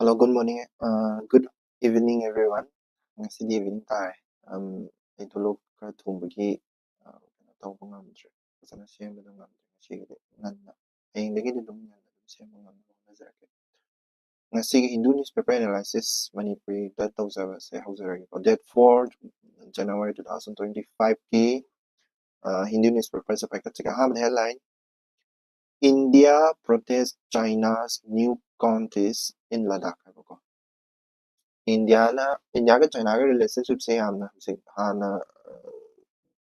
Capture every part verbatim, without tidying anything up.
Hello, good morning, uh, good evening, everyone. ꯉꯁꯤꯗꯤ evening ꯇꯥꯔꯦ꯫ Um, ꯑꯩ ꯊꯣꯛꯂꯛ ꯈꯔ ꯊꯨꯕꯒꯤ, uh, ꯀꯩꯅꯣ ꯇꯧꯕ ꯉꯝꯗ꯭ꯔꯦ, ꯐꯖꯅ ꯁꯦꯝꯕꯗꯣ ꯉꯝꯗ꯭ꯔꯦ ꯉꯁꯤꯒꯤꯗꯤ꯫ ꯉꯟꯅ, ꯍꯌꯦꯡꯗꯒꯤꯗꯤ ꯑꯗꯨꯝ ꯉꯟꯅ ꯑꯗꯨꯝ ꯁꯦꯝꯕ ꯉꯝꯅꯕ ꯍꯣꯠꯅꯖꯔꯛꯀꯦ꯫ ꯉꯁꯤꯒꯤ Hindu newspaper analysis ꯃꯅꯤꯄꯨꯔꯤꯗ ꯇꯧꯖꯕꯁꯦ ꯍꯧꯖꯔꯒꯦꯀꯣ꯫ Date four January two thousand twenty five ꯀꯤ, uh, Hindu newspaperꯁꯦ ꯄꯥꯏꯈꯠꯆꯒꯦ꯫ ꯑꯍꯥꯟꯕꯗ headline, "India protest China's new contest in Ladakh" ꯍꯥꯏꯕꯀꯣ꯫ ꯏꯟꯗꯤꯌꯥꯅ, ꯏꯟꯗꯤꯌꯥꯒ ꯆꯥꯏꯅꯥꯒ relationshipꯁꯦ ꯌꯥꯝꯅ ꯍꯧꯖꯤꯛ ꯍꯥꯟꯅ, ꯑ,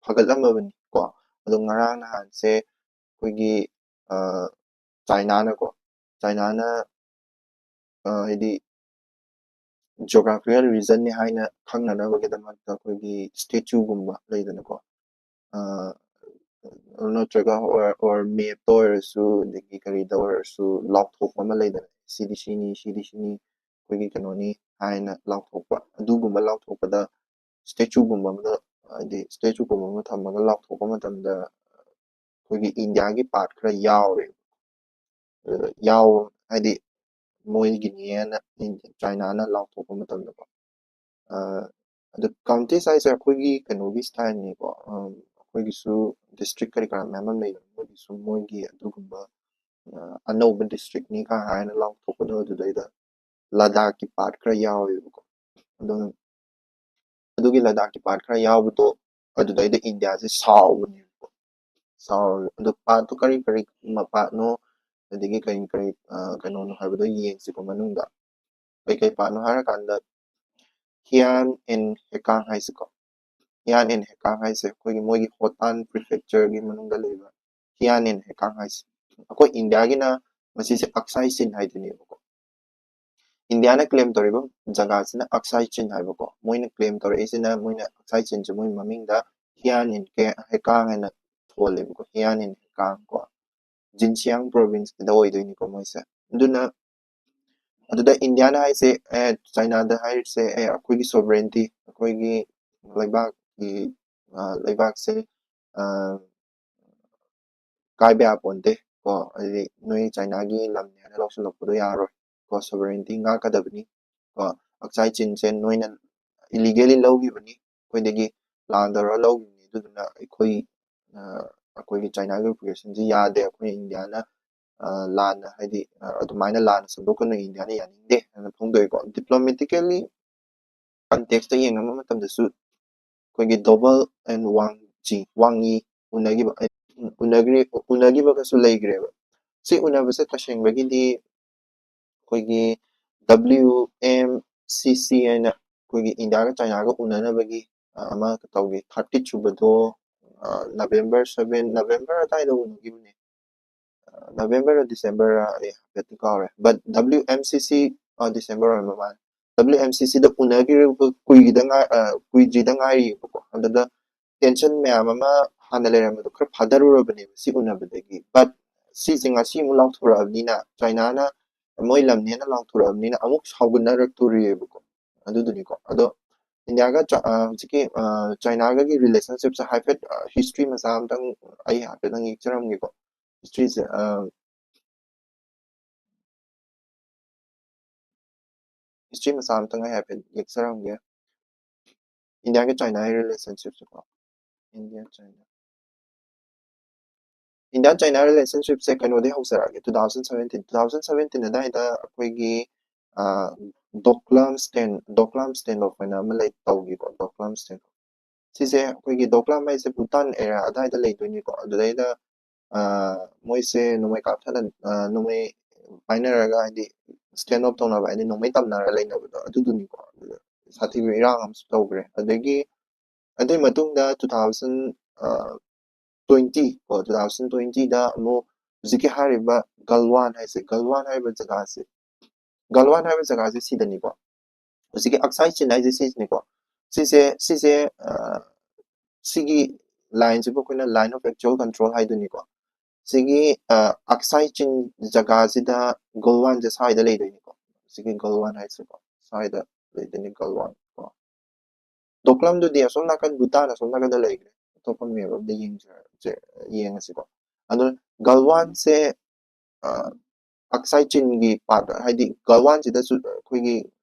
ꯐꯒꯠꯂꯝꯃꯕꯅꯤ ꯀꯣ꯫ ꯑꯗꯣ ꯉꯔꯥꯡ ꯅꯍꯥꯟꯁꯦ ꯑꯩꯈꯣꯏꯒꯤ, ꯑ, ꯆꯥꯏꯅꯥꯅꯀꯣ, ꯆꯥꯏꯅꯥꯅ, ꯑ, ꯍꯥꯏꯗꯤ geographical regionꯅꯤ ꯍꯥꯏꯅ ꯈꯪꯅꯅꯕꯒꯤꯗꯃꯛꯇ ꯑꯩꯈꯣꯏꯒꯤ statueꯒꯨꯝꯕ ꯂꯩꯗꯅꯀꯣ, ꯑ, ꯅꯠꯇ꯭ꯔꯒ or, or mapꯇ ꯑꯣꯏꯔꯁꯨ, ꯑꯗꯒꯤ ꯀꯔꯤꯗ ꯑꯣꯏꯔꯁꯨ ꯂꯥꯎꯊꯣꯛꯄ ꯑꯃ ꯂꯩꯗꯅ, "ꯁꯤꯗꯤ ꯁꯤꯅꯤ, ꯁꯤꯗꯤ ꯁꯤꯅꯤ, ꯑꯩꯈꯣꯏꯒꯤ ꯀꯩꯅꯣꯅꯤ" ꯍꯥꯏꯅ ꯂꯥꯎꯊꯣꯛꯄ, ꯑꯗꯨꯒꯨꯝꯕ ꯂꯥꯎꯊꯣꯛꯄꯗ statueꯒꯨꯝꯕ ꯑꯃꯗ, ꯍꯥꯏꯗꯤ statueꯒꯨꯝꯕ ꯑꯃ ꯊꯝꯃꯒ ꯂꯥꯎꯊꯣꯛꯄ ꯃꯇꯝꯗ ꯑꯩꯈꯣꯏꯒꯤ ꯏꯟꯗꯤꯌꯥꯒꯤ part ꯈꯔ ꯌꯥꯎꯔꯦ꯫ ꯑ, ꯌꯥꯎ-, ꯍꯥꯏꯗꯤ ꯃꯣꯏꯒꯤꯅꯦꯅ ꯏꯟ-, ꯆꯥꯏꯅꯥꯅ ꯂꯥꯎꯊꯣꯛꯄ ꯃꯇꯝꯗꯀꯣ꯫ ꯑ, ꯑꯗꯨ contest ꯍꯥꯏꯁꯦ ꯑꯩꯈꯣꯏꯒꯤ ꯀꯩꯅꯣꯒꯤ styleꯅꯤꯀꯣ꯫ ꯑ, ꯑꯩꯈꯣꯏꯒꯤꯁꯨ district ꯀꯔꯤ ꯀꯔꯥ ꯃꯌꯥꯝ ꯑꯃ ꯂꯩꯕꯅꯤ, ꯃꯣꯏꯒꯤꯁꯨ ꯃꯣꯏꯒꯤ ꯑꯗꯨꯒꯨꯝꯕ, ꯑ, ꯑꯅꯧꯕ districtꯅꯤ ꯀꯥ ꯍꯥꯏꯅ ꯂꯥꯎꯊꯣꯛꯄꯗꯣ ꯑꯗꯨꯗꯩꯗ ꯂꯗꯥꯛꯀꯤ part ꯈꯔ ꯌꯥꯎꯋꯦꯕꯀꯣ꯫ ꯑꯗꯨꯅ ꯑꯗꯨꯒꯤ ꯂꯗꯥꯛꯀꯤ part ꯈꯔ ꯌꯥꯎꯕꯗꯣ ꯑꯗꯨꯗꯩꯗ ꯏꯟꯗꯤꯌꯥꯁꯦ ꯁꯥꯎꯕꯅꯦꯕꯀꯣ꯫ ꯁꯥꯎꯔ-, ꯑꯗꯨ partꯇꯣ ꯀꯔꯤ ꯀꯔꯤ ꯃ-, partꯅꯣ, ꯑꯗꯒꯤ ꯀꯔꯤ ꯀꯔꯤ, ꯑ, ꯀꯩꯅꯣꯅꯣ ꯍꯥꯏꯕꯗꯣ ꯌꯦꯡꯁꯤꯀꯣ ꯃꯅꯨꯡꯗ꯫ ꯀꯩ ꯀꯩ partꯅꯣ ꯍꯥꯏꯔꯀꯥꯟꯗ Haiyan and Hekang ꯍꯥꯏꯁꯤꯀꯣ꯫ Haiyan and Hekang ꯍꯥꯏꯁꯦ ꯑꯩꯈꯣꯏꯒꯤ ꯃꯣꯏꯒꯤ Hotan prefectureꯒꯤ ꯃꯅꯨꯡꯗ ꯂꯩꯕ Haiyan and Hekang ꯍꯥꯏꯁꯦ꯫ ꯑꯩꯈꯣꯏ ꯏꯟꯗꯤꯌꯥꯒꯤꯅ ꯃꯁꯤꯁꯦ Aksai Chin ꯍꯥꯏꯗꯣꯏꯅꯦꯕꯀꯣ꯫ ꯏꯟꯗꯤꯌꯥꯅ claim ꯇꯧꯔꯤꯕ ꯖꯒꯥꯁꯤꯅ Aksai Chin ꯍꯥꯏꯕꯀꯣ꯫ ꯃꯣꯏꯅ claim ꯇꯧꯔꯛꯏꯁꯤꯅ, ꯃꯣꯏꯅ Aksai Chinꯁꯦ ꯃꯣꯏ ꯃꯃꯤꯡꯗ Haiyan and Ke-, Hekang ꯍꯥꯏꯅ ꯊꯣꯜꯂꯦꯕꯀꯣ꯫ Haiyan and Hekang ꯀꯣ꯫ Xinjiang provinceꯀꯤꯗ ꯑꯣꯏꯗꯣꯏꯅꯤꯀꯣ ꯃꯣꯏꯁꯦ꯫ ꯑꯗꯨꯅ ꯑꯗꯨꯗ ꯏꯟꯗꯤꯌꯥꯅ ꯍꯥꯏꯁꯦ, ꯑꯦ, ꯆꯥꯏꯅꯥꯗ ꯍꯥꯏꯔꯤꯁꯦ, "ꯑꯦ, ꯑꯩꯈꯣꯏꯒꯤ sovereignty, ꯑꯩꯈꯣꯏꯒꯤ ꯂꯩꯕꯥꯛꯀꯤ, ꯑ, ꯂꯩꯕꯥꯛꯁꯦ, ꯑ, ꯀꯥꯏꯕ ꯌꯥꯄꯣꯟꯇꯦ ꯀꯣ, ꯍꯥꯏꯗꯤ ꯅꯣꯏ ꯆꯥꯏꯅꯥꯒꯤ ꯂꯝꯅꯦ ꯍꯥꯏꯅ ꯂꯧꯁꯤꯜꯂꯛꯄꯗꯣ ꯌꯥꯔꯣꯏ" ꯀꯣ, sovereignty ꯉꯥꯛꯀꯗꯕꯅꯤ꯫ ꯀꯣ, ꯑꯛꯁꯥꯏ ꯆꯤꯟꯁꯦ ꯅꯣꯏꯅ illegally ꯂꯧꯈꯤꯕꯅꯤ, ꯑꯩꯈꯣꯏꯗꯒꯤ ꯂꯥꯟ ꯇꯧꯔꯒ ꯂꯧꯈꯤꯕꯅꯤ, ꯑꯗꯨꯗꯨꯅ ꯑꯩꯈꯣꯏ ꯑ, ꯑꯩꯈꯣꯏꯒꯤ ꯆꯥꯏꯅꯥꯒꯤ occupation ꯁꯤ ꯌꯥꯗꯦ, ꯑꯩꯈꯣꯏ ꯏꯟꯗꯤꯌꯥꯅ ꯑ, ꯂꯥꯟꯅ, ꯍꯥꯏꯗꯤ ꯑ, ꯑꯗꯨꯃꯥꯏꯅ ꯂꯥꯟꯅ ꯁꯟꯗꯣꯛꯀꯅꯨ, ꯏꯟꯗꯤꯌꯥꯅ ꯌꯥꯅꯤꯡꯗꯦ ꯍꯥꯏꯅ ꯐꯣꯡꯗꯣꯛꯑꯦꯀꯣ꯫ Diplomatically context ꯇ ꯌꯦꯡꯕ ꯃꯇꯝꯗꯁꯨ ꯑꯩꯈꯣꯏꯒꯤ ꯗꯣꯕꯜ ꯑꯦꯟ ꯋꯥꯡ ꯖꯤ, ꯋꯥꯡ ꯌꯤ ꯎꯅꯈꯤꯕ, ꯑ, ꯎꯅꯈ꯭ꯔꯦ, ꯎꯅꯈꯤꯕꯒꯁꯨ ꯂꯩꯈ꯭ꯔꯦꯕ꯫ ꯁꯤ ꯎꯅꯕꯁꯦ ꯇꯁꯦꯡꯕꯒꯤꯗꯤ ꯑꯩꯈꯣꯏꯒꯤ W M C C ꯍꯥꯏꯅ ꯑꯩꯈꯣꯏꯒꯤ ꯏꯟꯗꯤꯌꯥꯒ ꯆꯥꯏꯅꯥꯒ ꯎꯅꯅꯕꯒꯤ ꯑ, ꯑꯃ ꯇꯧꯈꯤ꯫ Thirty ꯁꯨꯕꯗꯣ November seven, November ꯑꯗꯥꯏꯗ ꯎꯅꯈꯤꯕꯅꯦ꯫ November ꯔ December ꯔ ꯑꯩ ꯍꯥꯏꯐꯦꯠꯇꯤ ꯀꯥꯎꯔꯦ, but W M C C, ꯑ, December ꯑꯣꯏꯔꯝꯕ ꯃꯥꯜꯂꯦ꯫ W M C C ꯗ ꯎꯅꯈꯤꯕ ꯀꯨꯏꯈꯤꯗ ꯉꯥꯏ-, ꯑ, ꯀꯨꯏꯗ꯭ꯔꯤꯗ ꯉꯥꯏꯔꯤꯕꯀꯣ꯫ ꯑꯗꯨꯗ tension ꯃꯌꯥꯝ ꯑꯃ ꯍꯥꯟꯅ ꯂꯩꯔꯝꯕꯗꯣ ꯈꯔ ꯐꯥꯊꯔꯨꯔꯕꯅꯦꯕ ꯁꯤ ꯎꯅꯕꯗꯒꯤ꯫ But ꯁꯤꯁꯦ ꯉꯁꯤ ꯑꯃꯨꯛ ꯂꯥꯎꯊꯣꯔꯛꯑꯕꯅꯤꯅ, ꯆꯥꯏꯅꯥꯅ ꯃꯣꯏ ꯂꯝꯅꯦꯅ ꯂꯥꯎꯊꯣꯔꯛꯑꯕꯅꯤꯅ ꯑꯃꯨꯛ ꯁꯥꯎꯒꯠꯅꯔꯛꯇꯣꯔꯤꯑꯕꯀꯣ꯫ ꯑꯗꯨꯗꯨꯅꯤꯀꯣ꯫ ꯑꯗꯣ ꯏꯟꯗꯤꯌꯥꯒ ꯆ-, ꯑ, ꯍꯧꯖꯤꯛꯀꯤ, ꯑ, ꯆꯥꯏꯅꯥꯒꯒꯤ relationship ꯁꯦ ꯍꯥꯏꯐꯦꯠ, ꯑ, history ꯃꯆꯥ ꯑꯝꯇꯪ ꯑꯩ ꯍꯥꯏꯐꯦꯠꯇꯪ ꯌꯦꯛꯆꯔꯝꯒꯦꯀꯣ꯫ History ꯁꯦ, ꯑ, history ꯃꯆꯥ ꯑꯝꯇꯪ ꯑꯩ ꯍꯥꯏꯐꯦꯠ ꯌꯦꯛꯆꯔꯝꯒꯦ꯫ ꯏꯟꯗꯤꯌꯥꯒ ꯆꯥꯏꯅꯥꯒꯤ relationship ꯁꯦꯀꯣ꯫ India China. India China relationship ꯁꯦ ꯀꯩꯅꯣꯗꯒꯤ ꯍꯧꯖꯔꯛꯑꯒꯦ, two thousand seventeen, two thousand seventeen ꯑꯗꯥꯏꯗ ꯑꯩꯈꯣꯏꯒꯤ, ꯑ, ꯗꯣꯀ꯭ꯂꯥꯝ stand, ꯗꯣꯀ꯭ꯂꯥꯝ standoff ꯍꯥꯏꯅ ꯑꯃ ꯂꯩ, ꯇꯧꯈꯤꯀꯣ, ꯗꯣꯀ꯭ꯂꯥꯝ standoff꯫ ꯁꯤꯁꯦ ꯑꯩꯈꯣꯏꯒꯤ ꯗꯣꯀ꯭ꯂꯥꯝ ꯍꯥꯏꯁꯦ ꯚꯨꯇꯥꯟ area ꯑꯗꯥꯏꯗ ꯂꯩꯗꯣꯏꯅꯤꯀꯣ꯫ ꯑꯗꯨꯗꯩꯗ, ꯑ, ꯃꯣꯏꯁꯦ ꯅꯣꯡꯃꯩ ꯀꯥꯞꯊꯅ-, ꯑ, ꯅꯣꯡꯃꯩ ꯄꯥꯏꯅꯔꯒ, ꯍꯥꯏꯗꯤ standoff ꯇꯧꯅꯕ, ꯍꯥꯏꯗꯤ ꯅꯣꯡꯃꯩ ꯇꯝꯅꯔ ꯂꯩꯅꯕꯗꯣ ꯑꯗꯨꯗꯨꯅꯤꯀꯣ꯫ ꯑꯗꯨꯗ ꯁꯥꯊꯤꯕ ꯏꯔꯥꯡ ꯑꯃꯁꯨ ꯇꯧꯈ꯭ꯔꯦ꯫ ꯑꯗꯒꯤ ꯑꯗꯨꯒꯤ ꯃꯇꯨꯡꯗ two thousand, ꯑ, twenty ꯀꯣ, two thousand twenty ꯗ ꯑꯃꯨꯛ ꯍꯧꯖꯤꯛꯀꯤ ꯍꯥꯏꯔꯤꯕ ꯒꯜꯋꯥꯟ ꯍꯥꯏꯁꯦ, ꯒꯜꯋꯥꯟ ꯍꯥꯏꯔꯤꯕ ꯖꯒꯥꯁꯦ, ꯒꯜꯋꯥꯟ ꯍꯥꯏꯕ ꯖꯒꯥꯁꯦ ꯁꯤꯗꯅꯤꯀꯣ꯫ ꯍꯧꯖꯤꯛꯀꯤ ꯑꯛꯁꯥꯏ ꯆꯤꯟ ꯍꯥꯏꯁꯦ ꯁꯤꯁꯤꯅꯤꯀꯣ꯫ ꯁꯤꯁꯦ, ꯁꯤꯁꯦ, ꯑ, ꯁꯤꯒꯤ line ꯁꯤꯕꯨ ꯑꯩꯈꯣꯏꯅ line of actual control ꯍꯥꯏꯗꯣꯏꯅꯤꯀꯣ꯫ ꯁꯤꯒꯤ, ꯑ, ꯑꯛꯁꯥꯏ ꯆꯤꯟ ꯖꯒꯥꯁꯤꯗ ꯒꯜꯋꯥꯟꯁꯦ ꯁ꯭ꯋꯥꯏꯗ ꯂꯩꯗꯣꯏꯅꯤꯀꯣ꯫ ꯁꯤꯒꯤ ꯒꯜꯋꯥꯟ ꯍꯥꯏꯁꯤꯀꯣ, ꯁ꯭ꯋꯥꯏꯗ ꯂꯩꯗꯣꯏꯅꯤ ꯒꯜꯋꯥꯟ ꯀꯣ꯫ ꯗꯣꯀ꯭ꯂꯝꯗꯨꯗꯤ ꯑꯁꯣꯝ ꯅꯥꯀꯟ ꯚꯨꯇꯥꯟ ꯑꯁꯣꯝ ꯅꯥꯀꯟꯗ ꯂꯩꯈ꯭ꯔꯦ꯫ ꯑꯇꯣꯞꯄ map ꯑꯝꯗ ꯌꯦꯡꯁꯦ-, ꯌꯦꯡꯉꯁꯤꯀꯣ꯫ ꯑꯗꯣ ꯒꯜꯋꯥꯟꯁꯦ, ꯑ, ꯑꯛꯁꯥꯏ ꯆꯤꯟꯒꯤ ꯄꯥꯔꯠ, ꯍꯥꯏꯗꯤ ꯒꯜꯋꯥꯟꯁꯤꯗꯁꯨ ꯑꯩꯈꯣꯏꯒꯤ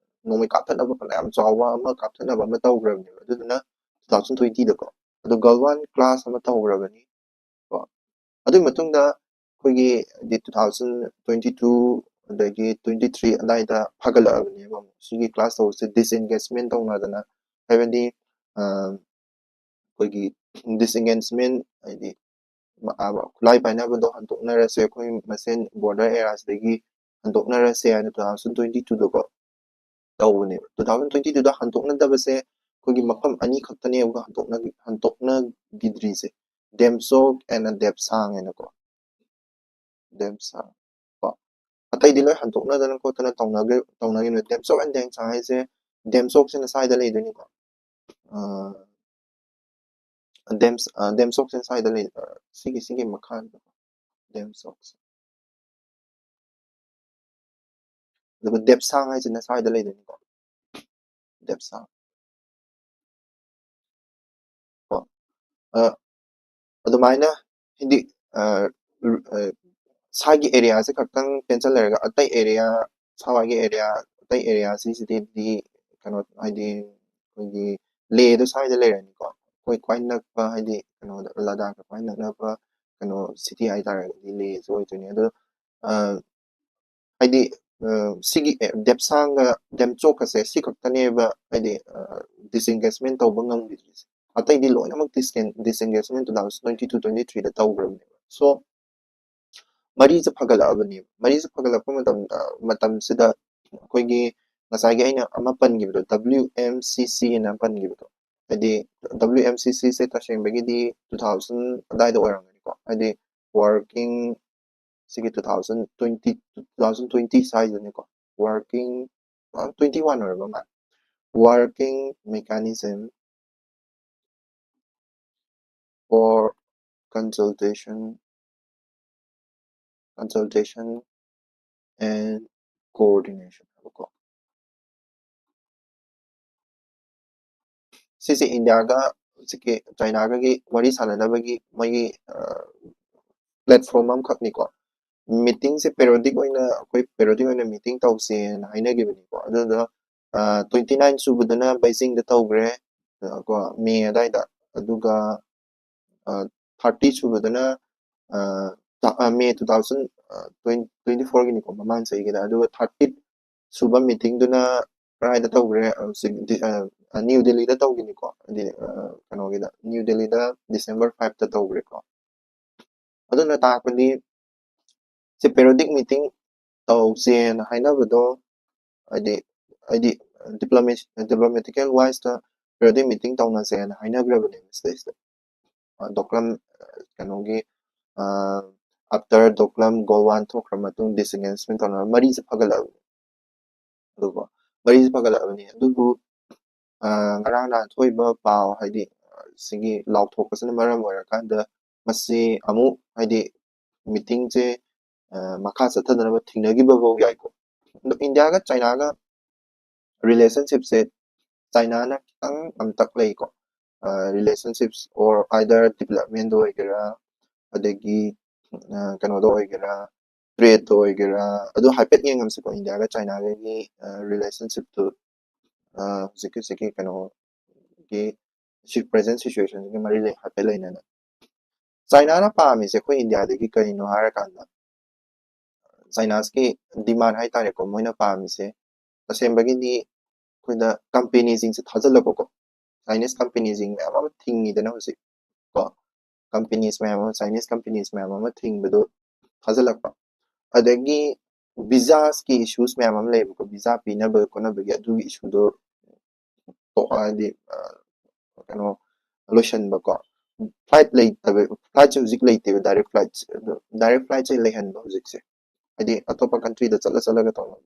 ꯅꯣꯡꯃꯩ ꯀꯥꯞꯊꯠꯅꯕ ꯐꯅꯌꯥꯝ ꯆꯥꯎꯕ ꯑꯃ ꯀꯥꯞꯊꯠꯅꯕ ꯑꯃ ꯇꯧꯈ꯭ꯔꯕꯅꯦꯕ, ꯑꯗꯨꯗꯨꯅ ꯇꯨ ꯊꯥꯎꯖꯟ ꯇ꯭ꯋꯦꯟꯇꯤꯗꯀꯣ꯫ ꯑꯗꯣ ꯒꯜꯋꯥꯟ ꯀ꯭ꯂꯥꯁ ꯑꯃ ꯇꯧꯈ꯭ꯔꯕꯅꯤ ꯀꯣ꯫ ꯑꯗꯨꯒꯤ ꯃꯇꯨꯡꯗ ꯑꯩꯈꯣꯏꯒꯤ ꯍꯥꯏꯗꯤ ꯇꯨ ꯊꯥꯎꯖꯟ ꯇ꯭ꯋꯦꯟꯇꯤ ꯇꯨ ꯑꯗꯒꯤ ꯇ꯭ꯋꯦꯟꯇꯤ ꯊ꯭ꯔꯤ ꯑꯗꯥꯏꯗ ꯐꯒꯠꯂꯛꯑꯕꯅꯦꯕ ꯑꯃꯨꯛ꯫ ꯁꯤꯒꯤ ꯀ꯭ꯂꯥꯁ ꯇꯧꯕꯁꯦ ꯗꯤꯁꯑꯦꯡꯒꯦꯖꯃꯦꯟ ꯇꯧꯅꯗꯅ, ꯍꯥꯏꯕꯗꯤ ꯑ, ꯑꯩꯈꯣꯏꯒꯤ ꯗꯤꯁꯑꯦꯡꯒꯦꯖꯃꯦꯟ, ꯍꯥꯏꯗꯤ ꯃ-, ꯑ, ꯈꯨꯠꯂꯥꯏ ꯄꯥꯏꯅꯕꯗꯣ ꯍꯟꯗꯣꯛꯅꯔꯁꯦ, ꯑꯩꯈꯣꯏ ꯃꯁꯦꯟ ꯕꯣꯔꯗꯔ ꯑꯦꯔꯤꯌꯥꯁꯤꯗꯒꯤ ꯍꯟꯗꯣꯛꯅꯔꯁꯦ ꯍꯥꯏꯅ ꯇꯨ ꯊꯥꯎꯖꯟ ꯇ꯭ꯋꯦꯟꯇꯤ ꯇꯨꯗꯀꯣ ꯇꯧꯕꯅꯦꯕ꯫ ꯇꯨ ꯊꯥꯎꯖꯟ ꯇ꯭ꯋꯦꯟꯇꯤ ꯇꯨꯗ ꯍꯟꯗꯣꯛꯅꯗꯕꯁꯦ ꯑꯩꯈꯣꯏꯒꯤ ꯃꯐꯝ ꯑꯅꯤ ꯈꯛꯇꯅꯦꯕ ꯍꯟꯗꯣꯛꯅ-, ꯍꯟꯗꯣꯛꯅꯈꯤꯗ꯭ꯔꯤꯁꯦ, ꯗꯦꯝꯆꯣꯛ and ꯗꯦꯞꯁꯥꯡ ꯍꯥꯏꯅꯀꯣ꯫ ꯗꯦꯝꯆꯥ ꯀꯣ꯫ ꯑꯇꯩꯗꯤ ꯂꯣꯏ ꯍꯟꯗꯣꯛꯅꯗꯅ ꯈꯣꯠꯇꯅ ꯇꯧꯅꯈꯤ-, ꯇꯧꯅꯈꯤꯕꯅꯤ꯫ ꯗꯦꯝꯆꯣꯛ and ꯗꯦꯝꯆꯥ ꯍꯥꯏꯁꯦ, ꯗꯦꯝꯆꯣꯛꯁꯤꯅ ꯁ꯭ꯋꯥꯏꯗ ꯂꯩꯗꯣꯏꯅꯤꯀꯣ꯫ ꯑ, ꯗꯦꯝ-, ꯑ, ꯗꯦꯝꯆꯣꯛꯁꯤꯅ ꯁ꯭ꯋꯥꯏꯗ ꯂꯩ, ꯑ, ꯁꯤꯒꯤ, ꯁꯤꯒꯤ ꯃꯈꯥꯗ ꯗꯦꯝꯆꯣꯛꯁꯦ꯫ ꯑꯗꯨꯒ ꯗꯦꯞꯁꯥꯡ ꯍꯥꯏꯁꯤꯅ ꯁ꯭ꯋꯥꯏꯗ ꯂꯩꯗꯣꯏꯅꯤꯀꯣ꯫ ꯗꯦꯞꯁꯥꯡ꯫ ꯀꯣ꯫ ꯑ, ꯑꯗꯨꯃꯥꯏꯅ ꯍꯥꯏꯗꯤ, ꯑ, ꯔꯨ-, ꯑ, ꯁ꯭ꯋꯥꯏꯒꯤ ꯑꯦꯔꯤꯌꯥꯁꯦ ꯈꯛꯇꯪ ꯄꯦꯟꯁꯤꯜ ꯂꯩꯔꯒ ꯑꯇꯩ ꯑꯦꯔꯤꯌꯥ, ꯁ꯭ꯋꯥꯏꯒꯤ ꯑꯦꯔꯤꯌꯥ, ꯑꯇꯩ ꯑꯦꯔꯤꯌꯥꯁꯤꯡꯁꯤꯗꯤ ꯀꯩꯅꯣ ꯍꯥꯏꯗꯤ ꯑꯩꯈꯣꯏꯒꯤ ꯂꯦꯗꯣ ꯁ꯭ꯋꯥꯏꯗ ꯂꯩꯔꯅꯤꯀꯣ꯫ ꯑꯩꯈꯣꯏ ꯈ꯭ꯋꯥꯏ ꯅꯛꯄ ꯍꯥꯏꯗꯤ ꯀꯩꯅꯣꯗ ꯂꯗꯥꯛꯀ ꯈ꯭ꯋꯥꯏ ꯅꯛꯅꯕ ꯀꯩꯅꯣ ꯁꯤꯇꯤ ꯍꯥꯏꯇꯥꯔꯒꯗꯤ ꯂꯦꯁꯦ ꯑꯣꯏꯗꯣꯏꯅꯤ꯫ ꯑꯗꯣ, ꯑ, ꯍꯥꯏꯗꯤ, ꯑ, ꯁꯤꯒꯤ, ꯑꯦ, ꯗꯦꯞꯁꯥꯡꯒ ꯗꯦꯝꯆꯣꯛꯀꯁꯦ ꯁꯤ ꯈꯛꯇꯅꯦꯕ ꯍꯥꯏꯗꯤ, ꯑ, ꯗꯤꯁꯑꯦꯡꯒꯦꯖꯃꯦꯟ ꯇꯧꯕ ꯉꯝꯈꯤꯗ꯭ꯔꯤꯁꯦ꯫ ꯑꯇꯩꯗꯤ ꯂꯣꯏꯅꯃꯛ ꯗꯤꯁꯀꯦꯟ-, disengagement two thousand twenty two, twenty ꯊ꯭ꯔꯤꯗ ꯇꯧꯈ꯭ꯔꯕꯅꯦꯕ꯫ ꯁꯣ, ꯃꯔꯤꯁꯦ ꯐꯒꯠꯂꯛꯑꯕꯅꯦꯕ꯫ ꯃꯔꯤꯁꯦ ꯐꯒꯠꯂꯛꯄ ꯃꯇꯝꯗ, ꯃꯇꯝꯁꯤꯗ ꯑꯩꯈꯣꯏꯒꯤ ꯉꯁꯥꯏꯒꯤ ꯑꯩꯅ ꯑꯃ ꯄꯟꯈꯤꯕꯗꯣ, W M C C ꯍꯥꯏꯅ ꯄꯟꯈꯤꯕꯗꯣ, ꯍꯥꯏꯗꯤ W M C C ꯁꯦ ꯇꯁꯦꯡꯕꯒꯤꯗꯤ ꯇꯨ ꯊꯥꯎꯖꯟ ꯑꯗꯥꯏꯗ ꯑꯣꯏꯔꯝꯒꯅꯤꯀꯣ, ꯍꯥꯏꯗꯤ ꯋꯥꯔꯀꯤꯡ ꯁꯤꯒꯤ two thousand twenty, two thousand twenty ꯁ꯭ꯋꯥꯏꯗꯅꯤꯀꯣ, ꯋꯥꯔꯀꯤꯡ, ꯇ꯭ꯋꯦꯟꯇꯤ ꯋꯥꯟ ꯑꯣꯏꯔꯕ ꯃꯥꯜꯂꯦ, working mechanism for consultation, consultation and coordination ꯍꯥꯏꯕꯀꯣ꯫ ꯁꯤꯁꯦ ꯏꯟꯗꯤꯌꯥꯒ ꯍꯧꯖꯤꯛꯀꯤ ꯆꯥꯏꯅꯥꯒꯒꯤ ꯋꯥꯔꯤ ꯁꯥꯟꯅꯅꯕꯒꯤ ꯃꯣꯏꯒꯤ, ꯑ, ꯄ꯭ꯂꯦꯠꯐꯣꯝ ꯑꯃꯈꯛꯅꯤꯀꯣ꯫ ꯃꯤꯇꯤꯡꯁꯦ ꯄꯦꯔꯣꯗꯤꯛ ꯑꯣꯏꯅ, ꯑꯩꯈꯣꯏ ꯄꯦꯔꯣꯗꯤꯛ ꯑꯣꯏꯅ ꯃꯤꯇꯤꯡ ꯇꯧꯁꯦꯅ ꯍꯥꯏꯅꯈꯤꯕꯅꯤꯀꯣ꯫ ꯑꯗꯨꯗ ꯇ꯭ꯋꯦꯟꯇꯤ ꯅꯥꯏꯟ ꯁꯨꯕꯗꯅ ꯕꯩꯖꯤꯡꯗ ꯇꯧꯈ꯭ꯔꯦ, ꯑ, ꯀꯣ, ꯃꯦ ꯑꯗꯥꯏꯗ꯫ ꯑꯗꯨꯒ ꯊꯥꯔꯇꯤ ꯁꯨꯕꯗꯅ, ꯑ, ꯇ-, ꯑ, ꯃꯦ ꯇꯨ ꯊꯥꯎꯖꯟ ꯇ꯭ꯋꯦꯟꯇꯤ ꯐꯣꯔꯒꯤꯅꯤꯀꯣ, ꯃꯃꯥꯡ ꯆꯍꯤꯒꯤꯗ꯫ ꯑꯗꯨꯒ ꯊꯥꯔꯇꯤ ꯁꯨꯕ ꯃꯤꯇꯤꯡꯗꯨꯅ ꯀꯗꯥꯏꯗ ꯇꯧꯈ꯭ꯔꯦ? ꯍꯧꯖꯤꯛ ꯗꯤ-, ꯑ, ꯑ, ꯅ꯭ꯌꯨ ꯗꯦꯜꯂꯤꯗ ꯇꯧꯈꯤꯅꯤꯀꯣ꯫ ꯗꯤ-, ꯑ, ꯀꯩꯅꯣꯒꯤꯗ, ꯅ꯭ꯌꯨ ꯗꯦꯜꯂꯤꯗ ꯗꯤꯁꯦꯝꯕꯔ ꯐꯥꯏꯚꯇ ꯇꯧꯈ꯭ꯔꯦꯀꯣ꯫ ꯑꯗꯨꯅ ꯇꯥꯛꯄꯗꯤ ꯁꯤ ꯄꯦꯔꯣꯗꯤꯛ ꯃꯤꯇꯤꯡ ꯇꯧꯁꯦꯅ ꯍꯥꯏꯅꯕꯗꯣ, ꯍꯥꯏꯗꯤ, ꯍꯥꯏꯗꯤ ꯗꯤꯄ꯭ꯂꯣꯃꯦꯁꯤ-, ꯗꯤꯄ꯭ꯂꯣꯃꯦꯇꯤꯀꯦꯜ ꯋꯥꯏꯁꯇ ꯄꯦꯔꯣꯗꯤꯛ ꯃꯤꯇꯤꯡ ꯇꯧꯅꯁꯦꯅ ꯍꯥꯏꯅꯈ꯭ꯔꯕꯅꯦꯕ ꯁꯤꯗꯩꯁꯤꯗ꯫ ꯑ, ꯗꯣꯀ꯭ꯂꯝ, ꯑ, ꯀꯩꯅꯣꯒꯤ, ꯑ, ꯑꯥꯐꯇꯔ ꯗꯣꯀ꯭ꯂꯝ ꯒꯣꯜꯋꯥꯟ ꯊꯣꯛꯈ꯭ꯔ ꯃꯇꯨꯡ ꯗꯤꯁꯑꯦꯡꯒꯦꯖꯃꯦꯟ ꯇꯧꯅꯔ ꯃꯔꯤꯁꯦ ꯐꯒꯠꯂꯛꯑꯕꯅꯦ꯫ ꯑꯗꯨꯒ ꯃꯔꯤꯁꯦ ꯐꯒꯠꯂꯛꯑꯕꯅꯤ꯫ ꯑꯗꯨꯕꯨ, ꯑ, ꯉꯔꯥꯡ ꯅꯍꯥꯟ ꯊꯣꯛꯏꯕ ꯄꯥꯎ, ꯍꯥꯏꯗꯤ, ꯑ, ꯁꯤꯒꯤ ꯂꯥꯎꯊꯣꯛꯄꯁꯤꯅ ꯃꯔꯝ ꯑꯣꯏꯔꯀꯥꯟꯗ ꯃꯁꯤ ꯑꯃꯨꯛ, ꯍꯥꯏꯗꯤ, ꯃꯤꯇꯤꯡꯁꯦ, ꯑ, ꯃꯈꯥ ꯆꯠꯊꯗꯅꯕ ꯊꯤꯡꯅꯈꯤꯕ ꯐꯥꯎ ꯌꯥꯏꯀꯣ꯫ ꯑꯗꯣ ꯏꯟꯗꯤꯌꯥꯒ ꯆꯥꯏꯅꯥꯒ ꯔꯤꯂꯦꯁꯟꯁꯤꯞꯁꯦ ꯆꯥꯏꯅꯥꯅ ꯈꯤꯇꯪ ꯑꯝꯇꯛ ꯂꯩꯀꯣ꯫ ꯑ, relationships or either developmentꯗ ꯑꯣꯏꯒꯦꯔꯥ, ꯑꯗꯒꯤ, ꯑ, ꯀꯩꯅꯣꯗ ꯑꯣꯏꯒꯦꯔꯥ, ꯇ꯭ꯔꯦꯗꯇ ꯑꯣꯏꯒꯦꯔꯥ, ꯑꯗꯨ ꯍꯥꯏꯐꯦꯠ ꯌꯦꯡꯉꯝꯁꯤꯀꯣ, ꯏꯟꯗꯤꯌꯥꯒ ꯆꯥꯏꯅꯥꯒꯒꯤ, ꯑ, ꯔꯤꯂꯦꯁꯟꯁꯤꯞꯇꯨ, ꯑ, ꯍꯧꯖꯤꯛꯀꯤ, ꯍꯧꯖꯤꯛꯀꯤ ꯀꯩꯅꯣꯒꯤ ꯁꯤ present situationꯒꯤ ꯃꯔꯤ ꯂꯩ, ꯍꯥꯏꯐꯦꯠ ꯂꯩꯅꯅ꯫ ꯆꯥꯏꯅꯥꯅ ꯄꯥꯝꯃꯤꯁꯦ ꯑꯩꯈꯣꯏ ꯏꯟꯗꯤꯌꯥꯗꯒꯤ ꯀꯔꯤꯅꯣ ꯍꯥꯏꯔꯀꯥꯟꯗ, ꯆꯥꯏꯅꯥꯁꯀꯤ demand ꯍꯥꯏꯇꯥꯔꯦꯀꯣ, ꯃꯣꯏꯅ ꯄꯥꯝꯃꯤꯁꯦ, ꯇꯁꯦꯡꯕꯒꯤꯗꯤ ꯑꯩꯈꯣꯏꯗ ꯀꯝꯄꯦꯅꯤꯁꯤꯡꯁꯦ ꯊꯥꯖꯤꯜꯂꯛꯄꯀꯣ, ꯆꯥꯏꯅꯤꯁ ꯀꯝꯄꯦꯅꯤꯁꯤꯡ ꯃꯌꯥꯝ ꯑꯃ ꯊꯤꯡꯉꯤꯗꯅ ꯍꯧꯖꯤꯛ ꯀꯣ, ꯀꯝꯄꯦꯅꯤꯁ ꯃꯌꯥꯝ ꯑꯃ, ꯆꯥꯏꯅꯤꯁ ꯀꯝꯄꯦꯅꯤꯁ ꯃꯌꯥꯝ ꯑꯃ ꯊꯤꯡꯕꯗꯣ ꯊꯥꯖꯤꯜꯂꯛꯄ, ꯑꯗꯒꯤ ꯚꯤꯖꯥꯁꯀꯤ ꯏꯁꯨꯁ ꯃꯌꯥꯝ ꯑꯃ ꯂꯩꯌꯦꯕꯀꯣ, ꯚꯤꯖꯥ ꯄꯤꯅꯕ ꯈꯣꯠꯅꯕꯒꯤ ꯑꯗꯨꯒꯤ ꯏꯁꯨꯗꯣ ꯇꯣꯛ-, ꯍꯥꯏꯗꯤ, ꯑ, ꯀꯩꯅꯣ, ꯂꯣꯏꯁꯟꯕꯀꯣ꯫ ꯐ꯭ꯂꯥꯏꯠ ꯂꯩꯇꯕ, ꯐ꯭ꯂꯥꯏꯠꯁꯦ ꯍꯧꯖꯤꯛ ꯂꯩꯇꯦꯕ, ꯗꯥꯏꯔꯦꯛ ꯐ꯭ꯂꯥꯏꯠꯁꯦ꯫ ꯑꯗꯣ ꯗꯥꯏꯔꯦꯛ ꯐ꯭ꯂꯥꯏꯠꯁꯦ ꯂꯩꯍꯟꯕ ꯍꯧꯖꯤꯛꯁꯦ, ꯍꯥꯏꯗꯤ ꯑꯇꯣꯞꯄ ꯀꯟꯇ꯭ꯔꯤꯗ ꯆꯠꯂ ꯆꯠꯂꯒ ꯇꯧꯅꯕ꯫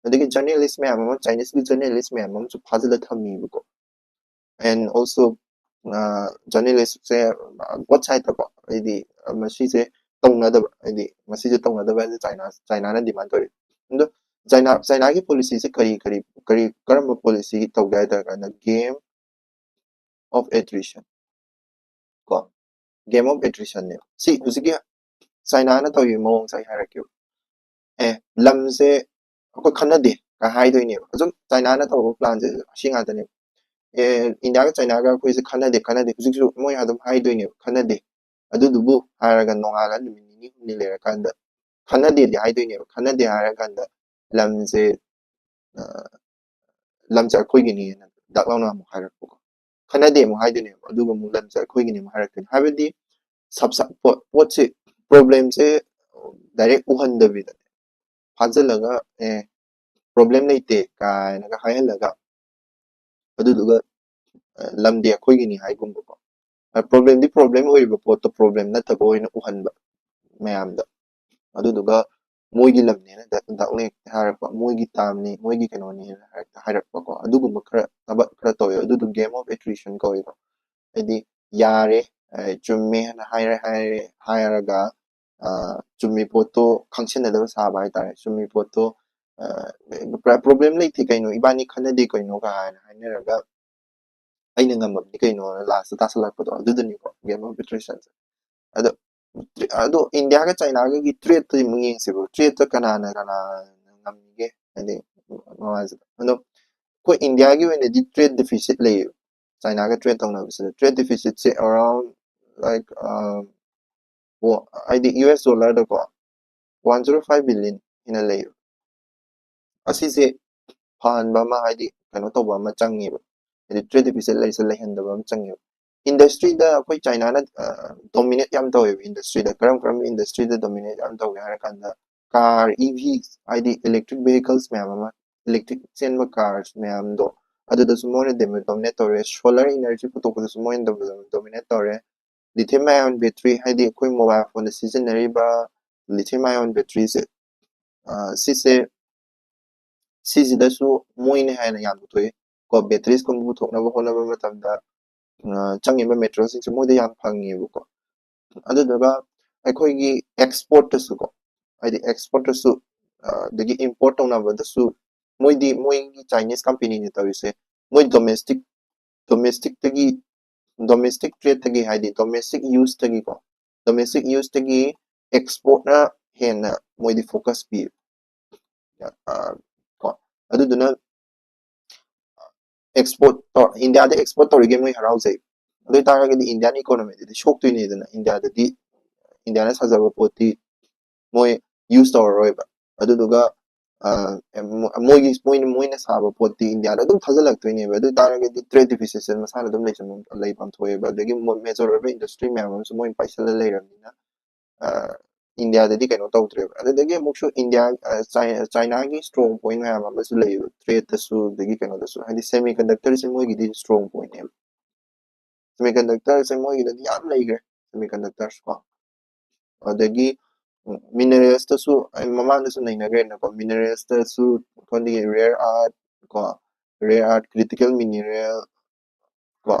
ꯑꯗꯒꯤ ꯖꯔꯅꯦꯂꯤꯁ ꯃꯌꯥꯝ ꯑꯃ, ꯆꯥꯏꯅꯤꯁꯀꯤ ꯖꯔꯅꯦꯂꯤꯁ ꯃꯌꯥꯝ ꯑꯃꯁꯨ ꯐꯥꯖꯤꯜꯂ ꯊꯝꯃꯤꯕꯀꯣ꯫ And also, ꯑ, ꯖꯔꯅꯦꯂꯤꯁꯁꯦ both sideꯇꯀꯣ, ꯍꯥꯏꯗꯤ, ꯑ, ꯃꯁꯤꯁꯦ ꯇꯧꯅꯗꯕ, ꯍꯥꯏꯗꯤ ꯃꯁꯤꯁꯦ ꯇꯧꯅꯗꯕ ꯍꯥꯏꯁꯦ ꯆꯥꯏꯅꯥ, ꯆꯥꯏꯅꯥꯅ demand ꯇꯧꯔꯤ꯫ ꯑꯗꯣ ꯆꯥꯏꯅꯥ, ꯆꯥꯏꯅꯥꯒꯤ ꯄꯣꯂꯤꯁꯤꯁꯦ ꯀꯔꯤ, ꯀꯔꯤ, ꯀꯔꯤ, ꯀꯔꯝꯕ ꯄꯣꯂꯤꯁꯤ ꯇꯧꯒꯦ ꯍꯥꯏ ꯇꯥꯔꯀꯥꯟꯗ, game of attrition ꯀꯣ, game of attritionꯅꯦ꯫ ꯁꯤ ꯍꯧꯖꯤꯛꯀꯤ ꯆꯥꯏꯅꯥꯅ ꯇꯧꯔꯤꯕ ꯃꯑꯣꯡꯁꯦ ꯑꯩ ꯍꯥꯏꯔꯛꯀꯦꯕ꯫ ꯑꯦ, ꯂꯝꯁꯦ ꯑꯩꯈꯣꯏ ꯈꯟꯅꯗꯦ ꯀꯥꯏ ꯍꯥꯏꯗꯣꯏꯅꯦꯕ꯫ ꯑꯁꯨꯝ ꯆꯥꯏꯅꯥꯅ ꯇꯧꯕ plan ꯁꯦ ꯑꯁꯤ ꯉꯥꯛꯇꯅꯦꯕ꯫ ꯑꯦ, ꯏꯟꯗꯤꯌꯥꯒ ꯆꯥꯏꯅꯥꯒ ꯑꯩꯈꯣꯏꯁꯦ ꯈꯟꯅꯗꯦ, ꯈꯟꯅꯗꯦ꯫ ꯍꯧꯖꯤꯛꯁꯨ ꯃꯣꯏ ꯑꯗꯨꯝ ꯍꯥꯏꯗꯣꯏꯅꯦꯕ, "ꯈꯟꯅꯗꯦ"꯫ ꯑꯗꯨꯗꯨꯕꯨ ꯍꯥꯏꯔꯒ ꯅꯣꯡꯉꯥꯜꯂ ꯅꯨꯃꯤꯠ ꯅꯤꯅꯤ ꯍꯨꯝꯅꯤ ꯂꯩꯔꯀꯥꯟꯗ ꯈꯟꯅꯗꯦꯗꯤ ꯍꯥꯏꯗꯣꯏꯅꯦꯕ꯫ ꯈꯟꯅꯗꯦ ꯍꯥꯏꯔꯀꯥꯟꯗ ꯂꯝꯁꯦ, ꯑ, "ꯂꯝꯁꯦ ꯑꯩꯈꯣꯏꯒꯤꯅꯦꯅ" ꯗꯛ ꯂꯥꯎꯅ ꯑꯃꯨꯛ ꯍꯥꯏꯔꯛꯄꯀꯣ꯫ ꯈꯟꯅꯗꯦ ꯑꯃꯨꯛ ꯍꯥꯏꯗꯣꯏꯅꯦꯕ, ꯑꯗꯨꯒ ꯑꯃꯨꯛ "ꯂꯝꯁꯦ ꯑꯩꯈꯣꯏꯒꯤꯅꯦ" ꯑꯃꯨꯛ ꯍꯥꯏꯔꯛꯇꯣꯏꯅꯦ꯫ ꯍꯥꯏꯕꯗꯤ ꯁꯞ-, ꯁꯞ-, ꯄꯣꯠ-, ꯄꯣꯠꯁꯦ, problem ꯁꯦ direct ꯎꯍꯟꯗꯕꯤꯗ ꯐꯥꯖꯤꯜꯂꯒ, "ꯑꯦ, problem ꯂꯩꯇꯦ" ꯀꯥꯏꯅꯒ ꯍꯥꯏꯍꯜꯂꯒ, ꯑꯗꯨꯗꯨꯒ, ꯑ, "ꯂꯝꯗꯤ ꯑꯩꯈꯣꯏꯒꯤꯅꯤ" ꯍꯥꯏꯒꯨꯝꯕꯀꯣ꯫ ꯑ, problem ꯗꯤ problem ꯑꯣꯏꯔꯤꯕ ꯄꯣꯠꯇꯣ problem ꯅꯠꯇꯕ ꯑꯣꯏꯅ ꯎꯍꯟꯕ ꯃꯌꯥꯝꯗ꯫ ꯑꯗꯨꯗꯨꯒ ꯃꯣꯏꯒꯤ ꯂꯝꯅꯦꯅ ꯗꯛ-, ꯗꯛ ꯂꯦꯛ ꯍꯥꯏꯔꯛꯄ, "ꯃꯣꯏꯒꯤ ꯇꯥꯝꯅꯤ, ꯃꯣꯏꯒꯤ ꯀꯩꯅꯣꯅꯦꯅ" ꯍꯥꯏꯔꯛ-, ꯍꯥꯏꯔꯛꯄꯀꯣ꯫ ꯑꯗꯨꯒꯨꯝꯕ ꯈꯔ, ꯊꯕꯛ ꯈꯔ ꯇꯧꯋꯦ꯫ ꯑꯗꯨꯗꯣ game of attrition ꯀꯧꯋꯦꯀꯣ꯫ ꯍꯥꯏꯗꯤ ꯌꯥꯔꯦ, ꯑ, ꯆꯨꯝꯃꯦ ꯍꯥꯏꯅ ꯍꯥꯏꯔꯦ, ꯍꯥꯏꯔꯦ, ꯍꯥꯏꯔꯒ, ꯑ, ꯆꯨꯝꯃꯤ ꯄꯣꯠꯇꯣ ꯈꯪꯁꯤꯟꯅꯗꯕ ꯁꯥꯕ ꯍꯥꯏꯇꯥꯔꯦ꯫ ꯆꯨꯝꯃꯤ ꯄꯣꯠꯇꯣ, ꯑ, "ꯄ꯭ꯔ-, problem ꯂꯩꯇꯦ ꯀꯩꯅꯣ, ꯏꯕꯥꯅꯤ ꯈꯟꯅꯗꯦ ꯀꯩꯅꯣ" ꯀꯥꯏꯅ ꯍꯥꯏꯅꯔꯒ, "ꯑꯩꯅ ꯉꯝꯃꯕꯅꯤ ꯀꯩꯅꯣꯅ" last ꯇ ꯇꯥꯁꯜꯂꯛꯄꯗꯣ, ꯑꯗꯨꯗꯨꯅꯤꯀꯣ game of attrition ꯁꯦ꯫ ꯑꯗꯣ, ꯑꯗꯣ ꯏꯟꯗꯤꯌꯥꯒ ꯆꯥꯏꯅꯥꯒꯒꯤ trade ꯇꯗꯤ ꯑꯃꯨꯛ ꯌꯦꯡꯁꯤꯕ꯫ Trade ꯇ ꯀꯅꯥꯅ ꯀꯅꯥꯅ ꯉꯝꯃꯤꯒꯦ? ꯍꯥꯏꯗꯤ ꯃꯃꯜꯁꯤꯗ꯫ ꯑꯗꯣ ꯑꯩꯈꯣꯏ ꯏꯟꯗꯤꯌꯥꯒꯤ ꯑꯣꯏꯅꯗꯤ trade deficit ꯂꯩꯌꯦꯕ꯫ ꯆꯥꯏꯅꯥꯒ trade ꯇꯧꯅꯕꯁꯤꯗ trade deficit ꯁꯦ around, like, ꯑ, ꯑꯣ, ꯍꯥꯏꯗꯤ U S dollar ꯗꯀꯣ, one zero five billion ꯍꯦꯟꯅ ꯂꯩꯌꯦꯕ꯫ ꯑꯁꯤꯁꯦ ꯐꯍꯟꯕ ꯑꯃ, ꯍꯥꯏꯗꯤ ꯀꯩꯅꯣ ꯇꯧꯕ ꯑꯃ ꯆꯪꯉꯦꯕ꯫ ꯍꯥꯏꯗꯤ trade deficit ꯂꯩꯁꯦ ꯂꯩꯍꯟꯗꯕ ꯑꯃ ꯆꯪꯉꯦꯕ꯫ Industry ꯗ ꯑꯩꯈꯣꯏ ꯆꯥꯏꯅꯥꯅ, ꯑ, dominate ꯌꯥꯝ ꯇꯧꯋꯦꯕ industry ꯗ꯫ ꯀꯔꯝ ꯀꯔꯝꯕ industry ꯗ dominate ꯌꯥꯝ ꯇꯧꯒꯦ ꯍꯥꯏꯔ ꯀꯥꯟꯗ, car, E V, ꯍꯥꯏꯗꯤ electric vehicles ꯃꯌꯥꯝ ꯑꯃ, electric ꯆꯦꯟꯕ cars ꯃꯌꯥꯝꯗꯣ, ꯑꯗꯨꯗꯁꯨ ꯃꯣꯏꯅ dom-, dominate ꯇꯧꯔꯦ꯫ Solar energy ꯄꯨꯊꯣꯛꯄꯗꯁꯨ ꯃꯣꯏꯅ dom-, dominate ꯇꯧꯔꯦ꯫ Lithium ion battery, ꯍꯥꯏꯗꯤ ꯑꯩꯈꯣꯏ mobile phone ꯗ ꯁꯤꯖꯤꯟꯅꯔꯤꯕ lithium ion battery ꯁꯦ, ꯑ, ꯁꯤꯁꯦ, ꯁꯤꯁꯤꯗꯁꯨ ꯃꯣꯏꯅ ꯍꯦꯟꯅ ꯌꯥꯝ ꯄꯨꯊꯣꯛꯏ꯫ ꯀꯣ, batteries ꯀꯨꯝꯕ ꯄꯨꯊꯣꯛꯅꯕ ꯍꯣꯠꯅꯕ ꯃꯇꯝꯗ, ꯑ, ꯆꯪꯉꯤꯕ material ꯁꯤꯡꯁꯦ ꯃꯣꯏꯗ ꯌꯥꯝ ꯐꯪꯉꯦꯕꯀꯣ꯫ ꯑꯗꯨꯗꯨꯒ ꯑꯩꯈꯣꯏꯒꯤ export ꯇꯁꯨ ꯀꯣ, ꯍꯥꯏꯗꯤ export ꯇꯁꯨ, ꯑ, ꯑꯗꯒꯤ import ꯇꯧꯅꯕꯗꯁꯨ ꯃꯣꯏꯗꯤ, ꯃꯣꯏꯒꯤ Chinese company ꯅ ꯇꯧꯔꯤꯁꯦ, ꯃꯣꯏ domestic, domestic ꯇꯒꯤ, domestic trade ꯇꯒꯤ, ꯍꯥꯏꯗꯤ domestic use ꯇꯒꯤꯀꯣ, domestic use ꯇꯒꯤ ꯑꯦꯛꯁꯄꯣꯔꯠꯅ ꯍꯦꯟꯅ ꯃꯣꯏꯗꯤ ꯐꯣꯀꯁ ꯄꯤ꯫ ꯑ, ꯀꯣ ꯑꯗꯨꯗꯨꯅ ꯑꯦꯛꯁꯄꯣꯔꯠ ꯏꯟꯗꯤꯌꯥꯗ ꯑꯦꯛꯁꯄꯣꯔꯠ ꯇꯧꯔꯤꯒꯦ ꯃꯣꯏ ꯍꯔꯥꯎꯖꯩ꯫ ꯑꯗꯨ ꯑꯣꯏꯇꯥꯔꯒꯗꯤ ꯏꯟꯗꯤꯌꯥꯟ ꯏꯀꯣꯅꯣꯃꯤꯗꯗꯤ ꯁꯣꯛꯇꯣꯏꯅꯤꯗꯅ꯫ ꯏꯟꯗꯤꯌꯥꯗꯗꯤ ꯏꯟꯗꯤꯌꯥꯅ ꯁꯥꯖꯕ ꯄꯣꯠꯇꯤ ꯃꯣꯏ ꯌꯨꯁ ꯇꯧꯔꯔꯣꯏꯕ꯫ ꯑꯗꯨꯗꯨꯒ ꯃꯣꯏꯒꯤ ꯃꯣꯏꯅ ꯃꯣꯏꯅ ꯁꯥꯕ ꯄꯣꯠꯇꯤ ꯏꯟꯗꯤꯌꯥꯗ ꯑꯗꯨꯝ ꯊꯥꯖꯤꯜꯂꯛꯇꯣꯏꯅꯦꯕ꯫ ꯑꯗꯨ ꯑꯣꯏꯇꯥꯔꯒꯗꯤ ꯇ꯭ꯔꯦꯗ ꯗꯤꯐꯤꯁꯤꯠꯁꯦ ꯃꯁꯥꯅ ꯑꯗꯨꯝ ꯂꯩꯐꯝ ꯊꯣꯛꯑꯦꯕ꯫ ꯑꯗꯒꯤ ꯃꯦꯖꯣꯔ ꯑꯣꯏꯕ ꯏꯟꯗꯁꯇ꯭ꯔꯤ ꯃꯌꯥꯝ ꯑꯃꯁꯨ ꯃꯣꯏꯅ ꯄꯥꯏꯁꯜꯂ ꯂꯩꯔꯕꯅꯤꯅ ꯏꯟꯗꯤꯌꯥꯗꯗꯤ ꯀꯩꯅꯣ ꯇꯧꯗ꯭ꯔꯦꯕ꯫ ꯑꯗꯨꯗꯒꯤ ꯑꯃꯨꯛꯁꯨ ꯏꯟꯗꯤꯌꯥ ꯆꯥꯏꯅꯥꯒꯤ ꯏꯁꯇ꯭ꯔꯣꯡ ꯄꯣꯏꯟ ꯃꯌꯥꯝ ꯑꯃꯁꯨ ꯂꯩꯌꯦꯕ, ꯇ꯭ꯔꯦꯗꯇꯁꯨ ꯑꯗꯒꯤ ꯀꯩꯅꯣꯗꯁꯨ꯫ ꯍꯥꯏꯗꯤ ꯁꯦꯃꯤ ꯀꯟꯗꯛꯇꯔꯁꯦ ꯃꯣꯏꯒꯤꯗꯤ ꯏꯁꯇ꯭ꯔꯣꯡ ꯄꯣꯏꯟꯅꯦꯕ꯫ ꯁꯦꯃꯤ ꯀꯟꯗꯛꯇꯔꯁꯦ ꯃꯣꯏꯒꯤꯗꯗꯤ ꯌꯥꯝ ꯂꯩꯈ꯭ꯔꯦ, ꯁꯦꯃꯤ ꯀꯟꯗꯛꯇꯔꯁ ꯀꯣ꯫ ꯑꯗꯒꯤ ꯃꯤꯅꯔꯦꯜꯁꯇꯁꯨ ꯃꯃꯥꯡꯗꯁꯨ ꯅꯩꯅꯈ꯭ꯔꯦꯅꯀꯣ꯫ ꯃꯤꯅꯔꯦꯜꯁꯇꯁꯨ ꯑꯩꯈꯣꯏꯒꯤ ꯔꯦꯌꯔ ꯑꯥꯔꯠ ꯀꯣ, ꯔꯦꯌꯔ ꯑꯥꯔꯠ, ꯀ꯭ꯔꯤꯇꯤꯀꯦꯜ ꯃꯤꯅꯔꯦꯜ ꯀꯣ,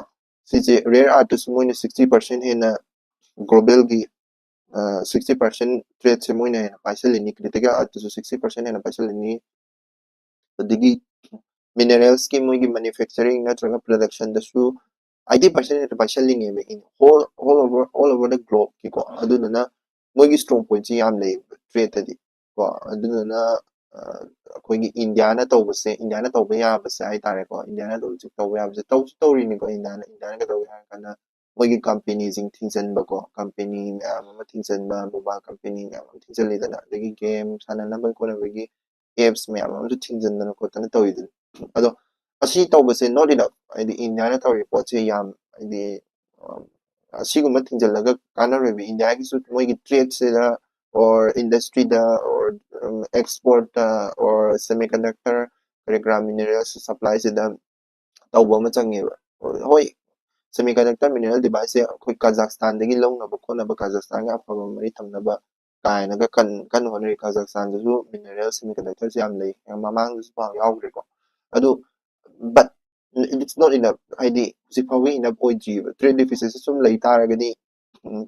ꯁꯤꯁꯦ ꯔꯦꯌꯔ ꯑꯥꯔꯠꯇꯁꯨ ꯃꯣꯏꯅ ꯁꯤꯛꯁꯇꯤ ꯄꯥꯔꯁꯦꯟ ꯍꯦꯟꯅ ꯒ꯭ꯂꯣꯕꯦꯜꯒꯤ ꯁꯤꯛꯁꯇꯤ ꯄꯥꯔꯁꯦꯟ ꯇ꯭ꯔꯦꯗꯁꯦ ꯃꯣꯏꯅ ꯍꯦꯟꯅ ꯄꯥꯏꯁꯤꯜꯂꯤꯅꯤ꯫ ꯀ꯭ꯔꯤꯇꯤꯀꯦꯜ ꯑꯥꯔꯠꯇꯁꯨ ꯁꯤꯛꯁꯇꯤ ꯄꯥꯔꯁꯦꯟ ꯍꯦꯟꯅ ꯄꯥꯏꯁꯤꯜꯂꯤꯅꯤ꯫ ꯑꯗꯒꯤ ꯃꯤꯅꯔꯦꯜꯁꯀꯤ ꯃꯣꯏꯒꯤ ꯃꯦꯅꯨꯐꯦꯛꯆꯔꯤꯡ ꯅꯠꯇ꯭ꯔꯒ ꯄ꯭ꯔꯗꯛꯁꯟꯗꯁꯨ ꯑꯩꯠꯇꯤ ꯄꯥꯔꯁꯦꯟ ꯍꯦꯟꯅ ꯄꯥꯏꯁꯤꯜꯂꯤꯅꯦꯕ꯫ In whole all over all over the ꯒ꯭ꯂꯣꯕꯀꯤꯀꯣ꯫ ꯑꯗꯨꯗꯨꯅ ꯃꯣꯏꯒꯤ ꯏꯁꯇ꯭ꯔꯣꯡ ꯄꯣꯏꯟꯠꯁꯤ ꯌꯥꯝ ꯂꯩꯌꯦꯕ ꯇ꯭ꯔꯦꯗꯇꯗꯤ ꯀꯣ꯫ ꯑꯗꯨꯗꯨꯅ ꯑꯩꯈꯣꯏꯒꯤ ꯏꯟꯗꯤꯌꯥꯅ ꯇꯧꯕꯁꯦ, ꯏꯟꯗꯤꯌꯥꯅ ꯇꯧꯕ ꯌꯥꯕꯁꯦ ꯍꯥꯏꯇꯥꯔꯦꯀꯣ, ꯏꯟꯗꯤꯌꯥꯅ ꯇꯧꯕꯁꯦ ꯇꯧꯕ ꯌꯥꯕꯁꯦ ꯇꯧꯁꯨ ꯇꯧꯔꯤꯅꯤꯀꯣ꯫ ꯏꯟꯗꯤꯌꯥꯅ ꯏꯟꯗꯤꯌꯥꯅ ꯀꯩꯗꯧꯒꯦ ꯍꯥꯏꯔ ꯀꯥꯟꯗ ꯃꯣꯏꯒꯤ ꯀꯝꯄꯦꯅꯤꯁꯤꯡ ꯊꯤꯡꯖꯤꯟꯕꯀꯣ, ꯀꯝꯄꯦꯅꯤ ꯃꯌꯥꯝ ꯑꯃ ꯊꯤꯡꯖꯤꯟꯕ, ꯃꯣꯕꯥꯏꯜ ꯀꯝꯄꯦꯅꯤ ꯃꯌꯥꯝ ꯑꯃ ꯊꯤꯡꯖꯤꯜꯂꯤꯗꯅ, ꯑꯗꯒꯤ ꯒꯦꯝ ꯁꯥꯟꯅꯅꯕ ꯈꯣꯠꯅꯕꯒꯤ ꯑꯦꯞꯁ ꯃꯌꯥꯝ ꯑꯃꯁꯨ ꯊꯤꯡꯖꯤꯟꯗꯅ ꯈꯣꯠꯇꯅ ꯇꯧꯋꯤꯗꯅ꯫ ꯑꯗꯣ ꯑꯁꯤ ꯇꯧꯕꯁꯦ not enough꯫ ꯍꯥꯏꯗꯤ ꯏꯟꯗꯤꯌꯥꯅ ꯇꯧꯔꯤꯕ ꯄꯣꯠꯁꯦ ꯌꯥꯝ ꯍꯥꯏꯗꯤ ꯑꯁꯤꯒꯨꯝꯕ ꯊꯤꯡꯖꯤꯜꯂꯒ ꯀꯥꯟꯅꯔꯣꯏꯕ꯫ ꯏꯟꯗꯤꯌꯥꯒꯤꯁꯨ ꯃꯣꯏꯒꯤ ꯇ꯭ꯔꯦꯗꯁꯤꯗ or ꯏꯟꯗꯁꯇ꯭ꯔꯤꯗ or ꯑꯦꯛꯁꯄꯣꯔꯠꯇ or ꯁꯦꯃꯤ ꯀꯟꯗꯛꯇꯔ ꯀꯔꯤ ꯀꯔꯥ ꯃꯤꯅꯔꯦꯜꯁ ꯁꯄ꯭ꯂꯥꯏꯁꯤꯗ ꯇꯧꯕ ꯑꯃ ꯆꯪꯉꯦꯕ꯫ ꯍꯣꯏ, ꯁꯦꯃꯤ ꯀꯟꯗꯛꯇꯔ ꯃꯤꯅꯔꯦꯜ ꯗꯤꯚꯥꯏꯁꯁꯦ ꯑꯩꯈꯣꯏ ꯀꯖꯥꯛꯁꯇꯥꯟꯗꯒꯤ ꯂꯧꯅꯕ ꯈꯣꯠꯅꯕ, ꯀꯖꯥꯛꯁꯇꯥꯟꯒ ꯑꯐꯕ ꯃꯔꯤ ꯊꯝꯅꯕ ꯀꯥꯏꯅꯒ ꯀꯟ ꯀꯟꯅ ꯍꯣꯠꯅꯔꯤ꯫ ꯀꯖꯥꯛꯁꯇꯥꯟꯗꯁꯨ ꯃꯤꯅꯔꯦꯜ ꯁꯦꯃꯤ ꯀꯟꯗꯛꯇꯔꯁꯦ ꯌꯥꯝ ꯂꯩ, ꯃꯃꯥꯡꯗꯁꯨ ꯄꯥꯛ ꯌꯥꯎꯈ꯭ꯔꯦꯀꯣ꯫ ꯑꯗꯨ but it's not enough꯫ ꯍꯥꯏꯗꯤ ꯍꯧꯖꯤꯛ ꯐꯥꯎꯕ enough ꯑꯣꯏꯗ꯭ꯔꯤꯕ꯫ ꯇ꯭ꯔꯦꯗ ꯗꯤꯐꯤꯁꯤꯠꯁꯦ ꯁꯨꯝ ꯂꯩ ꯇꯥꯔꯒꯗꯤ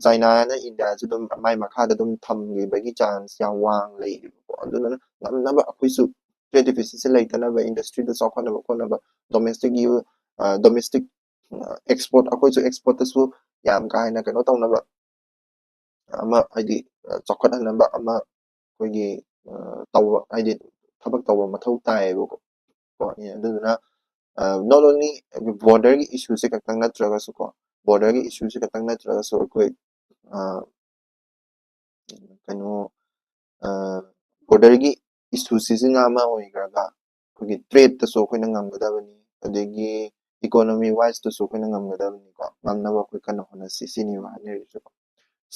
ꯆꯥꯏꯅꯥꯅ ꯏꯟꯗꯤꯌꯥꯁꯨ ꯑꯗꯨꯝ ꯃꯥꯏ ꯃꯈꯥꯗ ꯑꯗꯨꯝ ꯊꯝꯈꯤꯕꯒꯤ ꯆꯥꯟꯁ ꯌꯥꯝ ꯋꯥꯡ ꯂꯩꯌꯦꯕꯀꯣ꯫ ꯑꯗꯨꯅ ꯉꯝꯅꯕ ꯑꯩꯈꯣꯏꯁꯨ ꯇ꯭ꯔꯦꯗ ꯗꯤꯐꯤꯁꯤꯠꯁꯦ ꯂꯩꯇꯅꯕ, ꯏꯟꯗꯁꯇ꯭ꯔꯤꯗ ꯆꯥꯎꯈꯠꯅꯕ ꯈꯣꯠꯅꯕ, ꯗꯣꯃꯦꯁꯇꯤꯛ ꯗꯣꯃꯦꯁꯇꯤꯛ ꯑꯦꯛꯁꯄꯣꯔꯠ, ꯑꯩꯈꯣꯏꯁꯨ ꯑꯦꯛꯁꯄꯣꯔꯠꯇꯁꯨ ꯌꯥꯝ ꯀꯥ ꯍꯦꯟꯅ ꯀꯩꯅꯣ ꯇꯧꯅꯕ, ꯑꯃ ꯍꯥꯏꯗꯤ ꯆꯥꯎꯈꯠꯍꯟꯅꯕ ꯑꯃ ꯑꯩꯈꯣꯏꯒꯤ ꯇꯧꯕ ꯍꯥꯏꯗꯤ ꯊꯕꯛ ꯇꯧꯕ ꯃꯊꯧ ꯇꯥꯏꯌꯦꯕꯀꯣ꯫ ꯀꯣ ꯑꯗꯨꯗꯨꯅ not only border ꯒꯤ issue ꯁꯦ ꯈꯛꯇꯪ ꯅꯠꯇ꯭ꯔꯒꯁꯨ ꯀꯣ, border ꯒꯤ issue ꯁꯦ ꯈꯛꯇꯪ ꯅꯠꯇ꯭ꯔꯒꯁꯨ ꯑꯩꯈꯣꯏ ꯀꯩꯅꯣ border ꯒꯤ issue ꯁꯤꯁꯤꯅ ꯑꯃ ꯑꯣꯏꯈ꯭ꯔꯒ ꯑꯩꯈꯣꯏꯒꯤ trade ꯇꯁꯨ ꯑꯩꯈꯣꯏꯅ ꯉꯝꯒꯗꯕꯅꯤ, ꯑꯗꯒꯤ economy wise ꯇꯁꯨ ꯑꯩꯈꯣꯏꯅ ꯉꯝꯒꯗꯕꯅꯤꯀꯣ꯫ ꯉꯝꯅꯕ ꯑꯩꯈꯣꯏ ꯀꯟꯅ ꯍꯣꯠꯅꯁꯤ ꯁꯤꯅꯦꯕ ꯍꯥꯏꯅꯔꯤꯁꯦꯀꯣ꯫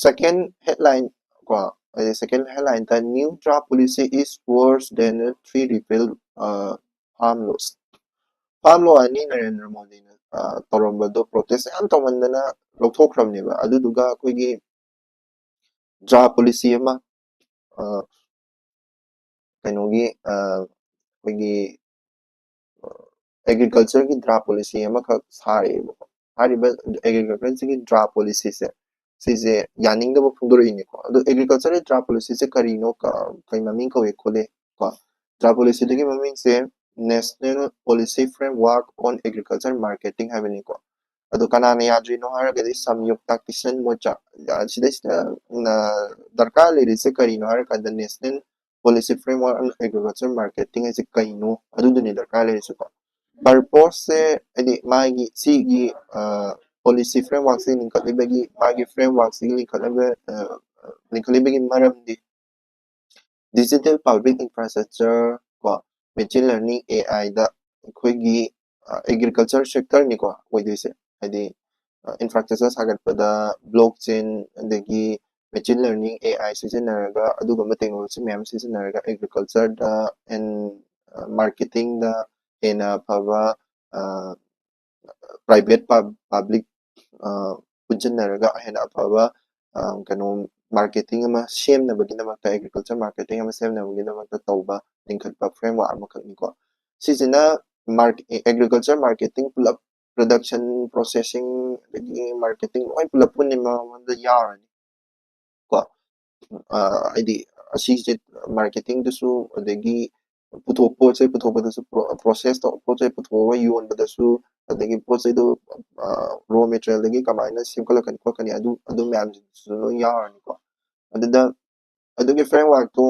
Second headline ꯀꯣ, ꯍꯥꯏꯗꯤ second headline ꯇ new DRA policy is worse than three repeal farm laws꯫ Farm law ꯑꯅꯤ ꯅꯔꯦꯟꯗ꯭ꯔ ꯃꯣꯗꯤꯅ ꯇꯧꯔꯝꯕꯗꯣ protest ꯌꯥꯝ ꯇꯧꯃꯟꯗꯅ ꯂꯧꯊꯣꯛꯈ꯭ꯔꯕꯅꯦꯕ꯫ ꯑꯗꯨꯗꯨꯒ ꯑꯩꯈꯣꯏꯒꯤ DRA policy ꯑꯃ ꯀꯩꯅꯣꯒꯤ ꯑꯩꯈꯣꯏꯒꯤ agriculture ꯒꯤ DRA policy ꯑꯃꯈꯛ ꯁꯥꯔꯛꯑꯦꯕꯀꯣ꯫ ꯍꯥꯏꯔꯤꯕ agriculture ꯒꯤ DRA policy ꯁꯦ ꯁꯤꯁꯦ ꯌꯥꯅꯤꯡꯗꯕ ꯐꯣꯡꯗꯣꯔꯛꯏꯅꯦꯀꯣ꯫ ꯑꯗꯣ agriculture ꯒꯤ DRA policy ꯁꯦ ꯀꯔꯤꯅꯣ, ꯀꯩ ꯃꯃꯤꯡ ꯀꯧꯏ ꯈꯣꯠꯂꯤ ꯀꯣ? DRA policy ꯗꯨꯒꯤ ꯃꯃꯤꯡꯁꯦ National Policy Framework on Agriculture Marketing ꯍꯥꯏꯕꯅꯤꯀꯣ꯫ ꯑꯗꯣ ꯀꯅꯥꯅ ꯌꯥꯗ꯭ꯔꯤꯅꯣ ꯍꯥꯏꯔꯒꯗꯤ ꯁꯝꯌꯨꯛꯇ ꯀꯤꯁꯟ ꯃꯣꯔꯆꯥ꯫ ꯁꯤꯗꯩꯁꯤꯗ ꯗꯔꯀꯥꯔ ꯂꯩꯔꯤꯁꯦ ꯀꯔꯤꯅꯣ ꯍꯥꯏꯔꯀꯥꯟꯗ National Policy Framework on Agriculture Marketing ꯍꯥꯏꯁꯦ ꯀꯩꯅꯣ, ꯑꯗꯨꯗꯨꯅꯤ ꯗꯔꯀꯥꯔ ꯂꯩꯔꯤꯁꯦꯀꯣ꯫ Purpose ꯁꯦ ꯍꯥꯏꯗꯤ ꯃꯥꯒꯤ ꯁꯤꯒꯤ policy framework ꯁꯤ ꯂꯤꯡꯈꯠꯂꯤꯕꯒꯤ, ꯃꯥꯒꯤ framework ꯁꯤꯒꯤ ꯂꯤꯡꯈꯠꯂꯤꯕ ꯂꯤꯡꯈꯠꯂꯤꯕꯒꯤ ꯃꯔꯝꯗꯤ digital public infrastructure ꯀꯣ, machine learning, AI ꯗ ꯑꯩꯈꯣꯏꯒꯤ agriculture sector ꯅꯤꯀꯣ ꯑꯣꯏꯗꯣꯏꯁꯦ꯫ ꯍꯥꯏꯗꯤ infrastructure ꯁꯥꯒꯠꯄꯗ blockchain ꯑꯗꯒꯤ machine learning, AI ꯁꯤꯖꯤꯟꯅꯔꯒ, ꯑꯗꯨꯒꯨꯝꯕ technology ꯃꯌꯥꯝ ꯁꯤꯖꯤꯟꯅꯔꯒ agriculture ꯗ and marketing ꯗ ꯍꯦꯟꯅ ꯑꯐꯕ private public ꯄꯨꯟꯁꯤꯟꯅꯔꯒ ꯍꯦꯟꯅ ꯑꯐꯕ ꯀꯩꯅꯣ marketing ꯑꯃ ꯁꯦꯝꯅꯕꯒꯤꯗꯃꯛꯇ, agriculture marketing ꯑꯃ ꯁꯦꯝꯅꯕꯒꯤꯗꯃꯛꯇ ꯇꯧꯕ ꯂꯤꯡꯈꯠꯄ framework ꯑꯃꯈꯛꯅꯤꯀꯣ꯫ ꯁꯤꯁꯤꯅ agriculture marketing ꯄꯨꯂꯞ, production, processing ꯑꯗꯒꯤ marketing ꯂꯣꯏ ꯄꯨꯂꯞ ꯄꯨꯟꯅ ꯃꯉꯣꯟꯗ ꯌꯥꯎꯔꯅꯤ ꯀꯣ꯫ ꯍꯥꯏꯗꯤ ꯑꯁꯤꯁꯦ marketing ꯗꯁꯨ ꯑꯗꯒꯤ ꯄꯨꯊꯣꯛ ꯄꯣꯠ ꯆꯩ ꯄꯨꯊꯣꯛꯄꯗꯁꯨ, ꯄ꯭ꯔꯣꯁꯦꯁ ꯇꯧ ꯄꯣꯠ ꯆꯩ ꯄꯨꯊꯣꯛꯑꯒ ꯌꯣꯟꯕꯗꯁꯨ, ꯑꯗꯒꯤ ꯄꯣꯠ ꯆꯩꯗꯣ ꯔꯣ ꯃꯦꯇꯔꯤꯌꯦꯜꯗꯒꯤ ꯀꯃꯥꯏꯅ ꯁꯦꯝꯒꯠꯂꯛꯀꯅꯤ ꯈꯣꯠꯀꯅꯤ, ꯑꯗꯨ ꯑꯗꯨ ꯃꯌꯥꯝꯁꯤꯡꯗꯨꯁꯨ ꯂꯣꯏ ꯌꯥꯎꯔꯅꯤꯀꯣ꯫ ꯑꯗꯨꯗ ꯑꯗꯨꯒꯤ ꯐ꯭ꯔꯦꯝꯋꯥꯔꯛꯇꯣ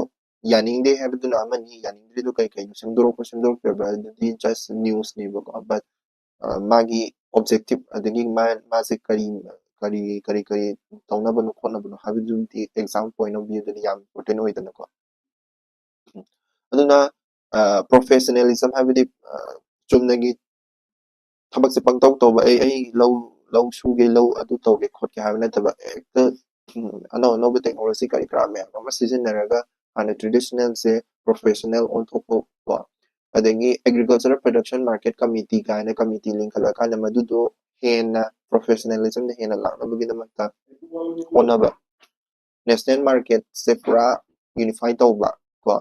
ꯌꯥꯅꯤꯡꯗꯦ ꯍꯥꯏꯕꯗꯨꯅ ꯑꯃꯅꯤ, ꯌꯥꯅꯤꯡꯗ꯭ꯔꯤꯗꯣ ꯀꯩ ꯀꯩꯅꯣ, ꯁꯦꯝꯗꯣꯔꯛꯄ ꯁꯦꯝꯗꯣꯔꯛꯇ꯭ꯔꯕ ꯑꯗꯨꯗꯤ ꯖꯁ ꯅ꯭ꯌꯨꯁꯅꯦꯕꯀꯣ꯫ ꯕꯠ ꯃꯥꯒꯤ ꯑꯣꯕꯖꯦꯛꯇꯤꯞ ꯑꯗꯒꯤ ꯃꯥ ꯃꯥꯁꯦ ꯀꯔꯤ ꯀꯔꯤ ꯀꯔꯤ ꯀꯔꯤ ꯇꯧꯅꯕꯅꯣ ꯈꯣꯠꯅꯕꯅꯣ ꯍꯥꯏꯕꯗꯨꯗꯤ ꯑꯦꯛꯖꯥꯝ ꯄꯣꯏꯟ ꯑꯣꯐ ꯚ꯭ꯌꯨꯗꯗꯤ ꯌꯥꯝ ꯏꯝꯄꯣꯔꯇꯦꯟ ꯑꯣꯏꯗꯅꯀꯣ꯫ ꯑꯗꯨꯅ ꯄ꯭ꯔꯣꯐꯦꯁꯅꯦꯂꯤꯖꯝ ꯍꯥꯏꯕꯗꯤ ꯆꯨꯝꯅꯒꯤ ꯊꯕꯛꯁꯦ ꯄꯪꯇꯧ ꯇꯧꯕ, ꯑꯩ ꯑꯩ ꯂꯧ ꯂꯧ ꯁꯨꯒꯦ, ꯂꯧ ꯑꯗꯨ ꯇꯧꯒꯦ ꯈꯣꯠꯀꯦ ꯍꯥꯏꯕ ꯅꯠꯇꯕ, ꯍꯦꯛꯇ ꯑꯅꯧ ꯑꯅꯧꯕ ꯇꯦꯛꯅꯣꯂꯣꯖꯤ ꯀꯔꯤ ꯀꯔꯥ ꯃꯌꯥꯝ ꯑꯃ ꯁꯤꯖꯤꯟꯅꯔꯒ ꯍꯥꯟꯅ ꯇ꯭ꯔꯦꯗꯤꯁꯅꯦꯜꯁꯦ ꯄ꯭ꯔꯣꯐꯦꯁꯅꯦꯜ ꯑꯣꯟꯊꯣꯛꯄ ꯀꯣ꯫ ꯑꯗꯒꯤ ꯑꯦꯒ꯭ꯔꯤꯀꯜꯆꯔ ꯄ꯭ꯔꯗꯛꯁꯟ ꯃꯥꯔꯀꯦꯠ ꯀꯃꯤꯇꯤ ꯀꯥꯏꯅ ꯀꯃꯤꯇꯤ ꯂꯤꯡꯈꯠꯂꯀꯥꯟꯗ ꯃꯗꯨꯗꯣ ꯍꯦꯟꯅ ꯄ꯭ꯔꯣꯐꯦꯁꯅꯦꯂꯤꯖꯝꯗ ꯍꯦꯟꯅ ꯂꯥꯛꯅꯕꯒꯤꯗꯃꯛꯇ ꯍꯣꯠꯅꯕ꯫ ꯅꯦꯁꯅꯦꯜ ꯃꯥꯔꯀꯦꯠꯁꯦ ꯄꯨꯔꯥ ꯌꯨꯅꯤꯐꯥꯏ ꯇꯧꯕ ꯀꯣ,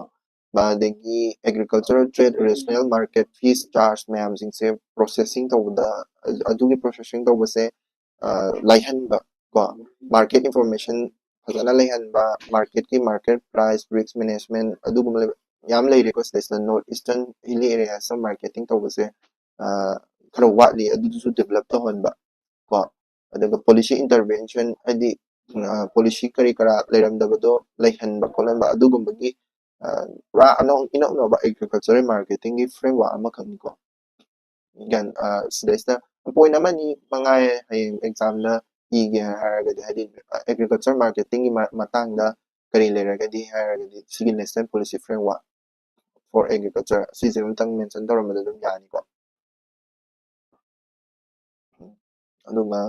ꯑꯗꯒꯤ agricultural trade, national market, fish charge ꯃꯌꯥꯝꯁꯤꯡꯁꯦ ꯄ꯭ꯔꯣꯁꯦꯁꯤꯡ ꯇꯧꯕꯗ, ꯑꯗꯨꯒꯤ ꯄ꯭ꯔꯣꯁꯦꯁꯤꯡ ꯇꯧꯕꯁꯦ ꯂꯥꯏꯍꯟꯕ ꯀꯣ, ꯃꯥꯔꯀꯦꯠ ꯏꯟꯐꯣꯔꯃꯦꯁꯟ ꯐꯖꯅ ꯂꯩꯍꯟꯕ, ꯃꯥꯔꯀꯦꯠꯀꯤ ꯃꯥꯔꯀꯦꯠ ꯄ꯭ꯔꯥꯏꯁ, ꯔꯤꯁꯛ ꯃꯦꯅꯦꯖꯃꯦꯟ, ꯑꯗꯨꯒꯨꯝꯕ ꯃꯌꯥꯝ ꯂꯩꯔꯦꯀꯣ꯫ ꯁꯤꯗꯩꯁꯤꯗ ꯅꯣꯔꯠ ꯏꯁꯇꯔꯟ ꯍꯤꯂꯤ ꯑꯦꯔꯤꯌꯥꯁꯇ ꯃꯥꯔꯀꯦꯇꯤꯡ ꯇꯧꯕꯁꯦ ꯈꯔ ꯋꯥꯠꯂꯤ, ꯑꯗꯨꯗꯨꯁꯨ ꯗꯤꯕꯂꯞ ꯇꯧꯍꯟꯕ ꯀꯣ꯫ ꯑꯗꯨꯒ ꯄꯣꯂꯤꯁꯤ ꯏꯟꯇꯔꯚꯦꯟꯁꯟ, ꯍꯥꯏꯗꯤ ꯄꯣꯂꯤꯁꯤ ꯀꯔꯤ ꯀꯔꯥ ꯂꯩꯔꯝꯗꯕꯗꯣ ꯂꯩꯍꯟꯕ ꯈꯣꯠꯍꯟꯕ, ꯑꯗꯨꯒꯨꯝꯕꯒꯤ ꯄꯨꯔꯥ ꯑꯅꯧ ꯏꯅꯧ ꯅꯧꯕ ꯑꯦꯒ꯭ꯔꯤꯀꯜꯆꯔꯦꯜ ꯃꯥꯔꯀꯦꯇꯤꯡꯒꯤ ꯐ꯭ꯔꯦꯝꯋꯥꯔꯛ ꯑꯃꯈꯛꯅꯤꯀꯣ꯫ ꯒ꯭ꯌꯥꯟ ꯁꯤꯗꯩꯁꯤꯗ ꯄꯣꯏꯟ ꯑꯃꯅꯤ ꯃꯉꯥꯏ ꯍꯌꯦꯡ ꯑꯦꯛꯖꯥꯝꯅ ꯏꯒꯦ ꯍꯥꯏꯔꯒꯗꯤ, ꯍꯥꯏꯗꯤ ꯑꯦꯒ꯭ꯔꯤꯀꯜꯆꯔ ꯃꯥꯔꯀꯦꯇꯤꯡꯒꯤ ꯃꯇꯥꯡꯗ ꯀꯔꯤ ꯂꯩꯔꯒꯗꯤ ꯍꯥꯏꯔꯒꯗꯤ, ꯁꯤꯒꯤ national policy framework four agriculture ꯁꯤꯁꯦ ꯑꯃꯇꯪ ꯃꯦꯟꯁꯟ ꯇꯧꯔꯝꯕꯗ ꯑꯗꯨꯝ ꯌꯥꯅꯤꯀꯣ꯫ ꯑꯗꯨꯒ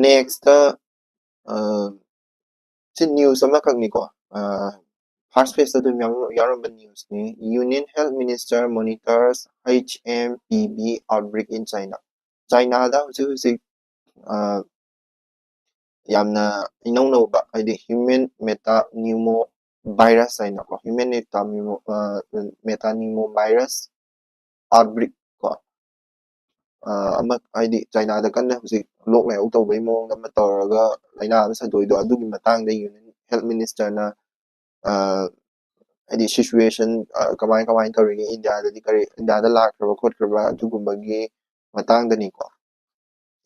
ꯅꯦꯛꯁꯇ ꯁꯤ ꯅ꯭ꯌꯨꯁ ꯑꯃꯈꯛꯅꯤꯀꯣ꯫ ꯐꯥꯔꯁ ꯄꯦꯖꯇ ꯑꯗꯨꯝ ꯌꯥꯎꯔꯝꯕ ꯅ꯭ꯌꯨꯁꯅꯤ꯫ Union Health Minister monitors H M P V outbreak in China. ꯆꯥꯏꯅꯥꯗ ꯍꯧꯖꯤꯛ ꯍꯧꯖꯤꯛ ꯌꯥꯝꯅ ꯏꯅꯧ ꯅꯧꯕ, ꯍꯥꯏꯗꯤ human metapneumovirus ꯍꯥꯏꯅꯀꯣ, human metapneumo metapneumovirus outbreak ꯀꯣ, ꯑꯃ, ꯍꯥꯏꯗꯤ ꯆꯥꯏꯅꯥꯗ ꯀꯟꯅ ꯍꯧꯖꯤꯛ ꯂꯣꯛ ꯂꯥꯏꯍꯧ ꯇꯧꯕꯒꯤ ꯃꯑꯣꯡꯗ ꯑꯃ ꯇꯧꯔꯒ ꯂꯥꯏꯅꯥ ꯑꯃ ꯁꯟꯗꯣꯛꯏꯗꯣ, ꯑꯗꯨꯒꯤ ꯃꯇꯥꯡꯗ ꯌꯨꯅꯤꯌꯟ ꯍꯦꯜꯠ ꯃꯤꯅꯤꯁꯇꯔꯅ ꯍꯥꯏꯗꯤ ꯁꯤꯆꯨꯋꯦꯁꯟ ꯀꯃꯥꯏ ꯀꯃꯥꯏꯅ ꯇꯧꯔꯤꯒꯦ, ꯏꯟꯗꯤꯌꯥꯗꯗꯤ ꯀꯔꯤ, ꯏꯟꯗꯤꯌꯥꯗ ꯂꯥꯛꯈ꯭ꯔꯕ ꯈꯣꯠꯈ꯭ꯔꯕ ꯑꯗꯨꯒꯨꯝꯕꯒꯤ ꯃꯇꯥꯡꯗꯅꯤꯀꯣ꯫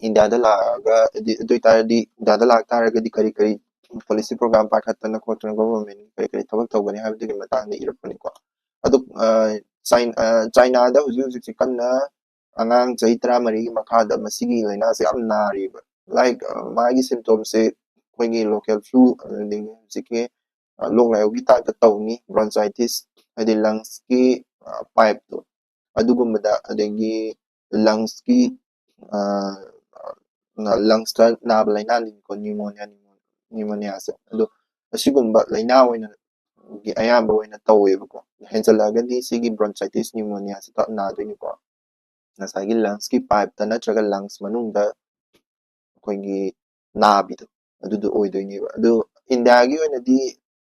ꯏꯟꯗꯤꯌꯥꯗ ꯂꯥꯛꯑꯒ, ꯍꯥꯏꯗꯤ ꯑꯗꯨ ꯑꯣꯏꯇꯥꯔꯗꯤ ꯏꯟꯗꯤꯌꯥꯗ ꯂꯥꯛꯇꯥꯔꯒꯗꯤ ꯀꯔꯤ ꯀꯔꯤ ꯄꯣꯂꯤꯁꯤ ꯄ꯭ꯔꯣꯒ꯭ꯔꯥꯝ ꯄꯥꯏꯈꯠꯇꯅ ꯈꯣꯠꯇꯅ ꯒꯣꯚꯔꯟꯃꯦꯟ ꯀꯔꯤ ꯀꯔꯤ ꯊꯕꯛ ꯇꯧꯒꯅꯤ ꯍꯥꯏꯕꯗꯨꯒꯤ ꯃꯇꯥꯡꯗ ꯏꯔꯛꯄꯅꯤꯀꯣ꯫ ꯑꯗꯨ ꯆꯥꯏꯅꯥ, ꯆꯥꯏꯅꯥꯗ ꯍꯧꯖꯤꯛ ꯍꯧꯖꯤꯛꯁꯦ ꯀꯟꯅ ꯑꯉꯥꯡ ꯆꯍꯤ ꯇꯔꯥꯃꯔꯤꯒꯤ ꯃꯈꯥꯗ ꯃꯁꯤꯒꯤ ꯂꯥꯏꯅꯥꯁꯦ ꯌꯥꯝ ꯅꯥꯔꯤꯕ꯫ ꯂꯥꯏꯛ ꯃꯥꯒꯤ ꯁꯤꯝꯇꯣꯝꯁꯦ ꯑꯩꯈꯣꯏꯒꯤ ꯂꯣꯀꯦꯜ ꯐ꯭ꯂꯨ, ꯑꯗꯒꯤ ꯍꯧꯖꯤꯛꯀꯤ ꯂꯣꯛ ꯂꯥꯏꯍꯧꯒꯤ ꯇꯥꯏꯞꯇ ꯇꯧꯅꯤ, ꯕ꯭ꯔꯣꯟꯆꯥꯏꯇꯤꯁ, ꯍꯥꯏꯗꯤ ꯂꯪꯁꯀꯤ ꯄꯥꯏꯞꯇꯣ ꯑꯗꯨꯒꯨꯝꯕꯗ, ꯑꯗꯒꯤ ꯂꯪꯁꯀꯤ ꯂꯪꯁꯇ ꯅꯥꯕ ꯂꯥꯏꯅꯥꯅꯤꯀꯣ, ꯅ꯭ꯌꯨꯃꯣꯅꯤꯌꯥ, ꯅ꯭ꯌꯨꯃꯣꯅꯤꯌꯥꯁꯦ꯫ ꯑꯗꯣ ꯑꯁꯤꯒꯨꯝꯕ ꯂꯥꯏꯅꯥ ꯑꯣꯏꯅ ꯑꯌꯥꯝꯕ ꯑꯣꯏꯅ ꯇꯧꯋꯦꯕꯀꯣ꯫ ꯍꯦꯟꯖꯜꯂꯛꯑꯒꯗꯤ ꯁꯤꯒꯤ ꯕ꯭ꯔꯣꯟꯆꯥꯏꯇꯤꯁ ꯅ꯭ꯌꯨꯃꯣꯅꯤꯌꯥꯁꯤ ꯅꯥꯗꯣꯏꯅꯤꯀꯣ꯫ ꯉꯁꯥꯏꯒꯤ ꯂꯪꯁꯀꯤ ꯄꯥꯏꯞꯇ ꯅꯠꯇ꯭ꯔꯒ ꯂꯪꯁ ꯃꯅꯨꯡꯗ ꯑꯩꯈꯣꯏꯒꯤ ꯅꯥꯕꯤꯗꯣ ꯑꯗꯨꯗꯣ ꯑꯣꯏꯗꯣꯏꯅꯦꯕ꯫ ꯑꯗꯨ ꯏꯟꯗꯤꯌꯥꯒꯤ ꯑꯣꯏꯅꯗꯤ,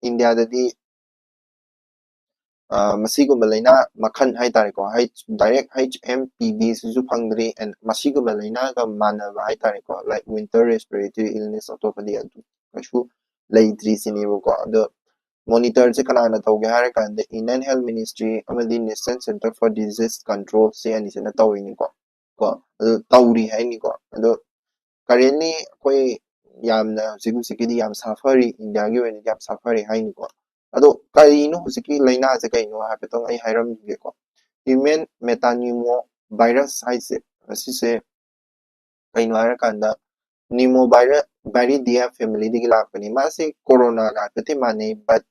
ꯏꯟꯗꯤꯌꯥꯗꯗꯤ ꯃꯁꯤꯒꯨꯝꯕ ꯂꯥꯏꯅꯥ ꯃꯈꯜ ꯍꯥꯏꯇꯥꯔꯦꯀꯣ, ꯗꯥꯏꯔꯦꯛ ꯍꯩꯆ ꯑꯦꯝ ꯄꯤ ꯚꯤꯁꯤꯁꯨ ꯐꯪꯗ꯭ꯔꯤ꯫ ꯑꯦꯟ ꯃꯁꯤꯒꯨꯝꯕ ꯂꯥꯏꯅꯥꯒ ꯃꯥꯟꯅꯕ ꯍꯥꯏꯇꯥꯔꯦꯀꯣ, ꯂꯥꯏꯛ ꯋꯤꯟꯇꯔ ꯔꯦꯁꯄꯤꯔꯦꯇꯔꯤ ꯏꯜꯅꯦꯁ ꯑꯇꯣꯞꯄꯗꯤ ꯑꯗꯨ ꯀꯩꯁꯨ ꯂꯩꯇ꯭ꯔꯤ ꯁꯤꯅꯦꯕꯀꯣ꯫ ꯑꯗꯣ ꯃꯣꯅꯤꯇꯔꯁꯦ ꯀꯅꯥꯅ ꯇꯧꯒꯦ ꯍꯥꯏꯔ ꯀꯥꯟꯗ Indian Health Ministry ꯑꯃꯗꯤ National Center for Disease Control ꯁꯤ ꯑꯅꯤꯁꯤꯅ ꯇꯧꯔꯤꯅꯤꯀꯣ꯫ ꯀꯣ ꯑꯗꯨ ꯇꯧꯔꯤ ꯍꯥꯏꯅꯤꯀꯣ꯫ ꯑꯗꯣ ꯀꯔꯦꯟꯂꯤ ꯑꯩꯈꯣꯏ ꯌꯥꯝꯅ ꯍꯧꯖꯤꯛ ꯍꯧꯖꯤꯛꯀꯤꯗꯤ ꯌꯥꯝ ꯁꯥꯐꯔꯤ, ꯏꯟꯗꯤꯌꯥꯒꯤ ꯑꯣꯏꯅꯗꯤ ꯌꯥꯝ ꯁꯥꯐꯔꯤ ꯍꯥꯏꯅꯤꯀꯣ꯫ ꯑꯗꯣ ꯀꯔꯤꯅꯣ ꯍꯧꯖꯤꯛꯀꯤ ꯂꯥꯏꯅꯥꯁꯦ ꯀꯩꯅꯣ ꯍꯥꯏꯐꯦꯠꯇꯪ ꯑꯩ ꯍꯥꯏꯔꯝꯒꯦꯀꯣ꯫ ꯍ꯭ꯌꯨꯃꯦꯟ ꯃꯦꯇꯥꯅꯤꯃꯣ ꯚꯥꯏꯔꯁ ꯍꯥꯏꯁꯦ, ꯑꯁꯤꯁꯦ ꯀꯩꯅꯣ ꯍꯥꯏꯔꯀꯥꯟꯗ ꯅꯤꯃꯣ ꯚꯥꯏꯔꯤꯗꯤꯌꯥ ꯐꯦꯃꯤꯂꯤꯗꯒꯤ ꯂꯥꯛꯄꯅꯤ꯫ ꯃꯥꯁꯦ ꯀꯣꯔꯣꯅꯥꯒ ꯍꯥꯏꯐꯦꯠꯇꯤ ꯃꯥꯟꯅꯩ, ꯕꯠ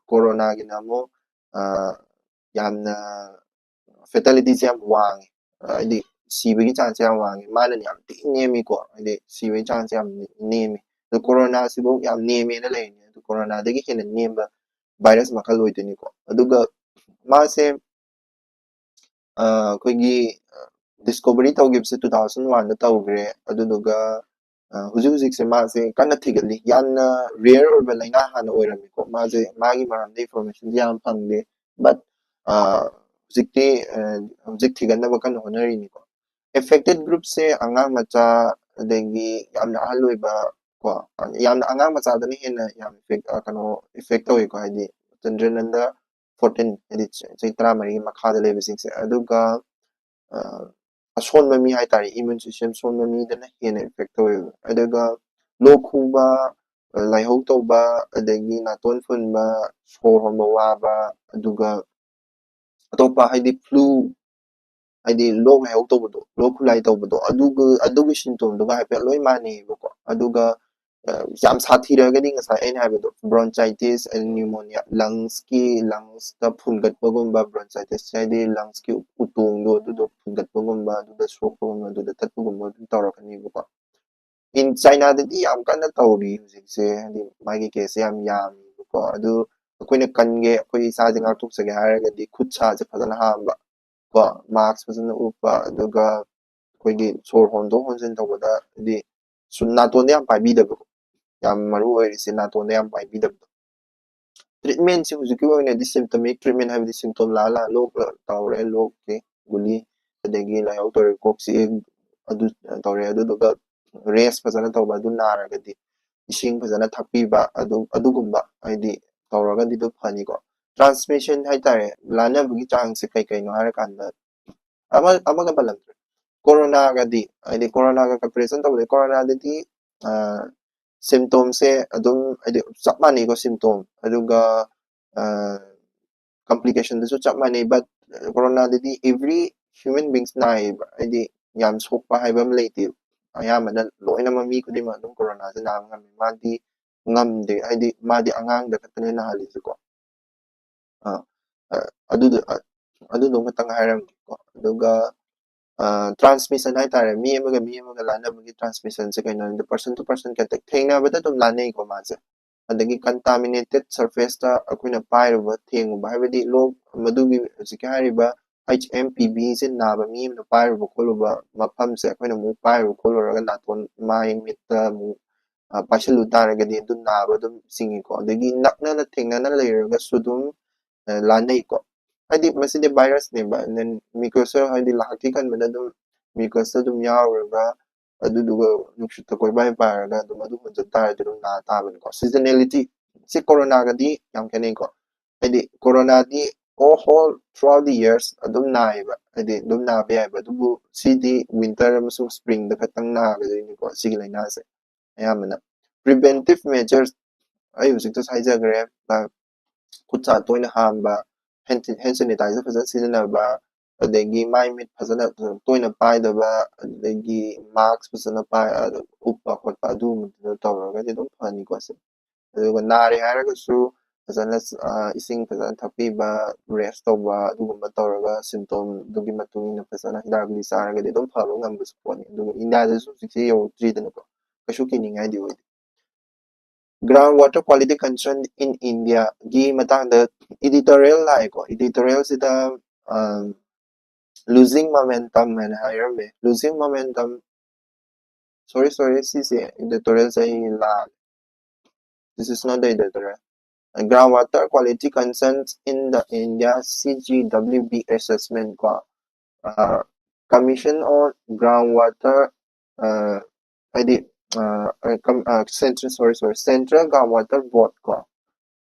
ꯀꯣꯔꯣꯅꯥꯒꯤꯅ ꯑꯃꯨꯛ ꯌꯥꯝꯅ ꯐꯦꯇꯥꯂꯤꯇꯤꯁꯦ ꯌꯥꯝ ꯋꯥꯡꯉꯦ, ꯍꯥꯏꯗꯤ ꯁꯤꯕꯒꯤ ꯆꯥꯡꯁꯦ ꯌꯥꯝ ꯋꯥꯡꯉꯦ꯫ ꯃꯥꯅꯗꯤ ꯌꯥꯝ ꯊꯤ ꯅꯦꯝꯃꯤꯀꯣ, ꯍꯥꯏꯗꯤ ꯁꯤꯕꯒꯤ ꯆꯥꯡꯁꯦ ꯌꯥꯝ ꯅꯦꯝꯃꯤ꯫ ꯑꯗꯣ ꯀꯣꯔꯣꯅꯥꯁꯤꯐꯧ ꯌꯥꯝ ꯅꯦꯝꯃꯦꯅ ꯂꯩꯔꯤꯅꯦ, ꯑꯗꯣ ꯀꯣꯔꯣꯅꯥꯗꯒꯤ ꯍꯦꯟꯅ ꯅꯦꯝꯕ ꯚꯥꯏꯔꯁ ꯃꯈꯜ ꯑꯣꯏꯗꯣꯏꯅꯤꯀꯣ꯫ ꯑꯗꯨꯒ ꯃꯥꯁꯦ ꯑꯩꯈꯣꯏꯒꯤ ꯗꯤꯁꯀꯣꯚꯔꯤ ꯇꯧꯈꯤꯕꯁꯦ ꯇꯨ ꯊꯥꯎꯖꯟ ꯋꯥꯟꯗ ꯇꯧꯈ꯭ꯔꯦ꯫ ꯑꯗꯨꯗꯨꯒ ꯍꯧꯖꯤꯛ ꯍꯧꯖꯤꯛꯁꯦ ꯃꯥꯁꯦ ꯀꯟꯅ ꯊꯤꯒꯠꯂꯤ꯫ ꯌꯥꯝꯅ ꯔꯦꯌꯔ ꯑꯣꯏꯕ ꯂꯥꯏꯅꯥ ꯍꯥꯟꯅ ꯑꯣꯏꯔꯝꯃꯤꯀꯣ, ꯃꯥꯁꯦ ꯃꯥꯒꯤ ꯃꯔꯝꯗ ꯏꯟꯐꯣꯔꯃꯦꯁꯟꯁꯦ ꯌꯥꯝ ꯐꯪꯗꯦ꯫ ꯕꯠ ꯍꯧꯖꯤꯛꯇꯤ ꯍꯧꯖꯤꯛ ꯊꯤꯒꯠꯅꯕ ꯀꯟꯅ ꯍꯣꯠꯅꯔꯤꯅꯤꯀꯣ꯫ ꯑꯦꯐꯦꯛꯇꯦꯠ ꯒ꯭ꯔꯨꯞꯁꯦ ꯑꯉꯥꯡ ꯃꯆꯥ, ꯑꯗꯒꯤ ꯌꯥꯝꯅ ꯑꯍꯜ ꯑꯣꯏꯕ, ꯀꯣ꯫ ꯌꯥꯝꯅ ꯑꯉꯥꯡ ꯃꯆꯥꯗꯅ ꯍꯦꯟꯅ ꯌꯥꯝ effect, ꯑ, ꯀꯩꯅꯣ, effect ꯇꯧꯋꯤꯀꯣ, ꯍꯥꯏꯗꯤ children under fourteen, ꯍꯥꯏꯗꯤ ꯆ-, ꯆꯍꯤ ꯇꯔꯥꯃꯔꯤꯒꯤ ꯃꯈꯥꯗ ꯂꯩꯕꯁꯤꯡꯁꯦ꯫ ꯑꯗꯨꯒ, ꯑ, ꯑꯁꯣꯟꯕ ꯃꯤ ꯍꯥꯏꯇꯥꯔꯦ, immune system ꯁꯣꯟꯕ ꯃꯤꯗꯅ ꯍꯦꯟꯅ effect ꯇꯧꯋꯦꯕ꯫ ꯑꯗꯨꯒ ꯂꯣꯛ ꯈꯨꯕ, ꯂꯥꯏꯍꯧ ꯇꯧꯕ, ꯑꯗꯒꯤ ꯅꯥꯇꯣꯟ ꯐꯨꯟꯕ, ꯁꯣꯔ ꯍꯣꯟꯕ ꯋꯥꯕ, ꯑꯗꯨꯒ ꯑꯇꯣꯞꯄ ꯍꯥꯏꯗꯤ flu, ꯍꯥꯏꯗꯤ ꯂꯣꯛ ꯂꯥꯏꯍꯧ ꯇꯧꯕꯗꯣ, ꯂꯣꯛ ꯈꯨꯂꯥꯏ ꯇꯧꯕꯗꯣ, ꯑꯗꯨꯒ, ꯑꯗꯨꯒꯤ symptomꯗꯨꯒ ꯍꯥꯏꯐꯦꯠ ꯂꯣꯏ ꯃꯥꯟꯅꯩꯌꯦꯕꯀꯣ꯫ ꯑꯗꯨꯒ, ꯑ, ꯌꯥꯝ ꯁꯥꯊꯤꯔꯒꯗꯤ ꯉꯁꯥꯏ ꯑꯩꯅ ꯍꯥꯏꯕꯗꯣ, bronchitis, pneumonia, lungsꯀꯤ, lungsꯇ ꯐꯨꯟꯒꯠꯄꯒꯨꯝꯕ, bronchitis ꯍꯥꯏꯗꯤ lungsꯀꯤ ꯎꯇꯣꯡꯗꯣ ꯑꯗꯨꯗꯣ ꯐꯨꯟꯒꯠꯄꯒꯨꯝꯕ, ꯑꯗꯨꯗ ꯁꯣꯛꯄꯒꯨꯝꯕ, ꯑꯗꯨꯗ ꯇꯠꯄꯒꯨꯝꯕ ꯑꯗꯨꯝ ꯇꯧꯔꯛꯀꯅꯤꯕꯀꯣ꯫ In Chinaꯗꯗꯤ ꯌꯥꯝ ꯀꯟꯅ ꯇꯧꯔꯤ ꯍꯧꯖꯤꯛꯁꯦ, ꯍꯥꯏꯗꯤ ꯃꯥꯒꯤ caseꯁꯦ ꯌꯥꯝ ꯌꯥꯝꯃꯤꯕꯀꯣ꯫ ꯑꯗꯨ ꯑꯩꯈꯣꯏꯅ ꯀꯟꯒꯦ, ꯑꯩꯈꯣꯏ ꯏꯁꯥꯁꯦ ꯉꯥꯛꯊꯣꯛꯆꯒꯦ ꯍꯥꯏꯔꯒꯗꯤ ꯈꯨꯠ ꯁꯥꯁꯦ ꯐꯖꯅ ꯍꯥꯝꯕ ꯀꯣ, mask ꯐꯖꯅ ꯎꯞꯄ, ꯑꯗꯨꯒ ꯑꯩꯈꯣꯏꯒꯤ ꯁꯣꯔ ꯍꯣꯟꯗꯣꯛ ꯍꯣꯟꯖꯤꯟ ꯇꯧꯕꯗ ꯍꯥꯏꯗꯤ ꯁꯨꯝ ꯅꯥꯇꯣꯟꯗ ꯌꯥꯝ ꯄꯥꯏꯕꯤꯗꯕꯀꯣ, ꯌꯥꯝ ꯃꯔꯨ ꯑꯣꯏꯔꯤꯁꯦ ꯅꯥꯇꯣꯟꯗ ꯌꯌꯥꯝ ꯄꯥꯏꯕꯤꯗꯕꯗꯣ꯫ Treatmentꯁꯦ ꯍꯧꯖꯤꯛꯀꯤ ꯑꯣꯏꯅꯗꯤ symptomatic treatment ꯍꯥꯏꯕꯗꯤ symptom ꯂꯥꯛꯑ ꯂꯥꯛꯑ ꯂꯣꯛ ꯇꯧꯔꯦ, ꯂꯣꯛꯀꯤ ꯒꯨꯂꯤ, ꯑꯗꯒꯤ ꯂꯥꯏꯍꯧ ꯇꯧꯔꯦ, ꯀꯣꯛ ꯆꯤꯛꯑꯦ, ꯑꯗꯨ ꯇꯧꯔꯦ, ꯑꯗꯨꯗꯨꯒ rest ꯐꯖꯅ ꯇꯧꯕ, ꯑꯗꯨ ꯅꯥꯔꯒꯗꯤ ꯏꯁꯤꯡ ꯐꯖꯅ ꯊꯛꯄꯤꯕ, ꯑꯗꯨ, ꯑꯗꯨꯒꯨꯝꯕ ꯍꯥꯏꯗꯤ ꯇꯧꯔꯒꯗꯤ ꯑꯗꯨꯝ ꯐꯅꯤꯀꯣ꯫ Transmission ꯍꯥꯏꯇꯥꯔꯦ, ꯂꯥꯟꯅꯕꯒꯤ ꯆꯥꯡꯁꯦ ꯀꯩ ꯀꯩꯅꯣ ꯍꯥꯏꯔꯀꯥꯟꯗ ꯑꯃ-, ꯑꯃꯒ ꯄꯜꯂꯝꯗ꯭ꯔꯦ꯫ ꯀꯣꯔꯣꯅꯥꯒꯗꯤ, ꯍꯥꯏꯗꯤ ꯀꯣꯔꯣꯅꯥꯒ comparison ꯇꯧꯕꯗ ꯀꯣꯔꯣꯅꯥꯗꯗꯤ, ꯑ, symptomꯁꯦ ꯑꯗꯨꯝ ꯍꯥꯏꯗꯤ ꯆꯞ ꯃꯥꯟꯅꯩꯀꯣ symptom, ꯑꯗꯨꯒ, ꯑ, complicationꯗꯁꯨ ꯆꯞ ꯃꯥꯟꯅꯩ, but ꯀꯣꯔꯣꯅꯥꯗꯗꯤ every human beings ꯅꯥꯏꯌꯦꯕ, ꯍꯥꯏꯗꯤ ꯌꯥꯝ ꯁꯣꯛꯄ ꯍꯥꯏꯕ ꯑꯃ ꯂꯩꯇꯦꯕ꯫ ꯑꯌꯥꯝꯕꯅ ꯂꯣꯏꯅꯃꯛ ꯃꯤ ꯈꯨꯗꯤꯡꯃꯛ ꯑꯗꯨꯝ ꯀꯣꯔꯣꯅꯥꯁꯦ ꯅꯥꯕ ꯉꯝꯃꯤ꯫ ꯃꯥꯗꯤ ꯉꯝꯗꯦ, ꯍꯥꯏꯗꯤ ꯃꯥꯗꯤ ꯑꯉꯥꯡꯗ ꯈꯛꯇꯅꯦ ꯅꯥꯍꯜꯂꯤꯁꯦꯀꯣ꯫ ꯑ, ꯑ, ꯑꯗꯨꯗꯣ, ꯑ, ꯑꯗꯨꯗꯣ ꯈꯛꯇꯪ ꯍꯥꯏꯔꯝꯒꯦꯀꯣ꯫ ꯑꯗꯨꯒ, ꯑ, transmission ꯍꯥꯏꯇꯥꯔꯦ, ꯃꯤ ꯑꯃꯒ ꯃꯤ ꯑꯃꯒ ꯂꯥꯟꯅꯕꯒꯤ transmissionꯁꯦ ꯀꯩꯅꯣ ꯍꯥꯏꯗ, person to person contact, ꯊꯦꯡꯅꯕꯗ ꯑꯗꯨꯝ ꯂꯥꯟꯅꯩꯀꯣ ꯃꯥꯁꯦ꯫ ꯑꯗꯒꯤ contaminated surfaceꯇ ꯑꯩꯈꯣꯏꯅ ꯄꯥꯏꯔꯨꯕ, ꯊꯦꯡꯉꯨꯕ, ꯍꯥꯏꯕꯗꯤ ꯂꯣꯛ ꯃꯗꯨꯒꯤ ꯍꯧꯖꯤꯛꯀꯤ ꯍꯥꯏꯔꯤꯕ HMPVꯁꯦ ꯅꯥꯕ ꯃꯤ ꯑꯃꯅ ꯄꯥꯏꯔꯨꯕ ꯈꯣꯠꯂꯨꯕ ꯃꯐꯝꯁꯦ ꯑꯩꯈꯣꯏꯅ ꯑꯃꯨꯛ ꯄꯥꯏꯔꯨꯕ ꯈꯣꯠꯂꯨꯔꯒ ꯅꯥꯇꯣꯟ, ꯃꯥꯏ, ꯃꯤꯠꯇ ꯑꯃꯨꯛ, ꯑ, ꯄꯥꯏꯁꯤꯜꯂꯨ ꯇꯥꯔꯒꯗꯤ ꯑꯗꯨꯝ ꯅꯥꯕ ꯑꯗꯨꯝ ꯆꯤꯡꯉꯤꯀꯣ꯫ ꯑꯗꯒꯤ ꯅꯛꯅꯅ ꯊꯦꯡꯅꯅ ꯂꯩꯔꯒꯁꯨ ꯑꯗꯨꯝ, ꯑ, ꯂꯥꯟꯅꯩꯀꯣ꯫ ꯍꯥꯏꯗꯤ ꯃꯁꯤꯗꯤ virusꯅꯦꯕ, and then mucosal ꯍꯥꯏꯗꯤ ꯂꯥꯛꯇꯤ ꯀꯟꯕꯗ ꯑꯗꯨꯝ mucusꯇ ꯑꯗꯨꯝ ꯌꯥꯎꯔꯒ ꯑꯗꯨꯗꯨꯒ ꯅꯨꯡꯁꯤꯠꯇ ꯀꯣꯏꯕꯥꯏ ꯄꯥꯏꯔꯒ ꯑꯗꯨꯝ ꯑꯗꯨ ꯍꯣꯟꯖꯟ ꯇꯥꯔꯗꯤ ꯑꯗꯨꯝ ꯅꯥ ꯇꯥꯕꯅꯤꯀꯣ꯫ Seasonality ꯁꯤ ꯀꯣꯔꯣꯅꯥꯒꯗꯤ ꯌꯥꯝ ꯈꯦꯠꯅꯩꯀꯣ꯫ ꯍꯥꯏꯗꯤ ꯀꯣꯔꯣꯅꯥꯗꯤ all whole throughout the years ꯑꯗꯨꯝ ꯅꯥꯏꯌꯦꯕ, ꯍꯥꯏꯗꯤ ꯑꯗꯨꯝ ꯅꯥꯕ ꯌꯥꯏꯕ꯫ ꯑꯗꯨꯕꯨ ꯁꯤꯗꯤ winter ꯑꯃꯁꯨꯡ spring ꯗ ꯈꯛꯇꯪ ꯅꯥꯒꯗꯣꯏꯅꯤꯀꯣ ꯁꯤꯒꯤ ꯂꯥꯏꯅꯥꯁꯦ꯫ ꯑꯌꯥꯝꯕꯅ preventive measures ꯑꯩ ꯍꯧꯖꯤꯛꯇꯁꯨ ꯍꯥꯏꯖꯈ꯭ꯔꯦ, ꯈꯨꯠ ꯁꯥ ꯇꯣꯏꯅ ꯍꯥꯝꯕ, hand hand sanitizer ꯐꯖꯅ ꯁꯤꯖꯤꯟꯅꯕ, ꯑꯗꯒꯤ ꯃꯥꯏ ꯃꯤꯠ ꯐꯖꯅ ꯇꯣꯏꯅ ꯄꯥꯏꯗꯕ, ꯑꯗꯒꯤ mask ꯐꯖꯅ ꯄꯥꯏ, ꯎꯞꯄ ꯈꯣꯠꯄ ꯑꯗꯨꯒꯨꯝꯕꯗꯨꯗ ꯇꯧꯔꯒꯗꯤ ꯑꯗꯨꯝ ꯐꯅꯤꯀꯣ ꯁꯦ꯫ ꯑꯗꯨꯒ ꯅꯥꯔꯦ ꯍꯥꯏꯔꯒꯁꯨ ꯐꯖꯅ, ꯑ, ꯏꯁꯤꯡ ꯐꯖꯅ ꯊꯛꯄꯤꯕ, rest ꯇꯧꯕ, ꯑꯗꯨꯒꯨꯝꯕ ꯇꯧꯔꯒ symptom ꯗꯨꯒꯤ ꯃꯇꯨꯡ ꯏꯟꯅ ꯐꯖꯅ ꯍꯤꯗꯥꯛ ꯒꯨꯂꯤ ꯆꯥꯔꯒꯗꯤ ꯑꯗꯨꯝ ꯐꯕ ꯉꯝꯕꯁꯨ ꯄꯣꯠꯅꯤ꯫ ꯑꯗꯨꯒ ꯏꯟꯗꯤꯌꯥꯗꯁꯨ ꯍꯧꯖꯤꯛꯁꯦ ꯌꯧꯔꯛꯇ꯭ꯔꯤꯗꯅꯀꯣ, ꯀꯩꯁꯨ ꯀꯤꯅꯤꯡꯉꯥꯏꯗꯤ ꯑꯣꯏꯗꯦ꯫ Ground water quality concern in India ꯒꯤ ꯃꯇꯥꯡꯗ editorial ꯂꯥꯛꯑꯦꯀꯣ꯫ Editorial ꯁꯤꯗ, ꯑ, losing momentum ꯍꯥꯏꯅ ꯍꯥꯏꯔꯝꯃꯦ꯫ Losing momentum, sorry, sorry, ꯁꯤꯁꯦ editorial ꯁꯦ ꯑꯩ ꯂꯥꯜꯂꯦ꯫ This is not the editorial. Groundwater quality concerns in the India C G W B assessment ꯀꯣ, ꯑ, Commission on Groundwater, ꯑ, ꯍꯥꯏꯗꯤ, ꯑ, ꯀꯝ-, ꯑ, Central, sorry, sorry, Central Groundwater Board ꯀꯣ,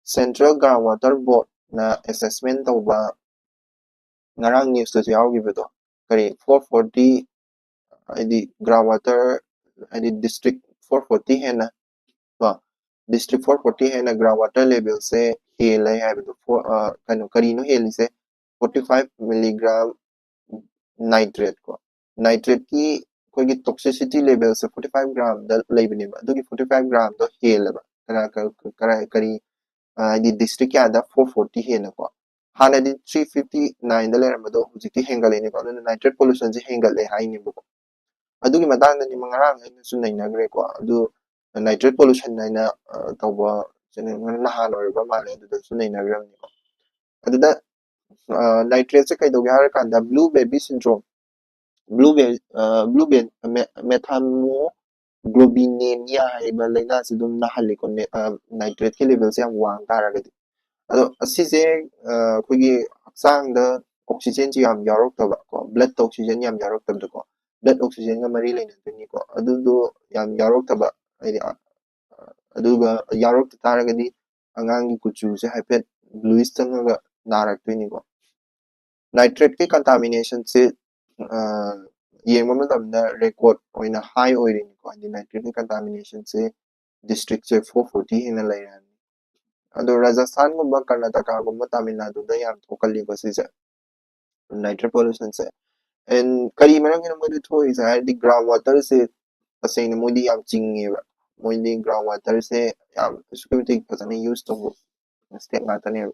Central Groundwater Board ꯅ assessment ꯇꯧꯕ ꯉꯔꯥꯡ news ꯇꯁꯨ ꯌꯥꯎꯈꯤꯕꯗꯣ, ꯀꯔꯤ four forty, ꯍꯥꯏꯗꯤ ground water, ꯍꯥꯏꯗꯤ district four forty ꯍꯦꯟꯅ ꯀꯣ, district four forty ꯍꯦꯟꯅ ground water level ꯁꯦ ꯍꯦꯜꯂꯦ ꯍꯥꯏꯕꯗꯣ, for-, ꯑ, ꯀꯩꯅꯣ, ꯀꯔꯤꯅꯣ ꯍꯦꯜꯂꯤꯁꯦ? Forty five milligram nitrate ꯀꯣ, nitrate ꯀꯤ ꯑꯩꯈꯣꯏꯒꯤ toxicity level ꯁꯦ forty five gram ꯗ ꯂꯩꯕꯅꯦꯕ꯫ ꯑꯗꯨꯒꯤ forty five gram ꯗꯣ ꯍꯦꯜꯂꯦꯕ꯫ ꯀꯅꯥ, ꯀ-, ꯀꯔꯥꯏ, ꯀꯔꯤ, ꯑ, ꯍꯥꯏꯗꯤ district ꯀꯌꯥꯗ four forty ꯍꯦꯟꯅꯀꯣ? ꯍꯥꯟꯅꯗꯤ three fifty nine ꯗ ꯂꯩꯔꯝꯕꯗꯣ ꯍꯧꯖꯤꯛꯇꯤ ꯍꯦꯟꯒꯠꯂꯛꯏꯅꯦꯀꯣ꯫ ꯑꯗꯨꯅ nitrate pollution ꯁꯦ ꯍꯦꯟꯒꯠꯂꯦ ꯍꯥꯏꯅꯦꯕꯀꯣ꯫ ꯑꯗꯨꯒꯤ ꯃꯇꯥꯡꯗꯅꯤ ꯉꯔꯥꯡ ꯑꯩꯅꯁꯨ ꯅꯩꯅꯈ꯭ꯔꯦꯀꯣ꯫ ꯑꯗꯨ nitrate pollution ꯍꯥꯏꯅ, ꯑ, ꯇꯧꯕ channel ꯅꯍꯥꯟ ꯑꯣꯏꯔꯕ ꯃꯥꯜꯂꯦ, ꯑꯗꯨꯗꯁꯨ ꯅꯩꯅꯈ꯭ꯔꯕꯅꯤꯀꯣ꯫ ꯑꯗꯨꯗ, ꯑ, nitrate ꯁꯦ ꯀꯩꯗꯧꯒꯦ ꯍꯥꯏꯔꯀꯥꯟꯗ blue baby syndrome, blue ba-, ꯑ, blue ba-, me-, methamo globinemia ꯍꯥꯏꯕ ꯂꯥꯏꯅꯥꯁꯤ ꯑꯗꯨꯝ ꯅꯥꯍꯜꯂꯤꯀꯣ, ꯅꯦ-, ꯑ, nitrate ꯀꯤ level ꯁꯦ ꯌꯥꯝ ꯋꯥꯡ ꯇꯥꯔꯒꯗꯤ꯫ ꯑꯗꯣ ꯑꯁꯤꯁꯦ, ꯑ, ꯑꯩꯈꯣꯏꯒꯤ ꯍꯛꯆꯥꯡꯗ oxygen ꯁꯦ ꯌꯥꯝ ꯌꯥꯎꯔꯛꯇꯕ ꯀꯣ, blood ꯇ oxygen ꯌꯥꯝ ꯌꯥꯎꯔꯛꯇꯕꯗꯀꯣ, blood oxygenꯒ ꯃꯔꯤ ꯂꯩꯅꯗꯣꯏꯅꯤꯀꯣ꯫ ꯑꯗꯨꯗꯣ ꯌꯥꯝ ꯌꯥꯎꯔꯛꯇꯕ, ꯍꯥꯏꯗꯤ ꯑꯗꯨꯒ ꯌꯥꯎꯔꯛꯇ ꯇꯥꯔꯒꯗꯤ ꯑꯉꯥꯡꯒꯤ ꯀꯨꯆꯨꯁꯦ ꯍꯥꯏꯐꯦꯠ bluish ꯆꯪꯉꯒ ꯅꯥꯔꯛꯇꯣꯏꯅꯤꯀꯣ꯫ Nitrateꯀꯤ contaminationꯁꯦ ꯌꯦꯡꯕ ꯃꯇꯝꯗ record ꯑꯣꯏꯅ high ꯑꯣꯏꯔꯤꯅꯤꯀꯣ꯫ ꯍꯥꯏꯗꯤ nitrateꯀꯤ contaminationꯁꯦ districtꯁꯦ four forty ꯍꯦꯟꯅ ꯂꯩꯔꯦ꯫ ꯑꯗꯣ ꯔꯥꯖꯁꯊꯥꯟꯒꯨꯝꯕ, ꯀꯔꯅꯥꯇꯀꯥꯒꯨꯝꯕ, ꯇꯥꯃꯤꯜ ꯅꯥꯗꯨꯗ ꯌꯥꯝ ꯊꯣꯛꯀꯜꯂꯤꯀꯣ ꯁꯤꯁꯦ, nitrate pollutionꯁꯦ꯫ And ꯀꯔꯤ ꯃꯔꯝꯒꯤꯅꯣ ꯃꯣꯏꯗ ꯊꯣꯛꯏꯁꯦ ꯍꯥꯏꯔꯗꯤ ground waterꯁꯦ ꯇꯁꯦꯡꯅ ꯃꯣꯏꯗꯤ ꯌꯥꯝ ꯆꯤꯡꯉꯦꯕ꯫ ꯃꯣꯏꯗꯤ ground waterꯁꯦ ꯌꯥꯝ ꯑꯁꯨꯛꯀꯤ ꯃꯇꯤꯛ ꯐꯖꯅ use ꯇꯧꯕ state ꯉꯥꯛꯇꯅꯦꯕ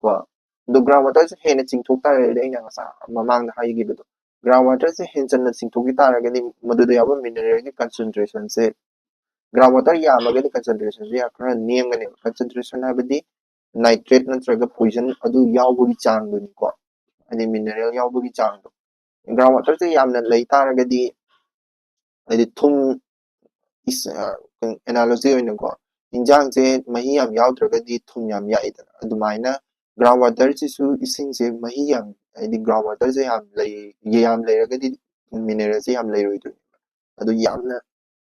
ꯀꯣ꯫ ꯑꯗꯣ ground waterꯁꯦ ꯍꯦꯟꯅ ꯆꯤꯡꯊꯣꯛ ꯇꯥꯔꯒꯗꯤ, ꯑꯩꯅ ꯉꯁꯥꯏ ꯃꯃꯥꯡꯗ ꯍꯥꯏꯈꯤꯕꯗꯣ, ground waterꯁꯦ ꯍꯦꯟꯖꯟꯅ ꯆꯤꯡꯊꯣꯛꯈꯤ ꯇꯥꯔꯒꯗꯤ ꯃꯗꯨꯗ ꯌꯥꯎꯕ mineralꯒꯤ concentrationꯁꯦ, ground water ꯌꯥꯝꯃꯒꯗꯤ concentrationꯁꯦ ꯌꯥꯝ ꯈꯔ ꯅꯦꯝꯒꯅꯦꯕ꯫ Concentration ꯍꯥꯏꯕꯗꯤ nitrate ꯅꯠꯇ꯭ꯔꯒ poison ꯑꯗꯨ ꯌꯥꯎꯕꯒꯤ ꯆꯥꯡꯗꯨꯅꯤꯀꯣ, ꯍꯥꯏꯗꯤ mineral ꯌꯥꯎꯕꯒꯤ ꯆꯥꯡꯗꯣ꯫ Ground waterꯁꯦ ꯌꯥꯝꯅ ꯂꯩ ꯇꯥꯔꯒꯗꯤ, ꯍꯥꯏꯗꯤ ꯊꯨꯝ, analogy ꯑꯣꯏꯅꯀꯣ, ꯏꯟꯖꯥꯡꯁꯦ ꯃꯍꯤ ꯌꯥꯝ ꯌꯥꯎꯗ꯭ꯔꯒꯗꯤ ꯊꯨꯝ ꯌꯥꯝ ꯌꯥꯛꯏꯗꯅ, ꯑꯗꯨꯃꯥꯏꯅ ground waterꯁꯤꯁꯨ, ꯏꯁꯤꯡꯁꯦ ꯃꯍꯤ ꯌꯥꯝ, ꯍꯥꯏꯗꯤ ground waterꯁꯦ ꯌꯥꯝ ꯂꯩ, ꯌꯥꯝ ꯂꯩꯔꯒꯗꯤ mineralꯁꯦ ꯌꯥꯝ ꯂꯩꯔꯣꯏꯗꯣꯏꯅꯦꯕ꯫ ꯑꯗꯨ ꯌꯥꯝꯅ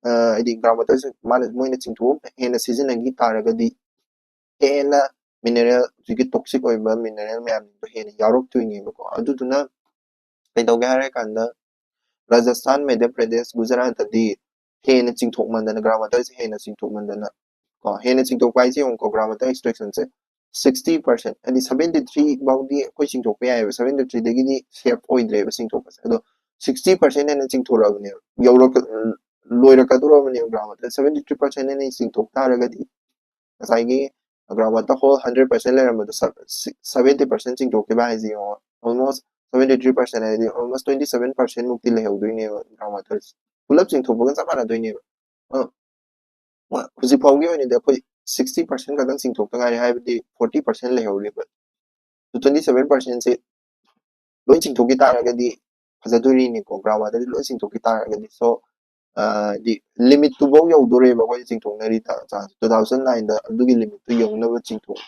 ꯍꯥꯏꯗꯤ ground waterꯁꯦ ꯃꯥꯅ, ꯃꯣꯏꯅ ꯆꯤꯡꯊꯣꯛꯑ ꯍꯦꯟꯅ ꯁꯤꯖꯤꯟꯅꯈꯤ ꯇꯥꯔꯒꯗꯤ ꯍꯦꯟꯅ mineral, ꯍꯧꯖꯤꯛꯀꯤ toxic ꯑꯣꯏꯕ mineral ꯃꯌꯥꯝꯗꯣ ꯍꯦꯟꯅ ꯌꯥꯎꯔꯛꯇꯣꯏꯅꯦꯕꯀꯣ꯫ ꯑꯗꯨꯗꯨꯅ ꯀꯩꯗꯧꯒꯦ ꯍꯥꯏꯔ ꯀꯥꯟꯗ, ꯔꯥꯖꯁꯊꯥꯟ, ꯃꯙ꯭ꯌ ꯄ꯭ꯔꯗꯦꯁ, ꯒꯨꯖꯔꯥꯠꯇꯗꯤ ꯍꯦꯟꯅ ꯆꯤꯡꯊꯣꯛꯃꯟꯗꯅ, ground waterꯁꯦ ꯍꯦꯟꯅ ꯆꯤꯡꯊꯣꯛꯃꯟꯗꯅ ꯀꯣ, ꯍꯦꯟꯅ ꯆꯤꯡꯊꯣꯛꯄ ꯍꯥꯏꯁꯦ ꯌꯦꯡꯉꯨꯀꯣ, ground water extractionꯁꯦ sixty percent, ꯍꯥꯏꯗꯤ seventy three ꯐꯥꯎꯗꯤ ꯑꯩꯈꯣꯏ ꯆꯤꯡꯊꯣꯛꯄ ꯌꯥꯏꯑꯕ, seventy threeꯗꯒꯤꯗꯤ safe ꯑꯣꯏꯗ꯭ꯔꯦꯕ ꯆꯤꯡꯊꯣꯛꯄꯁꯦ꯫ ꯑꯗꯣ sixty percent ꯍꯦꯟꯅ ꯆꯤꯡꯊꯣꯔꯛꯑꯕꯅꯦꯕ, ꯌꯧꯔꯛ ꯂꯣꯏꯔꯛꯀꯗꯧꯔꯕꯅꯦꯕ ground water꯫ Seventy three percent ꯍꯦꯟꯅ ꯆꯤꯡꯊꯣꯛ ꯇꯥꯔꯒꯗꯤ, ꯉꯁꯥꯏꯒꯤ ground water whole hundred percent ꯂꯩꯔꯝꯕꯗꯣ seventy percent ꯆꯤꯡꯊꯣꯛꯈꯤꯕ ꯍꯥꯏꯁꯦ ꯌꯦꯡꯉꯣ, almost seventy three percent ꯍꯥꯏꯗꯤ almost twenty seven percent ꯃꯨꯛꯇꯤ ꯂꯩꯍꯧꯗꯣꯏꯅꯦꯕ ground waterꯁꯦ꯫ ꯄꯨꯂꯞ ꯆꯤꯡꯊꯣꯛꯄꯒ ꯆꯞ ꯃꯥꯟꯅꯗꯣꯏꯅꯦꯕ꯫ ꯑ, ꯍꯣꯏ, ꯍꯧꯖꯤꯛ ꯐꯥꯎꯒꯤ ꯑꯣꯏꯅꯗꯤ ꯑꯩꯈꯣꯏ sixty percent ꯈꯛꯇꯪ ꯆꯤꯡꯊꯣꯛꯇ ꯉꯥꯏꯔꯤ, ꯍꯥꯏꯕꯗꯤ forty percent ꯂꯩꯍꯧꯔꯤꯕ꯫ Twenty seven percentꯁꯦ ꯂꯣꯏ ꯆꯤꯡꯊꯣꯛꯈꯤ ꯇꯥꯔꯒꯗꯤ ꯐꯖꯗꯣꯔꯤꯅꯤꯀꯣ, ground waterꯁꯦ ꯂꯣꯏ ꯆꯤꯡꯊꯣꯛꯈꯤ ꯇꯥꯔꯒꯗꯤ꯫ So, ꯍꯥꯏꯗꯤ limitꯇꯨꯐꯥꯎ ꯌꯧꯗꯣꯔꯦꯕ ꯑꯩꯈꯣꯏ ꯆꯤꯡꯊꯣꯛꯅꯔꯤ ꯆꯥꯡꯁꯦ꯫ Two thousand nineꯗ ꯑꯗꯨꯒꯤ limitꯇꯨ ꯌꯧꯅꯕ ꯆꯤꯡꯊꯣꯛ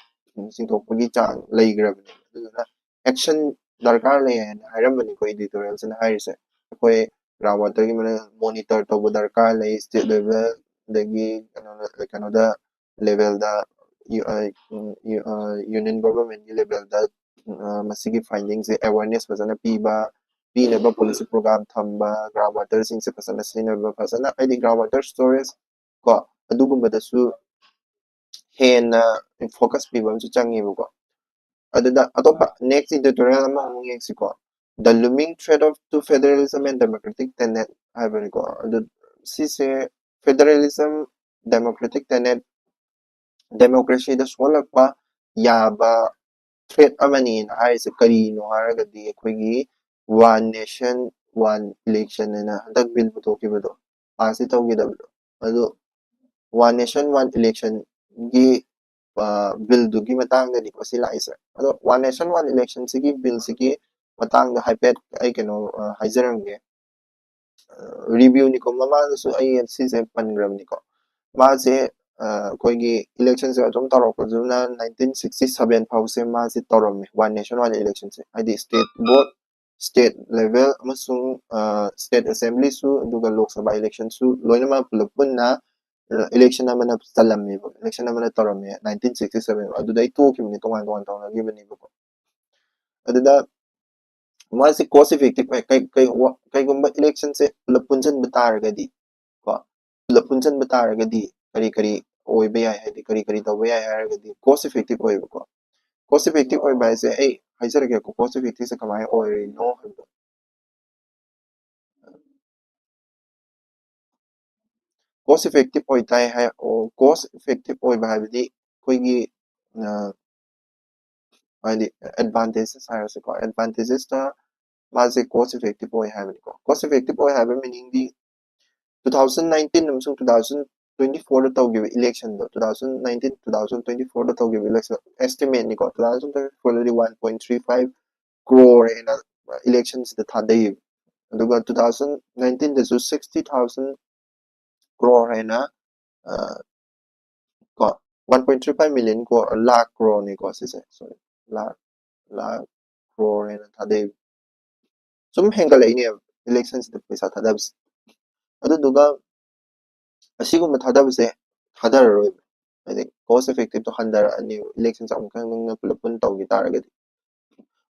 ꯆꯤꯡꯊꯣꯛꯄꯒꯤ ꯆꯥꯡ ꯂꯩꯈ꯭ꯔꯕꯅꯦꯕ꯫ ꯑꯗꯨꯗꯨꯅ action ꯗꯔꯀꯥꯔ ꯂꯩ ꯍꯥꯏꯅ ꯍꯥꯏꯔꯝꯕꯅꯤꯀꯣ editorialꯁꯤꯅ ꯍꯥꯏꯔꯤꯁꯦ꯫ ꯑꯩꯈꯣꯏ ꯒ꯭ꯔꯥꯎꯟ ꯋꯥꯇꯔꯒꯤ ꯃꯣꯅꯤꯇꯔ ꯇꯧꯕ ꯗꯔꯀꯥꯔ ꯂꯩ꯫ ꯁ꯭ꯇꯦꯠ ꯂꯦꯚꯦꯜꯗꯒꯤ ꯀꯩꯅꯣꯗ ꯂꯦꯚꯦꯜꯗ ꯌꯨꯅꯤꯌꯟ ꯒꯣꯚꯔꯟꯃꯦꯟꯠꯀꯤ ꯂꯦꯚꯦꯜꯗ ꯃꯁꯤꯒꯤ ꯐꯥꯏꯟꯗꯤꯡꯁꯦ ꯑꯦꯋꯦꯔꯅꯦꯁ ꯐꯖꯅ ꯄꯤꯕ, ꯄꯤꯅꯕ ꯄꯣꯂꯤꯁꯤ ꯄ꯭ꯔꯣꯒ꯭ꯔꯥꯝ ꯊꯝꯕ, ꯒ꯭ꯔꯥꯎꯟ ꯋꯥꯇꯔꯁꯤꯡꯁꯦ ꯐꯖꯅ ꯁꯤꯖꯤꯟꯅꯕ, ꯐꯖꯅ ꯍꯥꯏꯗꯤ ꯒ꯭ꯔꯥꯎꯟ ꯋꯥꯇꯔ ꯁ꯭ꯇꯣꯔꯦꯖ ꯀꯣ ꯑꯗꯨꯒꯨꯝꯕꯗꯁꯨ ꯍꯦꯟꯅ ꯐꯣꯀꯁ ꯄꯤꯕ ꯑꯃꯁꯨ ꯆꯪꯉꯦꯕꯀꯣ꯫ ꯑꯗꯨꯗ ꯑꯇꯣꯞꯄ ꯅꯦꯛꯁ ꯏꯗꯤꯇꯣꯔꯤꯌꯦꯜ ꯑꯃ ꯑꯃꯨꯛ ꯌꯦꯡꯁꯤꯀꯣ꯫ The looming threat of to federalism and democratic tenet ꯍꯥꯏꯕꯅꯤꯀꯣ꯫ ꯑꯗꯨ ꯁꯤꯁꯦ ꯐꯦꯗꯔꯦꯂꯤꯖꯝ, ꯗꯦꯃꯣꯀ꯭ꯔꯦꯇꯤꯛ ꯇꯦꯅꯦꯠ, ꯗꯦꯃꯣꯀ꯭ꯔꯦꯁꯤꯗ ꯁꯣꯛꯍꯜꯂꯛꯄ ꯌꯥꯕ ꯊ꯭ꯔꯦꯠ ꯑꯃꯅꯤꯅ ꯍꯥꯏꯔꯤꯁꯦ ꯀꯔꯤꯅꯣ ꯍꯥꯏꯔꯒꯗꯤ ꯑꯩꯈꯣꯏꯒꯤ ꯋꯥꯟ ꯅꯦꯁꯟ ꯋꯥꯟ ꯏꯂꯦꯛꯁꯟ ꯍꯥꯏꯅ ꯍꯟꯗꯛ ꯕꯤꯜ ꯄꯨꯊꯣꯛꯈꯤꯕꯗꯣ, ꯄꯥꯁꯇꯤ ꯇꯧꯈꯤꯗꯕꯗꯣ, ꯑꯗꯣ ꯋꯥꯟ ꯅꯦꯁꯟ ꯋꯥꯟ ꯏꯂꯦꯛꯁꯟꯒꯤ ꯕꯤꯜꯗꯨꯒꯤ ꯃꯇꯥꯡꯗꯅꯤꯀꯣ ꯁꯤ ꯂꯥꯛꯏꯁꯦ꯫ ꯑꯗꯣ ꯋꯥꯟ ꯅꯦꯁꯟ ꯋꯥꯟ ꯏꯂꯦꯛꯁꯟꯁꯤꯒꯤ ꯕꯤꯜꯁꯤꯒꯤ ꯃꯇꯥꯡꯗ ꯍꯥꯏꯐꯦꯠ ꯑꯩ ꯀꯩꯅꯣ ꯑ, ꯍꯥꯏꯖꯔꯝꯒꯦ꯫ ꯔꯤꯚ꯭ꯌꯨꯅꯤꯀꯣ, ꯃꯃꯥꯡꯗꯁꯨ ꯑꯩ ꯁꯤꯁꯦ ꯄꯟꯈ꯭ꯔꯕꯅꯤꯀꯣ꯫ ꯃꯥꯁꯦ ꯑ, ꯑꯩꯈꯣꯏꯒꯤ ꯏꯂꯦꯛꯁꯟꯁꯦ ꯑꯗꯨꯝ ꯇꯧꯔꯛꯄꯗꯨꯅ ꯅꯥꯏꯟꯇꯤꯟ ꯁꯤꯛꯁꯇꯤ ꯁꯚꯦꯟ ꯐꯥꯎꯁꯦ ꯃꯥꯁꯦ ꯇꯧꯔꯝꯃꯦ, ꯋꯥꯟ ꯅꯦꯁꯟ ꯋꯥꯟ ꯏꯂꯦꯛꯁꯟꯁꯦ꯫ ꯍꯥꯏꯗꯤ ꯁ꯭ꯇꯦꯠ ꯕꯣꯠ, ꯁ꯭ꯇꯦꯠ ꯂꯦꯚꯦꯜ ꯑꯃꯁꯨꯡ ꯁ꯭ꯇꯦꯠ ꯑꯦꯁꯦꯝꯕ꯭ꯂꯤꯁꯨ ꯑꯗꯨꯒ ꯂꯣꯛ ꯁꯚꯥ ꯏꯂꯦꯛꯁꯟꯁꯨ ꯂꯣꯏꯅꯃꯛ ꯄꯨꯂꯞ ꯄꯨꯟꯅ ꯏꯂꯦꯛꯁꯟ ꯑꯃꯅ ꯆꯜꯂꯝꯃꯦꯕ, ꯏꯂꯦꯛꯁꯟ ꯑꯃꯅ ꯇꯧꯔꯝꯃꯦ ꯅꯥꯏꯟꯇꯤꯟ ꯁꯤꯛꯁꯇꯤ ꯁꯚꯦꯟ꯫ ꯑꯗꯨꯗꯩ ꯇꯣꯛꯈꯤꯕꯅꯤ, ꯇꯣꯉꯥꯟ ꯇꯣꯉꯥꯟ ꯇꯧꯅꯈꯤꯕꯅꯦꯕꯀꯣ꯫ ꯑꯗꯨꯗ ꯃꯥꯁꯤ ꯀꯣꯁ ꯏꯐꯦꯛꯇꯤꯞ ꯑꯣꯏ꯫ ꯀꯩ- ꯀꯩ- ꯋꯥ- ꯀꯩꯒꯨꯝꯕ ꯏꯂꯦꯛꯁꯟꯁꯦ ꯄꯨꯂꯞ ꯄꯨꯟꯁꯤꯟꯕ ꯇꯥꯔꯒꯗꯤ ꯀꯣ, ꯄꯨꯂꯞ ꯄꯨꯟꯁꯤꯟꯕ ꯇꯥꯔꯒꯗꯤ ꯀꯔꯤ ꯀꯔꯤ ꯑꯣꯏꯕ ꯌꯥꯏ, ꯍꯥꯏꯗꯤ ꯀꯔꯤ ꯀꯔꯤ ꯇꯧꯕ ꯌꯥꯏ ꯍꯥꯏꯔꯒꯗꯤ ꯀꯣꯁ ꯏꯐꯦꯛꯇꯤꯞ ꯑꯣꯏꯕꯀꯣ꯫ ꯀꯣꯁ ꯏꯐꯦꯛꯇꯤꯞ ꯑꯣꯏꯕ ꯍꯥꯏꯁꯦ ꯑꯩ ꯍꯥꯏꯖꯔꯒꯦꯀꯣ, ꯀꯣꯁ ꯏꯐꯦꯛꯇꯤꯞꯁꯦ ꯀꯃꯥꯏꯅ ꯑꯣꯏꯔꯤꯅꯣ ꯍꯥꯏꯕꯗꯣ꯫ ꯀꯣꯁ ꯏꯐꯦꯛꯇꯤꯞ ꯑꯣꯏ ꯇꯥꯏ ꯍꯥꯏ꯫ ꯀꯣꯁ ꯏꯐꯦꯛꯇꯤꯞ ꯑꯣꯏꯕ ꯍꯥꯏꯕꯗꯤ ꯑꯩꯈꯣꯏꯒꯤ ꯑ, ꯍꯥꯏꯗꯤ ꯑꯦꯗꯚꯥꯟꯇꯦꯖꯦꯁ ꯍꯥꯏꯔꯁꯤꯀꯣ, ꯑꯦꯗꯚꯥꯟꯇꯦꯖꯦꯁꯇ ꯃꯥꯁꯦ ꯀꯣꯁ ꯏꯐꯦꯛꯇꯤꯞ ꯑꯣꯏ ꯍꯥꯏꯕꯅꯤꯀꯣ꯫ ꯀꯣꯁ ꯏꯐꯦꯛꯇꯤꯞ ꯑꯣꯏ ꯍꯥꯏꯕ ꯃꯤꯅꯤꯡꯗꯤ ꯇꯨ ꯊꯥꯎꯖꯟ ꯅꯥꯏꯟꯇꯤꯟ ꯑꯃꯁꯨꯡ ꯇꯨ ꯊꯥꯎꯖꯟ ꯇ꯭ꯋꯦꯟꯇꯤ ꯐꯣꯔꯗ ꯇꯧꯈꯤꯕ ꯏꯂꯦꯛꯁꯟꯗꯣ, two thousand nineteen two thousand twenty ꯐꯣꯔꯗ ꯇꯧꯈꯤꯕ ꯏꯂꯦꯛꯁꯟ ꯑꯦꯁꯇꯤꯃꯦꯠꯅꯤꯀꯣ꯫ ꯇꯨ ꯊꯥꯎꯖꯟ ꯇ꯭ꯋꯦꯟꯇꯤ ꯐꯣꯔꯗꯗꯤ one point three five crore ꯍꯦꯟꯅ ꯏꯂꯦꯛꯁꯟꯁꯤꯗ ꯊꯥꯗꯩꯌꯦꯕ꯫ ꯑꯗꯨꯒ ꯇꯨ ꯊꯥꯎꯖꯟ ꯅꯥꯏꯟꯇꯤꯟꯗꯁꯨ ꯁꯤꯛꯁꯇꯤ ꯊꯥꯎꯖꯟ ꯀ꯭ꯔꯣꯔ ꯍꯦꯟꯅ ꯑ, ꯀꯣ one point three five million ꯀꯣ ꯂꯥꯛ ꯀ꯭ꯔꯣꯔꯅꯤꯀꯣ ꯁꯤꯁꯦ, ꯁꯣꯔꯤ, ꯂꯥꯛ ꯂꯥꯛ ꯀ꯭ꯔꯣꯔ ꯍꯦꯟꯅ ꯊꯥꯗꯩ꯫ ꯁꯨꯝ ꯍꯦꯟꯒꯠꯂꯛꯏꯅꯦꯕ꯫ ꯏꯂꯦꯛꯁꯟꯁꯤꯗ ꯄꯩꯁꯥ ꯊꯥꯗꯕꯁꯦ꯫ ꯑꯗꯨꯗꯨꯒ ꯑꯁꯤꯒꯨꯝꯕ ꯊꯥꯗꯕꯁꯦ ꯊꯥꯗꯔꯔꯣꯏꯕ, ꯍꯥꯏꯗꯤ ꯀꯣꯁ ꯏꯐꯦꯛꯇꯤꯞꯇꯣ ꯍꯟꯊꯔꯛꯑꯅꯦꯕ, ꯏꯂꯦꯛꯁꯟꯁꯦ ꯑꯃꯨꯛꯇꯪ ꯅꯪꯅ ꯄꯨꯂꯞ ꯄꯨꯟꯅ ꯇꯧꯈꯤ ꯇꯥꯔꯒꯗꯤ꯫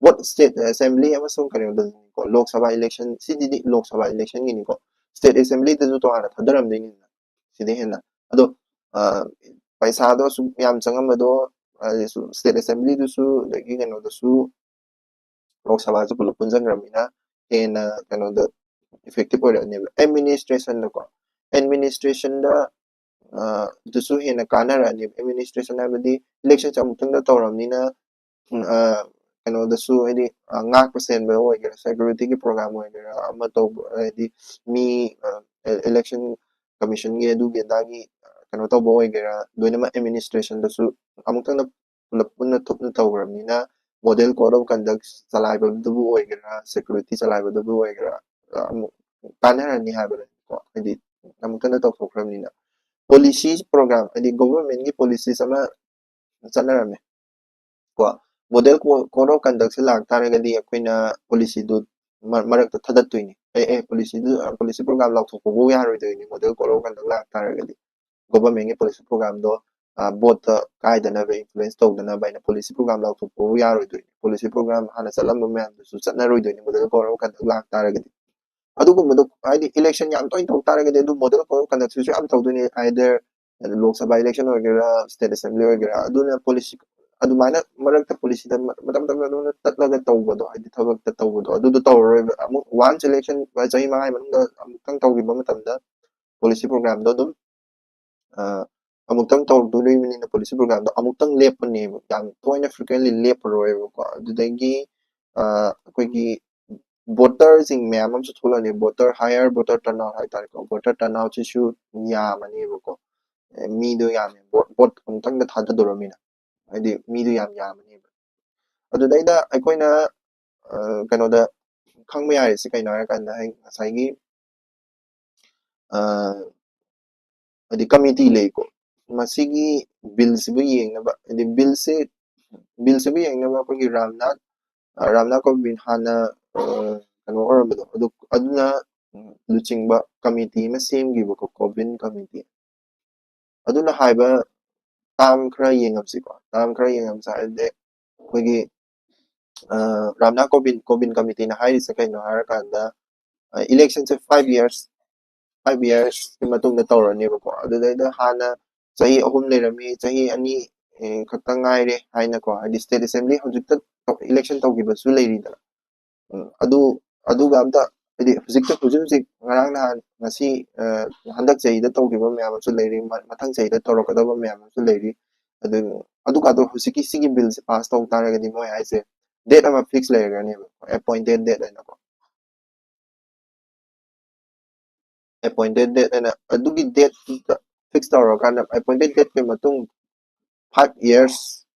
ꯕꯣꯠ ꯁ꯭ꯇꯦꯠ ꯑꯦꯁꯦꯝꯕ꯭ꯂꯤ ꯑꯃꯁꯨꯡ ꯀꯩꯅꯣꯗꯅꯤꯀꯣ, ꯂꯣꯛ ꯁꯚꯥ ꯏꯂꯦꯛꯁꯟ, ꯁꯤꯗꯤ ꯂꯣꯛ ꯁꯚꯥ ꯏꯂꯦꯛꯁꯟꯒꯤꯅꯤꯀꯣ, ꯁ꯭ꯇꯦꯠ ꯑꯦꯁꯦꯝꯕ꯭ꯂꯤꯗꯁꯨ ꯇꯣꯉꯥꯟꯅ ꯊꯥꯗꯔꯝꯗꯣꯏꯅꯤꯅ ꯁꯤꯗꯩ ꯍꯦꯟꯅ꯫ ꯑꯗꯣ ꯄꯩꯁꯥꯗꯣ ꯑꯁꯨꯛ ꯌꯥꯝ ꯆꯪꯉꯝꯕꯗꯣ ꯁ꯭ꯇꯦꯠ ꯑꯦꯁꯦꯝꯕ꯭ꯂꯤꯗꯨꯁꯨ ꯑꯗꯒꯤ ꯀꯩꯅꯣꯗꯁꯨ ꯂꯣꯛ ꯁꯚꯥꯁꯨ ꯄꯨꯂꯞ ꯄꯨꯟꯁꯤꯟꯈ꯭ꯔꯕꯅꯤꯅ ꯍꯦꯟꯅ ꯀꯩꯅꯣꯗ ꯏꯐꯦꯛꯇꯤꯞ ꯑꯣꯏꯔꯛꯑꯅꯦꯕ꯫ ꯑꯦꯗꯃꯤꯅꯤꯁꯇ꯭ꯔꯦꯁꯟꯗꯀꯣ, ꯑꯦꯗꯃꯤꯅꯤꯁꯇ꯭ꯔꯦꯁꯟꯗ ꯑꯗꯨꯁꯨ ꯍꯦꯟꯅ ꯀꯥꯟꯅꯔꯛꯑꯅꯦꯕ꯫ ꯑꯦꯗꯃꯤꯅꯤꯁꯇ꯭ꯔꯦꯁꯟ ꯍꯥꯏꯕꯗꯤ ꯏꯂꯦꯛꯁꯟꯁꯦ ꯑꯃꯨꯛꯇꯪꯗ ꯇꯧꯔꯕꯅꯤꯅ ꯀꯩꯅꯣꯗꯁꯨ ꯍꯥꯏꯗꯤ ꯉꯥꯛꯄ ꯁꯦꯟꯕ ꯑꯣꯏꯒꯦꯔꯥ, ꯁꯦꯀ꯭ꯌꯨꯔꯤꯇꯤꯒꯤ ꯄ꯭ꯔꯣꯒ꯭ꯔꯥꯝ ꯑꯣꯏꯒꯦꯔꯥ, ꯑꯃ ꯇꯧꯕ ꯍꯥꯏꯗꯤ ꯃꯤ ꯏꯂꯦꯛꯁꯟ ꯀꯃꯤꯁꯟꯒꯤ ꯑꯗꯨꯒꯤ ꯑꯗꯥꯒꯤ ꯀꯩꯅꯣ ꯇꯧꯕ ꯑꯣꯏꯒꯦꯔꯥ, ꯂꯣꯏꯅꯃꯛ ꯑꯦꯗꯃꯤꯅꯤꯁꯇ꯭ꯔꯦꯁꯟꯗꯁꯨ ꯑꯃꯨꯛꯇꯪꯗ ꯄꯨꯂꯞ ꯄꯨꯟꯅ ꯊꯨꯞꯅ ꯇꯧꯈ꯭ꯔꯕꯅꯤꯅ ꯃꯣꯗꯦꯜ ꯀꯣꯗ ꯑꯣꯐ ꯀꯟꯗꯛ ꯆꯂꯥꯏꯕꯗꯨꯕꯨ ꯑꯣꯏꯒꯦꯔꯥ, ꯁꯦꯀ꯭ꯌꯨꯔꯤꯇꯤ ꯆꯂꯥꯏꯕꯗꯨꯕꯨ ꯑꯣꯏꯒꯦꯔꯥ, ꯑꯃꯨꯛ ꯀꯥꯟꯅꯔꯅꯤ ꯍꯥꯏꯕꯅꯤꯀꯣ꯫ ꯍꯥꯏꯗꯤ ꯑꯃꯨꯛꯇꯪꯗ ꯇꯧꯊꯣꯛꯈ꯭ꯔꯕꯅꯤꯅ ꯄꯣꯂꯤꯁꯤ ꯄ꯭ꯔꯣꯒ꯭ꯔꯥꯝ, ꯍꯥꯏꯗꯤ ꯒꯣꯚꯔꯟꯃꯦꯟꯠꯀꯤ ꯄꯣꯂꯤꯁꯤꯁ ꯑꯃ ꯆꯠꯅꯔꯝꯃꯦ ꯀꯣ꯫ ꯃꯣꯗꯦꯜ ꯀꯣꯗ ꯑꯣꯐ ꯀꯟꯗꯛꯁꯦ ꯂꯥꯛ ꯇꯥꯔꯒꯗꯤ ꯑꯩꯈꯣꯏꯅ ꯄꯣꯂꯤꯁꯤꯗꯨ ꯃꯔꯛꯇ ꯊꯥꯗꯠꯇꯣꯏꯅꯤ꯫ ꯑꯦ ꯑꯦ ꯄꯣꯂꯤꯁꯤꯗꯨ, ꯄꯣꯂꯤꯁꯤ ꯄ꯭ꯔꯣꯒ꯭ꯔꯥꯝ ꯂꯥꯎꯊꯣꯛꯄꯕꯨ ꯌꯥꯔꯣꯏꯗꯣꯏꯅꯤ ꯃꯣꯗꯦꯜ ꯀꯣꯗ ꯑꯣꯐ ꯀꯟꯗꯛ ꯂꯥꯛ ꯇꯥꯔꯒꯗꯤ꯫ ꯒꯣꯚꯔꯟꯃꯦꯟꯠꯀꯤ ꯄꯣꯂꯤꯁꯤ ꯄ꯭ꯔꯣꯒ꯭ꯔꯥꯝꯗꯣ ꯕꯣꯠꯇ ꯀꯥꯏꯗꯅꯕ, ꯏꯟꯐ꯭ꯂꯨꯌꯦꯟꯁ ꯇꯧꯗꯅꯕ ꯍꯥꯏꯅ ꯄꯣꯂꯤꯁꯤ ꯄ꯭ꯔꯣꯒ꯭ꯔꯥꯝ ꯂꯥꯎꯊꯣꯛꯄꯕꯨ ꯌꯥꯔꯣꯏꯗꯣꯏꯅꯤ꯫ ꯄꯣꯂꯤꯁꯤ ꯄ꯭ꯔꯣꯒ꯭ꯔꯥꯝ ꯍꯥꯟꯅ ꯆꯠꯂꯝꯕ ꯃꯌꯥꯝꯗꯨꯁꯨ ꯆꯠꯅꯔꯣꯏꯗꯣꯏꯅꯤ ꯃꯣꯗꯦꯜ ꯀꯣꯗ ꯑꯣꯐ ꯀꯟꯗꯛ ꯂꯥꯛ ꯇꯥꯔꯒꯗꯤ꯫ ꯑꯗꯨꯒꯨꯝꯕꯗꯣ ꯍꯥꯏꯗꯤ ꯏꯂꯦꯛꯁꯟ ꯌꯥꯝ ꯇꯣꯏꯅ ꯇꯧ ꯇꯥꯔꯒꯗꯤ ꯑꯗꯨ ꯃꯣꯗꯦꯜ ꯀꯣꯗ ꯑꯣꯐ ꯀꯟꯗꯛꯁꯤꯁꯨ ꯌꯥꯝ ꯇꯧꯗꯣꯏꯅꯤ꯫ ꯑꯥꯏꯗꯔ ꯂꯣꯛ ꯁꯚꯥ ꯏꯂꯦꯛꯁꯟ ꯑꯣꯏꯒꯦꯔꯥ, ꯁ꯭ꯇꯦꯠ ꯑꯦꯁꯦꯝꯕ꯭ꯂꯤ ꯑꯣꯏꯒꯦꯔꯥ, ꯑꯗꯨꯅ ꯄꯣꯂꯤꯁꯤ ꯑꯗꯨꯃꯥꯏꯅ ꯃꯔꯛꯇ ꯄꯣꯂꯤꯁꯤꯗ ꯃꯇꯝ ꯃꯇꯝꯗ ꯑꯗꯨꯝ ꯇꯠꯂꯒ ꯇꯧꯕꯗꯣ, ꯍꯥꯏꯗꯤ ꯊꯕꯛꯇ ꯇꯧꯕꯗꯣ, ꯑꯗꯨꯗꯣ ꯇꯧꯔꯔꯣꯏꯕ꯫ ꯑꯃꯨꯛ ꯋꯥꯟꯁ ꯏꯂꯦꯛꯁꯟ ꯆꯍꯤ ꯃꯉꯥꯒꯤ ꯃꯅꯨꯡꯗ ꯑꯃꯨꯛꯇꯪ ꯇꯧꯈꯤꯕ ꯃꯇꯝꯗ ꯄꯣꯂꯤꯁꯤ ꯄ꯭ꯔꯣꯒ꯭ꯔꯥꯝꯗꯣ ꯑꯗꯨꯝ ꯑꯃꯨꯛꯇꯪ ꯇꯧꯔꯛꯇꯣꯔꯤꯕꯅꯤꯅ ꯄꯣꯂꯤꯁꯤ ꯄ꯭ꯔꯣꯒ꯭ꯔꯥꯝꯗꯣ ꯑꯃꯨꯛꯇꯪ ꯂꯦꯞꯄꯅꯦꯕ, ꯌꯥꯝ ꯇꯣꯏꯅ ꯐ꯭ꯔꯤꯀ꯭ꯋꯦꯟꯂꯤ ꯂꯦꯞꯄꯔꯣꯏꯕꯀꯣ꯫ ꯑꯗꯨꯗꯒꯤ ꯑꯩꯈꯣꯏꯒꯤ ꯚꯣꯇꯔꯁꯤꯡ ꯃꯌꯥꯝ ꯑꯃꯁꯨ ꯊꯣꯛꯂꯛꯑꯅꯤ, voter higher voter turn out ꯍꯥꯏꯇꯥꯔꯦꯀꯣ, ꯚꯣꯇꯔ ꯇꯔꯟ ꯑꯥꯎꯠꯁꯤꯁꯨ ꯌꯥꯝꯃꯅꯦꯕꯀꯣ꯫ ꯃꯤꯗꯣ ꯌꯥꯝꯃꯦ, ꯚꯣꯠ ꯚꯣꯠ ꯑꯃꯨꯛꯇꯪꯗ ꯊꯥꯗꯗꯣꯔꯃꯤꯅ ꯍꯥꯏꯗꯤ ꯃꯤꯗꯣ ꯌꯥꯝ ꯌꯥꯝꯃꯅꯦꯕ꯫ ꯑꯗꯨꯗꯩꯗ ꯑꯩꯈꯣꯏꯅ ꯀꯩꯅꯣꯗ ꯈꯪꯕ ꯌꯥꯔꯤꯁꯦ ꯀꯩꯅꯣ ꯍꯥꯏꯔꯀꯥꯟꯗ ꯉꯁꯥꯏꯒꯤ ꯍꯥꯏꯗꯤ ꯀꯃꯤꯇꯤ ꯂꯩꯀꯣ, ꯃꯁꯤꯒꯤ ꯕꯤꯜꯁꯤꯕꯨ ꯌꯦꯡꯅꯕ, ꯍꯥꯏꯗꯤ ꯕꯤꯜꯁꯦ ꯕꯤꯜꯁꯤꯕꯨ ꯌꯦꯡꯅꯕ ꯑꯩꯈꯣꯏꯒꯤ ꯔꯥꯝꯅꯥꯊ ꯔꯥꯝꯅꯥꯊ ꯀꯣꯕꯤꯟꯗ ꯍꯥꯟꯅ ꯀꯩꯅꯣ ꯑꯣꯏꯔꯝꯕꯗꯣ, ꯑꯗꯨ ꯑꯗꯨꯅ ꯎꯝ, ꯂꯨꯆꯤꯡꯕ ꯀꯃꯤꯇꯤ ꯑꯃ ꯁꯦꯝꯈꯤꯕꯀꯣ, ꯀꯣꯕꯤꯟ ꯀꯃꯤꯇꯤ꯫ ꯑꯗꯨꯅ ꯍꯥꯏꯕ ꯇꯥꯝ ꯈꯔ ꯌꯦꯡꯉꯝꯁꯤꯀꯣ, ꯇꯥꯝ ꯈꯔ ꯌꯦꯡꯉꯝꯁꯦ ꯍꯥꯏꯔꯗꯤ ꯑꯩꯈꯣꯏꯒꯤ ꯔꯥꯝꯅꯥ ꯀꯣꯕꯤꯟ ꯀꯣꯕꯤꯟ ꯀꯃꯤꯇꯤꯅ ꯍꯥꯏꯔꯤꯁꯦ ꯀꯩꯅꯣ ꯍꯥꯏꯔꯀꯥꯟꯗ, ꯏꯂꯦꯛꯁꯟꯁꯦ five years, five years ꯀꯤ ꯃꯇꯨꯡꯗ ꯇꯧꯔꯅꯦꯕꯀꯣ꯫ ꯑꯗꯨꯗꯩꯗ ꯍꯥꯟꯅ ꯆꯍꯤ ꯑꯍꯨꯝ ꯂꯩꯔꯝꯃꯤ, ꯆꯍꯤ ꯑꯅꯤ ꯈꯛꯇ ꯉꯥꯏꯔꯦ ꯍꯥꯏꯅꯀꯣ, ꯍꯥꯏꯗꯤ ꯁ꯭ꯇꯦꯠ ꯑꯦꯁꯦꯝꯕ꯭ꯂꯤ ꯍꯧꯖꯤꯛꯇ ꯏꯂꯦꯛꯁꯟ ꯇꯧꯈꯤꯕꯁꯨ ꯂꯩꯔꯤꯗꯅ꯫ ꯎꯝ, ꯑꯗꯨ ꯑꯗꯨꯒ ꯑꯝꯇ ꯍꯥꯏꯗꯤ ꯍꯧꯖꯤꯛꯇ ꯍꯧꯖꯤꯛ ꯍꯧꯖꯤꯛ ꯉꯔꯥꯡ ꯅꯍꯥꯟ ꯉꯁꯤ ꯍꯟꯗꯛ ꯆꯍꯤꯗ ꯇꯧꯈꯤꯕ ꯃꯌꯥꯝ ꯑꯃꯁꯨ ꯂꯩꯔꯤ, ꯃꯊꯪ ꯆꯍꯤꯗ ꯇꯧꯔꯛꯀꯗꯕ ꯃꯌꯥꯝ ꯑꯃꯁꯨ ꯂꯩꯔꯤ꯫ ꯑꯗꯨ ꯑꯗꯨꯒꯗꯣ ꯍꯧꯖꯤꯛꯀꯤ ꯁꯤꯒꯤ ꯕꯤꯜꯁꯦ ꯄꯥꯁ ꯇꯧ ꯇꯥꯔꯒꯗꯤ ꯃꯣꯏ ꯍꯥꯏꯁꯦ ꯗꯦꯠ ꯑꯃ ꯐꯤꯛꯁ ꯂꯩꯔꯒꯅꯦꯕ, ꯑꯦꯄꯣꯏꯟꯇꯦꯠ ꯗꯦꯠ ꯍꯥꯏꯅꯀꯣ꯫ ꯑꯦꯄꯣꯏꯟꯇꯦꯠ ꯗꯦꯠ ꯍꯥꯏꯅ ꯑꯗꯨꯒꯤ ꯗꯦꯠꯇꯨꯗ ꯐꯤꯛꯁ ꯇꯧꯔꯀꯥꯟꯗ ꯑꯦꯄꯣꯏꯟꯇꯦꯠ ꯗꯦꯠꯀꯤ ꯃꯇꯨꯡ five years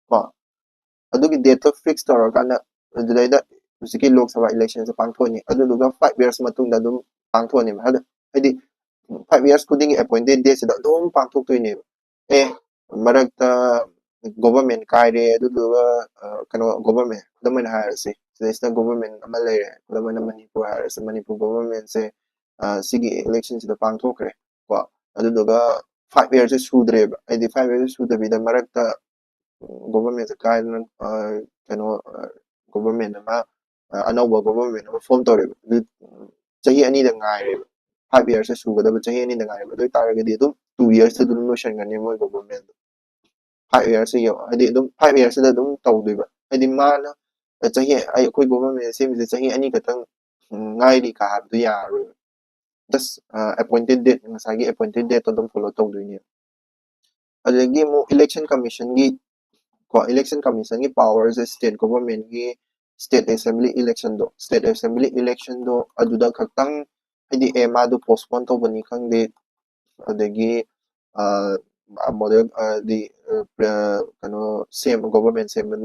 ꯀꯣ, ꯑꯗꯨꯒꯤ ꯗꯦꯠꯇꯣ ꯐꯤꯛꯁ ꯇꯧꯔꯀꯥꯟꯗ ꯑꯗꯨꯗꯩꯗ ꯍꯧꯖꯤꯛꯀꯤ ꯂꯣꯛ ꯁꯚꯥ ꯏꯂꯦꯛꯁꯟꯁꯦ ꯄꯥꯡꯊꯣꯛꯑꯅꯤ꯫ ꯑꯗꯨꯗꯨꯒ five years ꯃꯇꯨꯡꯗ ꯑꯗꯨꯝ ꯄꯥꯡꯊꯣꯛꯑꯅꯦꯕ꯫ ꯍꯥꯏꯗꯤ five years ꯈꯨꯗꯤꯡꯒꯤ ꯑꯦꯄꯣꯏꯟꯇꯦꯠ ꯗꯦꯠꯁꯤꯗ ꯑꯗꯨꯝ ꯄꯥꯡꯊꯣꯛꯇꯣꯏꯅꯦꯕ꯫ ꯑꯦ, ꯃꯔꯛꯇ ꯒꯣꯚꯔꯟꯃꯦꯟ ꯀꯥꯏꯔꯦ, ꯑꯗꯨꯗꯨꯒ ꯀꯩꯅꯣ, ꯒꯣꯚꯔꯟꯃꯦꯟ ꯈꯨꯗꯝ ꯑꯣꯏꯅ ꯍꯥꯏꯔꯁꯤ, ꯁꯤꯗꯩꯁꯤꯗ ꯒꯣꯚꯔꯟꯃꯦꯟ ꯑꯃ ꯂꯩꯔꯦ, ꯈꯨꯗꯝ ꯑꯣꯏꯅ ꯃꯅꯤꯄꯨꯔ ꯍꯥꯏꯔꯁꯤ, ꯃꯅꯤꯄꯨꯔ ꯒꯣꯚꯔꯟꯃꯦꯟꯁꯦ ꯁꯤꯒꯤ ꯏꯂꯦꯛꯁꯟꯁꯤꯗ ꯄꯥꯡꯊꯣꯛꯈ꯭ꯔꯦ ꯀꯣ꯫ ꯑꯗꯨꯗꯨꯒ five yearsꯁꯦ ꯁꯨꯗ꯭ꯔꯦꯕ꯫ ꯍꯥꯏꯗꯤ five yearsꯁꯦ ꯁꯨꯗꯕꯤꯗ ꯃꯔꯛꯇ ꯒꯣꯚꯔꯟꯃꯦꯟꯁꯦ ꯀꯥꯏꯗꯅ ꯀꯩꯅꯣ, ꯒꯣꯚꯔꯟꯃꯦꯟ ꯑꯃ, ꯑꯅꯧꯕ ꯒꯣꯚꯔꯟꯃꯦꯟ ꯑꯃ ꯐꯣꯔꯝ ꯇꯧꯔꯦꯕ꯫ ꯑꯗꯨ ꯆꯍꯤ ꯑꯅꯤꯗ ꯉꯥꯏꯔꯦꯕ꯫ Five yearsꯁꯦ ꯁꯨꯒꯗꯕ ꯆꯍꯤ ꯑꯅꯤꯗ ꯉꯥꯏꯔꯦꯕ꯫ ꯑꯗꯨ ꯑꯣꯏꯇꯥꯔꯒꯗꯤ ꯑꯗꯨꯝ two yearsꯇ ꯑꯗꯨꯝ ꯂꯣꯏꯁꯟꯒꯅꯤ ꯃꯣꯏ ꯒꯣꯚꯔꯟꯃꯦꯟꯗꯣ꯫ Five yearsꯁꯦ ꯌꯦꯡꯉꯣ, ꯍꯥꯏꯗꯤ ꯑꯗꯨꯝ five yearsꯁꯤꯗ ꯑꯗꯨꯝ ꯇꯧꯗꯣꯏꯕ꯫ ꯍꯥꯏꯗꯤ ꯃꯥꯅ ꯆꯍꯤ, ꯑꯩ, ꯑꯩꯈꯣꯏ ꯒꯣꯚꯔꯟꯃꯦꯟ ꯁꯦꯝꯃꯤꯁꯦ ꯆꯍꯤ ꯑꯅꯤ ꯈꯛꯇꯪ ꯉꯥꯏꯔꯤ ꯀꯥ ꯍꯥꯏꯕꯗꯨ ꯌꯥꯔꯔꯣꯏꯕ꯫ Just ꯑꯦꯄꯣꯏꯟꯇꯦꯠ ꯗꯦꯠ, ꯉꯁꯥꯏꯒꯤ ꯑꯦꯄꯣꯏꯟꯇꯦꯠ ꯗꯦꯠꯇꯣ ꯑꯗꯨꯝ ꯐꯣꯂꯣ ꯇꯧꯗꯣꯏꯅꯦꯕ꯫ ꯑꯗꯒꯤ ꯑꯃꯨꯛ ꯏꯂꯦꯛꯁꯟ ꯀꯃꯤꯁꯟꯒꯤ ꯀꯣ, ꯏꯂꯦꯛꯁꯟ ꯀꯃꯤꯁꯟꯒꯤ ꯄꯋꯥꯔꯁꯦ ꯁ꯭ꯇꯦꯠ ꯒꯣꯚꯔꯟꯃꯦꯟꯒꯤ ꯁ꯭ꯇꯦꯠ ꯑꯦꯁꯦꯝꯕ꯭ꯂꯤ ꯏꯂꯦꯛꯁꯟꯗꯣ, ꯁ꯭ꯇꯦꯠ ꯑꯦꯁꯦꯝꯕ꯭ꯂꯤ ꯏꯂꯦꯛꯁꯟꯗꯣ ꯑꯗꯨꯗ ꯈꯛꯇꯪ, ꯍꯥꯏꯗꯤ ꯑꯦ, ꯃꯥꯗꯣ ꯄꯣꯁꯄꯣꯟ ꯇꯧꯕꯅꯤ ꯈꯪꯗꯦ, ꯑꯗꯒꯤ ꯃꯣꯗꯦꯜ ꯍꯥꯏꯗꯤ ꯀꯩꯅꯣ ꯁꯦꯝ, ꯒꯣꯚꯔꯟꯃꯦꯟ ꯁꯦꯝꯕ,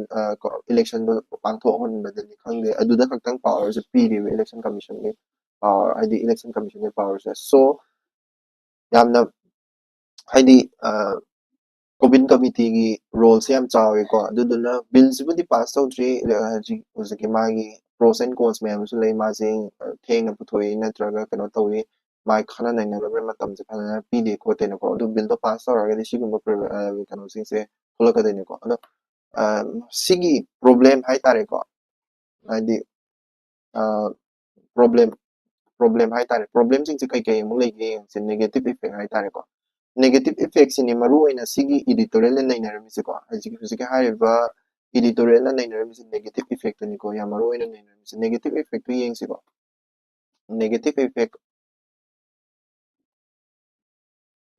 ꯏꯂꯦꯛꯁꯟꯗꯣ ꯄꯥꯡꯊꯣꯛꯍꯟꯕꯗꯅꯤ ꯈꯪꯗꯦ, ꯑꯗꯨꯗ ꯈꯛꯇꯪ ꯄꯋꯥꯔꯁꯦ ꯄꯤꯔꯤꯕ ꯏꯂꯦꯛꯁꯟ ꯀꯃꯤꯁꯟꯒꯤ ꯄꯋꯥꯔ, ꯍꯥꯏꯗꯤ ꯏꯂꯦꯛꯁꯟ ꯀꯃꯤꯁꯟꯒꯤ ꯄꯋꯥꯔꯁꯦ꯫ ꯁꯣ ꯌꯥꯝꯅ ꯍꯥꯏꯗꯤ ꯀꯣꯕꯤꯟ ꯀꯃꯤꯇꯤꯒꯤ ꯔꯣꯜꯁꯦ ꯌꯥꯝ ꯆꯥꯎꯋꯦꯀꯣ꯫ ꯑꯗꯨꯗꯨꯅ ꯕꯤꯜꯁꯤꯕꯨꯗꯤ ꯄꯥꯁ ꯇꯧꯗ꯭ꯔꯤ, ꯍꯧꯖꯤꯛ ꯍꯧꯖꯤꯛꯀꯤ ꯃꯥꯒꯤ pros and cons ꯃꯌꯥꯝ ꯑꯃꯁꯨ ꯂꯩ꯫ ꯃꯥꯁꯦ ꯊꯦꯡꯅ ꯄꯨꯊꯣꯛꯏ ꯅꯠꯇ꯭ꯔꯒ ꯀꯩꯅꯣ ꯇꯧꯏ, ꯃꯥꯏ ꯈꯟꯅ ꯅꯩꯅꯅꯕꯒꯤ ꯃꯇꯝꯁꯦ ꯐꯖꯅ ꯄꯤꯗꯦ ꯈꯣꯠꯇꯦꯅꯀꯣ꯫ ꯑꯗꯨ ꯕꯤꯜꯗꯣ ꯄꯥꯁ ꯇꯧꯔꯒꯗꯤ ꯁꯤꯒꯨꯝꯕ ꯀꯩꯅꯣꯁꯤꯡꯁꯦ ꯊꯣꯛꯂꯛꯀꯗꯣꯏꯅꯤꯀꯣ꯫ ꯑꯗꯣ ꯁꯤꯒꯤ ꯄ꯭ꯔꯣꯕ꯭ꯂꯦꯝ ꯍꯥꯏꯇꯥꯔꯦꯀꯣ, ꯍꯥꯏꯗꯤ ꯄ꯭ꯔꯣꯕ꯭ꯂꯦꯝ ꯄ꯭ꯔꯣꯕ꯭ꯂꯦꯝ ꯍꯥꯏꯇꯥꯔꯦ, ꯄ꯭ꯔꯣꯕ꯭ꯂꯦꯝꯁꯤꯡꯁꯦ ꯀꯩ ꯀꯩ ꯑꯃꯨꯛ ꯂꯩꯒꯦ ꯌꯦꯡꯁꯦ꯫ ꯅꯦꯒꯦꯇꯤꯞ ꯏꯐꯦꯛ ꯍꯥꯏꯇꯥꯔꯦꯀꯣ꯫ ꯅꯦꯒꯦꯇꯤꯞ ꯏꯐꯦꯛꯁꯤꯅꯤ ꯃꯔꯨ ꯑꯣꯏꯅ ꯁꯤꯒꯤ ꯏꯗꯤꯇꯣꯔꯤꯌꯦꯜꯅ ꯅꯩꯅꯔꯝꯃꯤꯁꯦꯀꯣ꯫ ꯍꯧꯖꯤꯛ ꯍꯧꯖꯤꯛꯀꯤ ꯍꯥꯏꯔꯤꯕ ꯏꯗꯤꯇꯣꯔꯤꯌꯦꯜꯅ ꯅꯩꯅꯔꯝꯃꯤꯁꯦ ꯅꯦꯒꯦꯇꯤꯞ ꯏꯐꯦꯛꯇꯅꯤꯀꯣ, ꯌꯥꯝ ꯃꯔꯨ ꯑꯣꯏꯅ ꯅꯩꯅꯔꯝꯃꯤꯁꯦ꯫ ꯅꯦꯒꯦꯇꯤꯞ ꯏꯐꯦꯛꯇꯨ ꯌꯦꯡꯁꯤꯀꯣ꯫ ꯅꯦꯒꯦꯇꯤꯞ ꯏꯐꯦꯛ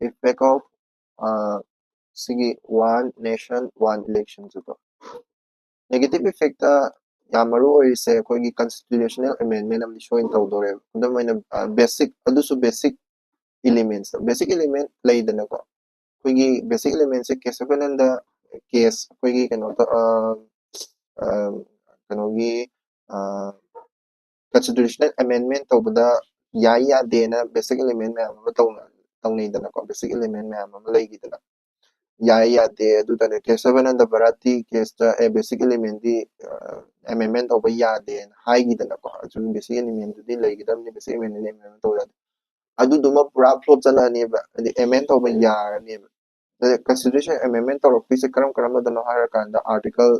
effect of ꯁꯤꯒꯤ one nation one election ꯁꯤꯀꯣ꯫ ꯅꯦꯒꯦꯇꯤꯞ ꯏꯐꯦꯛꯇ ꯌꯥꯝ ꯃꯔꯨ ꯑꯣꯏꯔꯤꯁꯦ ꯑꯩꯈꯣꯏꯒꯤ ꯀꯟꯁꯇꯤꯇ꯭ꯌꯨꯁꯅꯦꯜ ꯑꯦꯃꯦꯟꯃꯦꯟ ꯑꯃꯗꯤ ꯁꯣꯏꯅ ꯇꯧꯗꯣꯔꯦꯕ꯫ ꯈꯨꯗꯝ ꯑꯣꯏꯅ ꯕꯦꯁꯤꯛ, ꯑꯗꯨꯁꯨ ꯕꯦꯁꯤꯛ ꯏꯂꯤꯃꯦꯟꯁ, ꯕꯦꯁꯤꯛ ꯏꯂꯤꯃꯦꯟ ꯂꯩꯗꯅꯀꯣ꯫ ꯑꯩꯈꯣꯏꯒꯤ ꯕꯦꯁꯤꯛ ꯏꯂꯤꯃꯦꯟꯁꯦ ꯀꯦꯁ ꯑꯣꯐ ꯑꯅꯟꯗ, ꯀꯦꯁ ꯑꯩꯈꯣꯏꯒꯤ ꯀꯩꯅꯣ ꯇꯧ-, ꯑ, ꯑ, ꯀꯩꯅꯣꯒꯤ ꯀꯟꯁꯇꯤꯇ꯭ꯌꯨꯁꯅꯦꯜ ꯑꯦꯃꯦꯟꯃꯦꯟ ꯇꯧꯕꯗ ꯌꯥꯏ ꯌꯥꯗꯦꯅ ꯕꯦꯁꯤꯛ ꯏꯂꯤꯃꯦꯟ ꯃꯌꯥꯝ ꯑꯃ ꯇꯧꯅ-, ꯇꯧꯅꯩꯗꯅꯀꯣ꯫ ꯕꯦꯁꯤꯛ ꯏꯂꯤꯃꯦꯟ ꯃꯌꯥꯝ ꯑꯃ ꯂꯩꯈꯤꯗꯅ, ꯌꯥꯏ ꯌꯥꯗꯦ, ꯑꯗꯨꯗꯅꯦ ꯀꯦꯁ ꯑꯣꯐ ꯑꯅꯟꯗ ꯚꯥꯔꯠꯇꯤ ꯀꯦꯁꯇ ꯑꯦ ꯕꯦꯁꯤꯛ ꯏꯂꯤꯃꯦꯟꯗꯤ ꯑꯦꯃꯦꯟꯃꯦꯟ ꯇꯧꯕ ꯌꯥꯗꯦꯅ ꯍꯥꯏꯈꯤꯗꯅꯀꯣ꯫ ꯑꯗꯨ ꯕꯦꯁꯤꯛ ꯏꯂꯤꯃꯦꯟꯗꯨꯗꯤ ꯂꯩꯒꯗꯕꯅꯤ, ꯕꯦꯁꯤꯛ ꯏꯂꯤꯃꯦꯟꯗꯨꯗꯤ ꯑꯦꯃꯦꯟꯃꯦꯟ ꯇꯧꯕ ꯌꯥꯗꯦ꯫ ꯑꯗꯨꯗꯨꯃ ꯄꯨꯔꯥ ꯐ꯭ꯂꯣꯞ ꯆꯠꯂꯛꯑꯅꯦꯕ, ꯍꯥꯏꯗꯤ ꯑꯦꯃꯦꯟ ꯇꯧꯕ ꯌꯥꯔꯅꯦꯕ꯫ ꯀꯟꯁꯇꯤꯇ꯭ꯌꯨꯁꯟ ꯑꯦꯃꯦꯟꯃꯦꯟ ꯇꯧꯔꯛꯇꯣꯏꯁꯦ ꯀꯔꯝ ꯀꯔꯝꯕꯗꯅꯣ ꯍꯥꯏꯔꯀꯥꯟꯗ, ꯑꯥꯔꯇꯤꯀꯜ,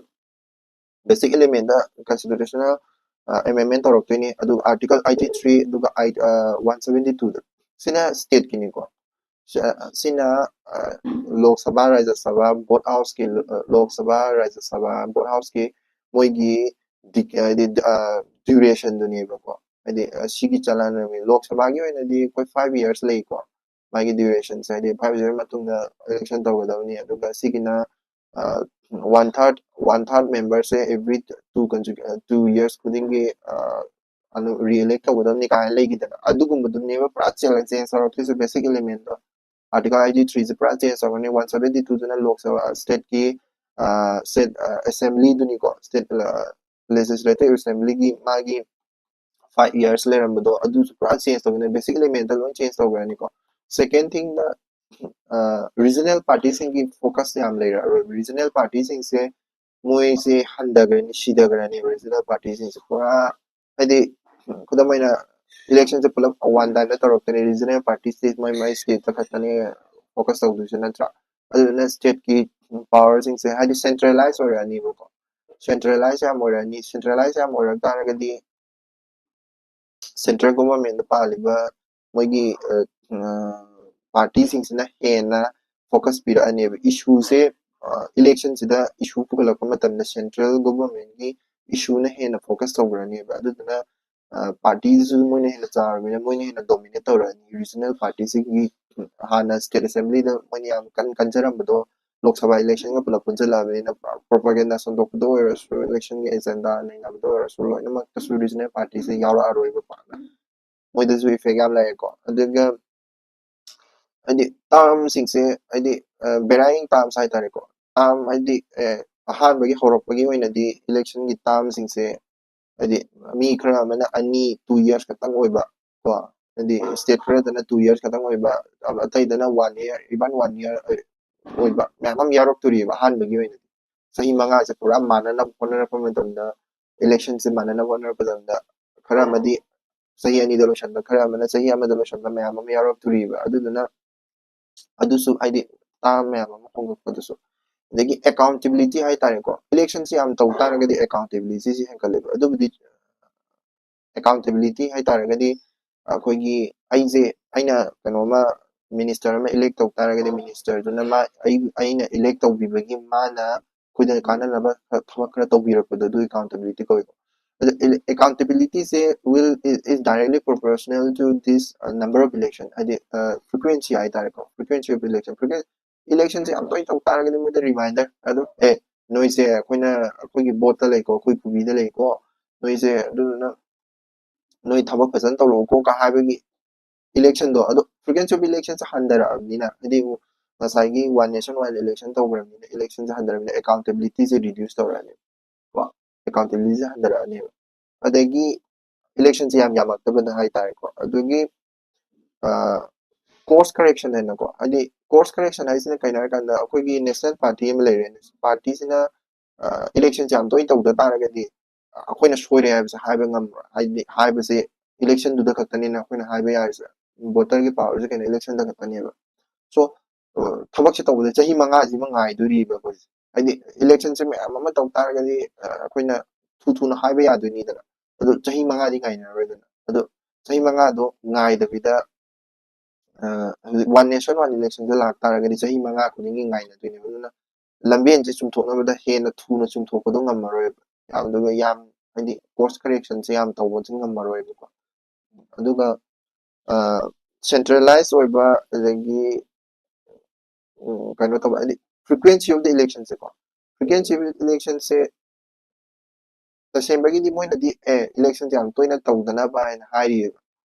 ꯕꯦꯁꯤꯛ ꯏꯂꯤꯃꯦꯟꯗ ꯀꯟꯁꯇꯤꯇ꯭ꯌꯨꯁꯅꯦꯜ ꯑꯦꯃꯦꯟꯃꯦꯟ ꯇꯧꯔꯛꯇꯣꯏꯅꯤ, ꯑꯗꯨꯒ ꯑꯥꯔꯇꯤꯀꯜ ꯑꯩꯠꯇꯤ ꯊ꯭ꯔꯤ, ꯑꯗꯨꯒ ꯋꯥꯟ ꯁꯕꯦꯟꯇꯤ ꯇꯨꯗ꯫ ꯁꯤꯅ ꯁ꯭ꯇꯦꯠꯀꯤꯅꯤꯀꯣ꯫ ꯁꯤ-, ꯁꯤꯅ ꯂꯣꯛ ꯁꯚꯥ, ꯔꯥꯖ꯭ꯌ ꯁꯚꯥ, ꯕꯣꯠ ꯍꯥꯎꯁꯀꯤ, ꯂꯣꯛ ꯁꯚꯥ, ꯔꯥꯖ꯭ꯌ ꯁꯚꯥ, ꯕꯣꯠ ꯍꯥꯎꯁꯀꯤ ꯃꯣꯏꯒꯤ ꯗꯤ-, ꯍꯥꯏꯗꯤ ꯗ꯭ꯌꯨꯔꯦꯁꯟꯗꯨꯅꯦꯕꯀꯣ꯫ ꯍꯥꯏꯗꯤ ꯁꯤꯒꯤ ꯆꯂꯥꯟ, ꯂꯣꯛ ꯁꯚꯥꯒꯤ ꯑꯣꯏꯅꯗꯤ ꯑꯩꯈꯣꯏ ꯐꯥꯏꯚ ꯏꯌꯔꯁ ꯂꯩꯀꯣ꯫ ꯃꯥꯒꯤ ꯗ꯭ꯌꯨꯔꯦꯁꯟꯁꯦ ꯍꯥꯏꯗꯤ ꯐꯥꯏꯚ ꯏꯌꯔ ꯃꯇꯨꯡꯗ ꯏꯂꯦꯛꯁꯟ ꯇꯧꯒꯗꯕꯅꯤ꯫ ꯑꯗꯨꯒ ꯁꯤꯒꯤꯅ ꯋꯥꯟ ꯊꯥꯔꯠ, ꯋꯥꯟ ꯊꯥꯔꯠ ꯃꯦꯝꯕꯔꯁꯦ ꯑꯦꯚ꯭ꯔꯤ ꯇꯨ, ꯇꯨ ꯏꯌꯔꯁ ꯈꯨꯗꯤꯡꯒꯤ ꯔꯤꯑꯦꯂꯦꯛ ꯇꯧꯒꯗꯕꯅꯤ ꯀꯥꯏꯅ ꯂꯩꯈꯤꯗꯅ, ꯑꯗꯨꯒꯨꯝꯕꯗꯨꯅꯦꯕ ꯄꯨꯔꯥ ꯆꯦꯟꯖ ꯇꯧꯔꯛꯇꯣꯏꯁꯦ ꯕꯦꯁꯤꯛ ꯏꯂꯤꯃꯦꯟꯗꯣ꯫ ꯑꯥꯔꯇꯤꯀꯜ ꯑꯩꯠꯇꯤ ꯊ꯭ꯔꯤꯁꯦ ꯄꯨꯔꯥ ꯆꯦꯟꯖ ꯇꯧꯔꯅꯤ꯫ ꯋꯥꯟ ꯁꯕꯦꯟꯇꯤ ꯇꯨꯗꯨꯅ ꯂꯣꯛ ꯁꯚꯥ, ꯁ꯭ꯇꯦꯠꯀꯤ ꯁ꯭ꯇꯦꯠ ꯑꯦꯁꯦꯝꯕ꯭ꯂꯤꯗꯨꯅꯤꯀꯣ, ꯁ꯭ꯇꯦꯠ ꯂꯦꯖꯤꯁꯂꯦꯇꯤꯚ ꯑꯦꯁꯦꯝꯕ꯭ꯂꯤꯒꯤ ꯃꯥꯒꯤ ꯐꯥꯏꯚ ꯏꯌꯔꯁ ꯂꯩꯔꯝꯕꯗꯣ ꯑꯗꯨꯁꯨ ꯄꯨꯔꯥ ꯆꯦꯟꯖ ꯇꯧꯒꯅꯤ, ꯕꯦꯁꯤꯛ ꯏꯂꯤꯃꯦꯟꯗ ꯂꯣꯏ ꯆꯦꯟꯖ ꯇꯧꯈ꯭ꯔꯅꯤꯀꯣ꯫ ꯁꯦꯀꯦꯟ ꯊꯤꯡꯅ ꯔꯤꯖꯅꯦꯜ ꯄꯥꯔꯇꯤꯁꯤꯡꯒꯤ ꯐꯣꯀꯁ ꯌꯥꯝ ꯂꯩꯔꯛꯑꯔꯣꯏꯕ꯫ ꯔꯤꯖꯅꯦꯜ ꯄꯥꯔꯇꯤꯁꯤꯡꯁꯦ ꯃꯣꯏꯁꯦ ꯍꯟꯊꯈ꯭ꯔꯅꯤ, ꯁꯤꯊꯈ꯭ꯔꯅꯤ ꯔꯤꯖꯅꯦꯜ ꯄꯥꯔꯇꯤꯁꯤꯡꯁꯦ ꯄꯨꯔꯥ꯫ ꯍꯥꯏꯗꯤ ꯈꯨꯗꯝ ꯑꯣꯏꯅ ꯏꯂꯦꯛꯁꯟꯁꯦ ꯄꯨꯂꯞ ꯋꯥꯟ ꯇꯥꯏꯝꯗ ꯇꯧꯔꯛꯇꯅꯤ, ꯔꯤꯖꯅꯦꯜ ꯄꯥꯔꯇꯤ ꯁ꯭ꯇꯦꯠ ꯃꯥꯏ ꯃꯥꯏ ꯁ꯭ꯇꯦꯠꯇ ꯈꯛꯇꯅꯤ ꯐꯣꯀꯁ ꯇꯧꯗꯣꯏꯁꯦ ꯅꯠꯇ꯭ꯔꯥ? ꯑꯗꯨꯗꯨꯅ ꯁ꯭ꯇꯦꯠꯀꯤ ꯄꯥꯋꯔꯁꯤꯡꯁꯦ ꯍꯥꯏꯗꯤ ꯁꯦꯟꯇ꯭ꯔꯦꯂꯥꯏꯁ ꯑꯣꯏꯔꯛꯑꯅꯤꯕꯀꯣ꯫ ꯁꯦꯟꯇ꯭ꯔꯦꯂꯥꯏꯁ ꯌꯥꯝ ꯑꯣꯏꯔꯛꯑꯅꯤ꯫ ꯁꯦꯟꯇ꯭ꯔꯦꯂꯥꯏꯁ ꯌꯥꯝ ꯑꯣꯏꯔꯛ ꯇꯥꯔꯒꯗꯤ ꯁꯦꯟꯇ꯭ꯔꯦꯜ ꯒꯣꯚꯔꯟꯃꯦꯟꯗ ꯄꯥꯜꯂꯤꯕ ꯃꯣꯏꯒꯤ ꯄꯥꯔꯇꯤꯁꯤꯡꯁꯤꯅ ꯍꯦꯟꯅ ꯐꯣꯀꯁ ꯄꯤꯔꯛꯑꯅꯦꯕ ꯏꯁꯨꯁꯦ꯫ ꯏꯂꯦꯛꯁꯟꯁꯤꯗ ꯏꯁꯨ ꯄꯨꯈꯠꯂꯛꯄ ꯃꯇꯝꯗ ꯁꯦꯟꯇ꯭ꯔꯦꯜ ꯒꯣꯚꯔꯟꯃꯦꯟꯒꯤ ꯏꯁꯨꯅ ꯍꯦꯟꯅ ꯐꯣꯀꯁ ꯇꯧꯈ꯭ꯔꯅꯦꯕ꯫ ꯑꯗꯨꯗꯨꯅ ꯄꯥꯔꯇꯤꯁꯤꯁꯨ ꯃꯣꯏꯅ ꯍꯦꯟꯅ ꯆꯥꯎꯔꯕꯅꯤꯅ ꯃꯣꯏꯅ ꯍꯦꯟꯅ ꯗꯣꯃꯤꯅꯦꯠ ꯇꯧꯔꯛꯑꯅꯤ꯫ ꯔꯤꯖꯅꯦꯜ ꯄꯥꯔꯇꯤꯁꯤꯡꯒꯤ ꯍꯥꯟꯅ ꯁ꯭ꯇꯦꯠ ꯑꯦꯁꯦꯝꯕ꯭ꯂꯤꯗ ꯃꯣꯏꯅ ꯌꯥꯝ ꯀꯟꯅ ꯀꯟꯖꯔꯝꯕꯗꯣ ꯂꯣꯛ ꯁꯚꯥ ꯏꯂꯦꯛꯁꯟꯒ ꯄꯨꯂꯞ ꯄꯨꯟꯁꯤꯜꯂꯛꯑꯕꯅꯤꯅ ꯄ꯭ꯔꯣꯄꯥꯒꯦꯟꯗꯥ ꯁꯟꯗꯣꯛꯄꯗ ꯑꯣꯏꯔꯁꯨ, ꯏꯂꯦꯛꯁꯟꯒꯤ ꯑꯦꯖꯦꯟꯗꯥ ꯅꯩꯅꯕꯗ ꯑꯣꯏꯔꯁꯨ ꯂꯣꯏꯅꯃꯛꯇꯁꯨ ꯔꯤꯖꯅꯦꯜ ꯄꯥꯔꯇꯤꯁꯦ ꯌꯥꯎꯔꯛꯑꯔꯣꯏꯕ ꯄꯥꯛꯅ꯫ ꯃꯣꯏꯗꯁꯨ ꯏꯐꯦꯛ ꯌꯥꯝ ꯂꯩꯔꯦꯀꯣ꯫ ꯑꯗꯨꯒ ꯍꯥꯏꯗꯤ ꯇꯥꯔꯝꯁꯤꯡꯁꯦ ꯍꯥꯏꯗꯤ ꯕꯦꯔꯥꯏꯡ ꯇꯥꯔꯝꯁ ꯍꯥꯏꯇꯥꯔꯦꯀꯣ꯫ ꯇꯥꯔꯝ ꯍꯥꯏꯗꯤ ꯑꯍꯥꯟꯕꯒꯤ ꯍꯧꯔꯛꯄꯒꯤ ꯑꯣꯏꯅꯗꯤ ꯏꯂꯦꯛꯁꯟꯒꯤ ꯇꯥꯔꯝꯁꯤꯡꯁꯦ ꯍꯥꯏꯗꯤ ꯃꯤ ꯈꯔ ꯑꯃꯅ ꯑꯅꯤ, ꯇꯨ ꯌꯔꯁ ꯈꯛꯇꯪ ꯑꯣꯏꯕ ꯀꯣ, ꯍꯥꯏꯗꯤ ꯁ꯭ꯇꯦꯠ ꯈꯔꯗꯅ ꯇꯨ ꯌꯔꯁ ꯈꯛꯇꯪ ꯑꯣꯏꯕ, ꯑꯇꯩꯗꯅ one year, even one year ꯑꯣꯏꯕ ꯃꯌꯥꯝ ꯑꯃ ꯌꯥꯎꯔꯛꯇꯣꯔꯤꯕ꯫ ꯑꯍꯥꯟꯕꯒꯤ ꯑꯣꯏꯅꯗꯤ ꯆꯍꯤ ꯃꯉꯥꯁꯦ ꯄꯨꯔꯥ ꯃꯥꯟꯅꯅꯕ ꯍꯣꯠꯅꯔꯛꯄ ꯃꯇꯝꯗ, ꯏꯂꯦꯛꯁꯟꯁꯦ ꯃꯥꯟꯅꯅꯕ ꯍꯣꯠꯅꯔꯛꯄ ꯃꯇꯝꯗ ꯈꯔ ꯑꯃꯗꯤ ꯆꯍꯤ ꯑꯅꯤꯗ ꯂꯣꯏꯁꯟꯕ, ꯈꯔ ꯑꯃꯅ ꯆꯍꯤ ꯑꯃꯗ ꯂꯣꯏꯁꯟꯕ ꯃꯌꯥꯝ ꯑꯃ ꯌꯥꯎꯔꯛꯇꯣꯔꯤꯕ꯫ ꯑꯗꯨꯗꯨꯅ ꯑꯗꯨꯁꯨ ꯍꯥꯏꯗꯤ ꯇꯥꯔꯝ ꯃꯌꯥꯝ ꯑꯃ ꯍꯣꯡꯉꯛꯄꯗꯨꯁꯨ꯫ ꯑꯗꯒꯤ ꯑꯦꯀꯥꯎꯟꯇꯦꯕꯤꯂꯤꯇꯤ ꯍꯥꯏꯇꯥꯔꯦꯀꯣ꯫ ꯏꯂꯦꯛꯁꯟꯁꯦ ꯌꯥꯝ ꯇꯧ ꯇꯥꯔꯒꯗꯤ ꯑꯦꯀꯥꯎꯟꯇꯦꯕꯤꯂꯤꯇꯤꯁꯦ ꯍꯦꯟꯒꯠꯂꯦꯕ꯫ ꯑꯗꯨꯕꯨꯗꯤ ꯑꯦꯀꯥꯎꯟꯇꯦꯕꯤꯂꯤꯇꯤ ꯍꯥꯏꯇꯥꯔꯒꯗꯤ ꯑꯩꯈꯣꯏꯒꯤ ꯑꯩꯁꯦ, ꯑꯩꯅ ꯀꯩꯅꯣꯝꯃ ꯃꯤꯅꯤꯁꯇꯔ ꯑꯃ ꯏꯂꯦꯛ ꯇꯧ ꯇꯥꯔꯒꯗꯤ ꯃꯤꯅꯤꯁꯇꯔꯗꯨꯅ ꯃꯥ ꯑꯩ, ꯑꯩꯅ ꯏꯂꯦꯛ ꯇꯧꯕꯤꯕꯒꯤ ꯃꯥꯅ ꯑꯩꯈꯣꯏꯗ ꯀꯥꯟꯅꯅꯕ ꯊꯕꯛ ꯈꯔ ꯇꯧꯕꯤꯔꯛꯄꯗꯣ ꯑꯗꯨ ꯑꯦꯀꯥꯎꯟꯇꯦꯕꯤꯂꯤꯇꯤ ꯀꯧꯏꯀꯣ꯫ ꯑꯗꯣ ꯑꯦꯀꯥꯎꯟꯇꯦꯕꯤꯂꯤꯇꯤꯁꯦ will is directly proportional to this number of election, ꯍꯥꯏꯗꯤ ꯐ꯭ꯔꯤꯀ꯭ꯋꯦꯟꯁꯤ ꯍꯥꯏꯇꯥꯔꯦꯀꯣ꯫ ꯐ꯭ꯔꯤꯀ꯭ꯋꯦꯟꯁꯤ ꯑꯣꯐ ꯏꯂꯦꯛꯁꯟ, ꯏꯂꯦꯛꯁꯟꯁꯦ ꯌꯥꯝ ꯇꯣꯏꯅ ꯇꯧ ꯇꯥꯔꯒꯗꯤ ꯃꯣꯏꯗ ꯔꯤꯃꯥꯏꯟꯗꯔ ꯑꯗꯨꯝ, ꯑꯦ, ꯅꯣꯏꯁꯦ ꯑꯩꯈꯣꯏꯅ, ꯑꯩꯈꯣꯏꯒꯤ ꯕꯣꯠꯇ ꯂꯩꯀꯣ, ꯑꯩꯈꯣꯏ ꯄꯨꯕꯤꯗ ꯂꯩꯀꯣ, ꯅꯣꯏꯁꯦ ꯑꯗꯨꯗꯨꯅ ꯅꯣꯏ ꯊꯕꯛ ꯐꯖꯅ ꯇꯧꯔꯛꯎꯀꯣ ꯀ ꯍꯥꯏꯕꯒꯤ ꯏꯂꯦꯛꯁꯟꯗꯣ꯫ ꯑꯗꯣ ꯐ꯭ꯔꯤꯀ꯭ꯋꯦꯟꯁꯤ ꯑꯣꯐ ꯏꯂꯦꯛꯁꯟꯁꯦ ꯍꯟꯊꯔꯛꯑꯕꯅꯤꯅ, ꯍꯥꯏꯗꯤ ꯉꯁꯥꯏꯒꯤ ꯋꯥꯟ ꯅꯦꯁꯟ ꯋꯥꯏꯗ ꯏꯂꯦꯛꯁꯟ ꯇꯧꯈ꯭ꯔꯕꯅꯤꯅ ꯏꯂꯦꯛꯁꯟꯁꯦ ꯍꯟꯊꯔꯕꯅꯤꯅ ꯑꯦꯀꯥꯎꯟꯇꯦꯕꯤꯂꯤꯇꯤꯁꯦ ꯔꯤꯗ꯭ꯌꯨꯁ ꯇꯧꯔꯛꯑꯅꯦꯕ ꯀꯣ꯫ ꯑꯦꯀꯥꯎꯟꯇꯦꯕꯤꯂꯤꯇꯤꯁꯦ ꯍꯟꯊꯔꯛꯑꯅꯦꯕ꯫ ꯑꯗꯒꯤ ꯏꯂꯦꯛꯁꯟꯁꯦ ꯌꯥꯝ ꯌꯥꯝꯃꯛꯇꯕꯗ ꯍꯥꯏꯇꯥꯔꯦꯀꯣ꯫ ꯑꯗꯨꯒꯤ ꯀꯣꯔꯁ ꯀꯔꯦꯛꯁꯟ ꯍꯥꯏꯅꯀꯣ, ꯍꯥꯏꯗꯤ ꯀꯣꯔꯁ ꯀꯔꯦꯛꯁꯟ ꯍꯥꯏꯁꯤꯅ ꯀꯩꯅꯣ ꯍꯥꯏꯔꯀꯥꯟꯗ ꯑꯩꯈꯣꯏꯒꯤ ꯅꯦꯁꯅꯦꯜ ꯄꯥꯔꯇꯤ ꯑꯃ ꯂꯩꯔꯦ꯫ ꯄꯥꯔꯇꯤꯁꯤꯅ ꯏꯂꯦꯛꯁꯟꯁꯦ ꯌꯥꯝ ꯇꯣꯏꯅ ꯇꯧꯗ ꯇꯥꯔꯒꯗꯤ ꯑꯩꯈꯣꯏꯅ ꯁꯣꯏꯔꯦ ꯍꯥꯏꯕꯁꯦ ꯍꯥꯏꯕ ꯉꯝꯃꯔꯣꯏ꯫ ꯍꯥꯏꯗꯤ ꯍꯥꯏꯕꯁꯦ ꯏꯂꯦꯛꯁꯟꯗꯨꯗ ꯈꯛꯇꯅꯤꯅ ꯑꯩꯈꯣꯏꯅ ꯍꯥꯏꯕ ꯌꯥꯔꯤꯁꯦ꯫ ꯚꯣꯇꯔꯒꯤ ꯄꯥꯋꯔꯁꯦ ꯀꯩꯅꯣ ꯏꯂꯦꯛꯁꯟꯗ ꯈꯛꯇꯅꯦꯕ꯫ ꯁꯣ ꯊꯕꯛꯁꯦ ꯇꯧꯕꯗ ꯆꯍꯤ ꯃꯉꯥꯁꯤꯃ ꯉꯥꯏꯗꯣꯔꯤꯕ ꯑꯩꯈꯣꯏꯁꯦ꯫ ꯍꯥꯏꯗꯤ ꯏꯂꯦꯛꯁꯟꯁꯦ ꯃꯌꯥꯝ ꯑꯃ ꯇꯧ ꯇꯥꯔꯒꯗꯤ ꯑꯩꯈꯣꯏꯅ ꯊꯨ ꯊꯨꯅ ꯍꯥꯏꯕ ꯌꯥꯗꯣꯏꯅꯤꯗꯅ꯫ ꯑꯗꯣ ꯆꯍꯤ ꯃꯉꯥꯗꯤ ꯉꯥꯏꯅꯔꯣꯏꯗꯅ꯫ ꯑꯗꯣ ꯆꯍꯤ ꯃꯉꯥꯗꯣ ꯉꯥꯏꯗꯕꯤꯗ ꯍꯧꯖꯤꯛ ꯋꯥꯟ ꯅꯦꯁꯟ ꯋꯥꯟ ꯏꯂꯦꯛꯁꯟꯗ ꯂꯥꯛ ꯇꯥꯔꯒꯗꯤ ꯆꯍꯤ ꯃꯉꯥ ꯈꯨꯗꯤꯡꯒꯤ ꯉꯥꯏꯅꯗꯣꯏꯅꯦꯕ꯫ ꯑꯗꯨꯅ ꯂꯝꯕꯦꯟꯁꯦ ꯆꯨꯝꯊꯣꯛꯅꯕꯗ ꯍꯦꯟꯅ ꯊꯨꯅ ꯆꯨꯝꯊꯣꯛꯄꯗꯣ ꯉꯝꯃꯔꯣꯏꯕ꯫ ꯑꯗꯨꯒ ꯌꯥꯝ ꯍꯥꯏꯗꯤ ꯀꯣꯔꯁ ꯀꯔꯦꯛꯁꯟꯁꯦ ꯌꯥꯝ ꯇꯧꯕꯁꯨ ꯉꯝꯃꯔꯣꯏꯕꯀꯣ꯫ ꯑꯗꯨꯒ ꯁꯦꯟꯇ꯭ꯔꯦꯂꯥꯏꯁ ꯑꯣꯏꯕ ꯑꯗꯒꯤ ꯀꯩꯅꯣ ꯇꯧꯕ ꯍꯥꯏꯗꯤ frequency of the election ꯁꯦꯀꯣ꯫ Frequency of the election ꯁꯦ ꯇꯁꯦꯡꯕꯒꯤꯗꯤ ꯃꯣꯏꯅꯗꯤ ꯑꯦ ꯏꯂꯦꯛꯁꯟꯁꯦ ꯌꯥꯝ ꯇꯣꯏꯅ ꯇꯧꯗꯅꯕ ꯍꯥꯏꯅ ꯍꯥꯏꯔꯤꯑꯕ꯫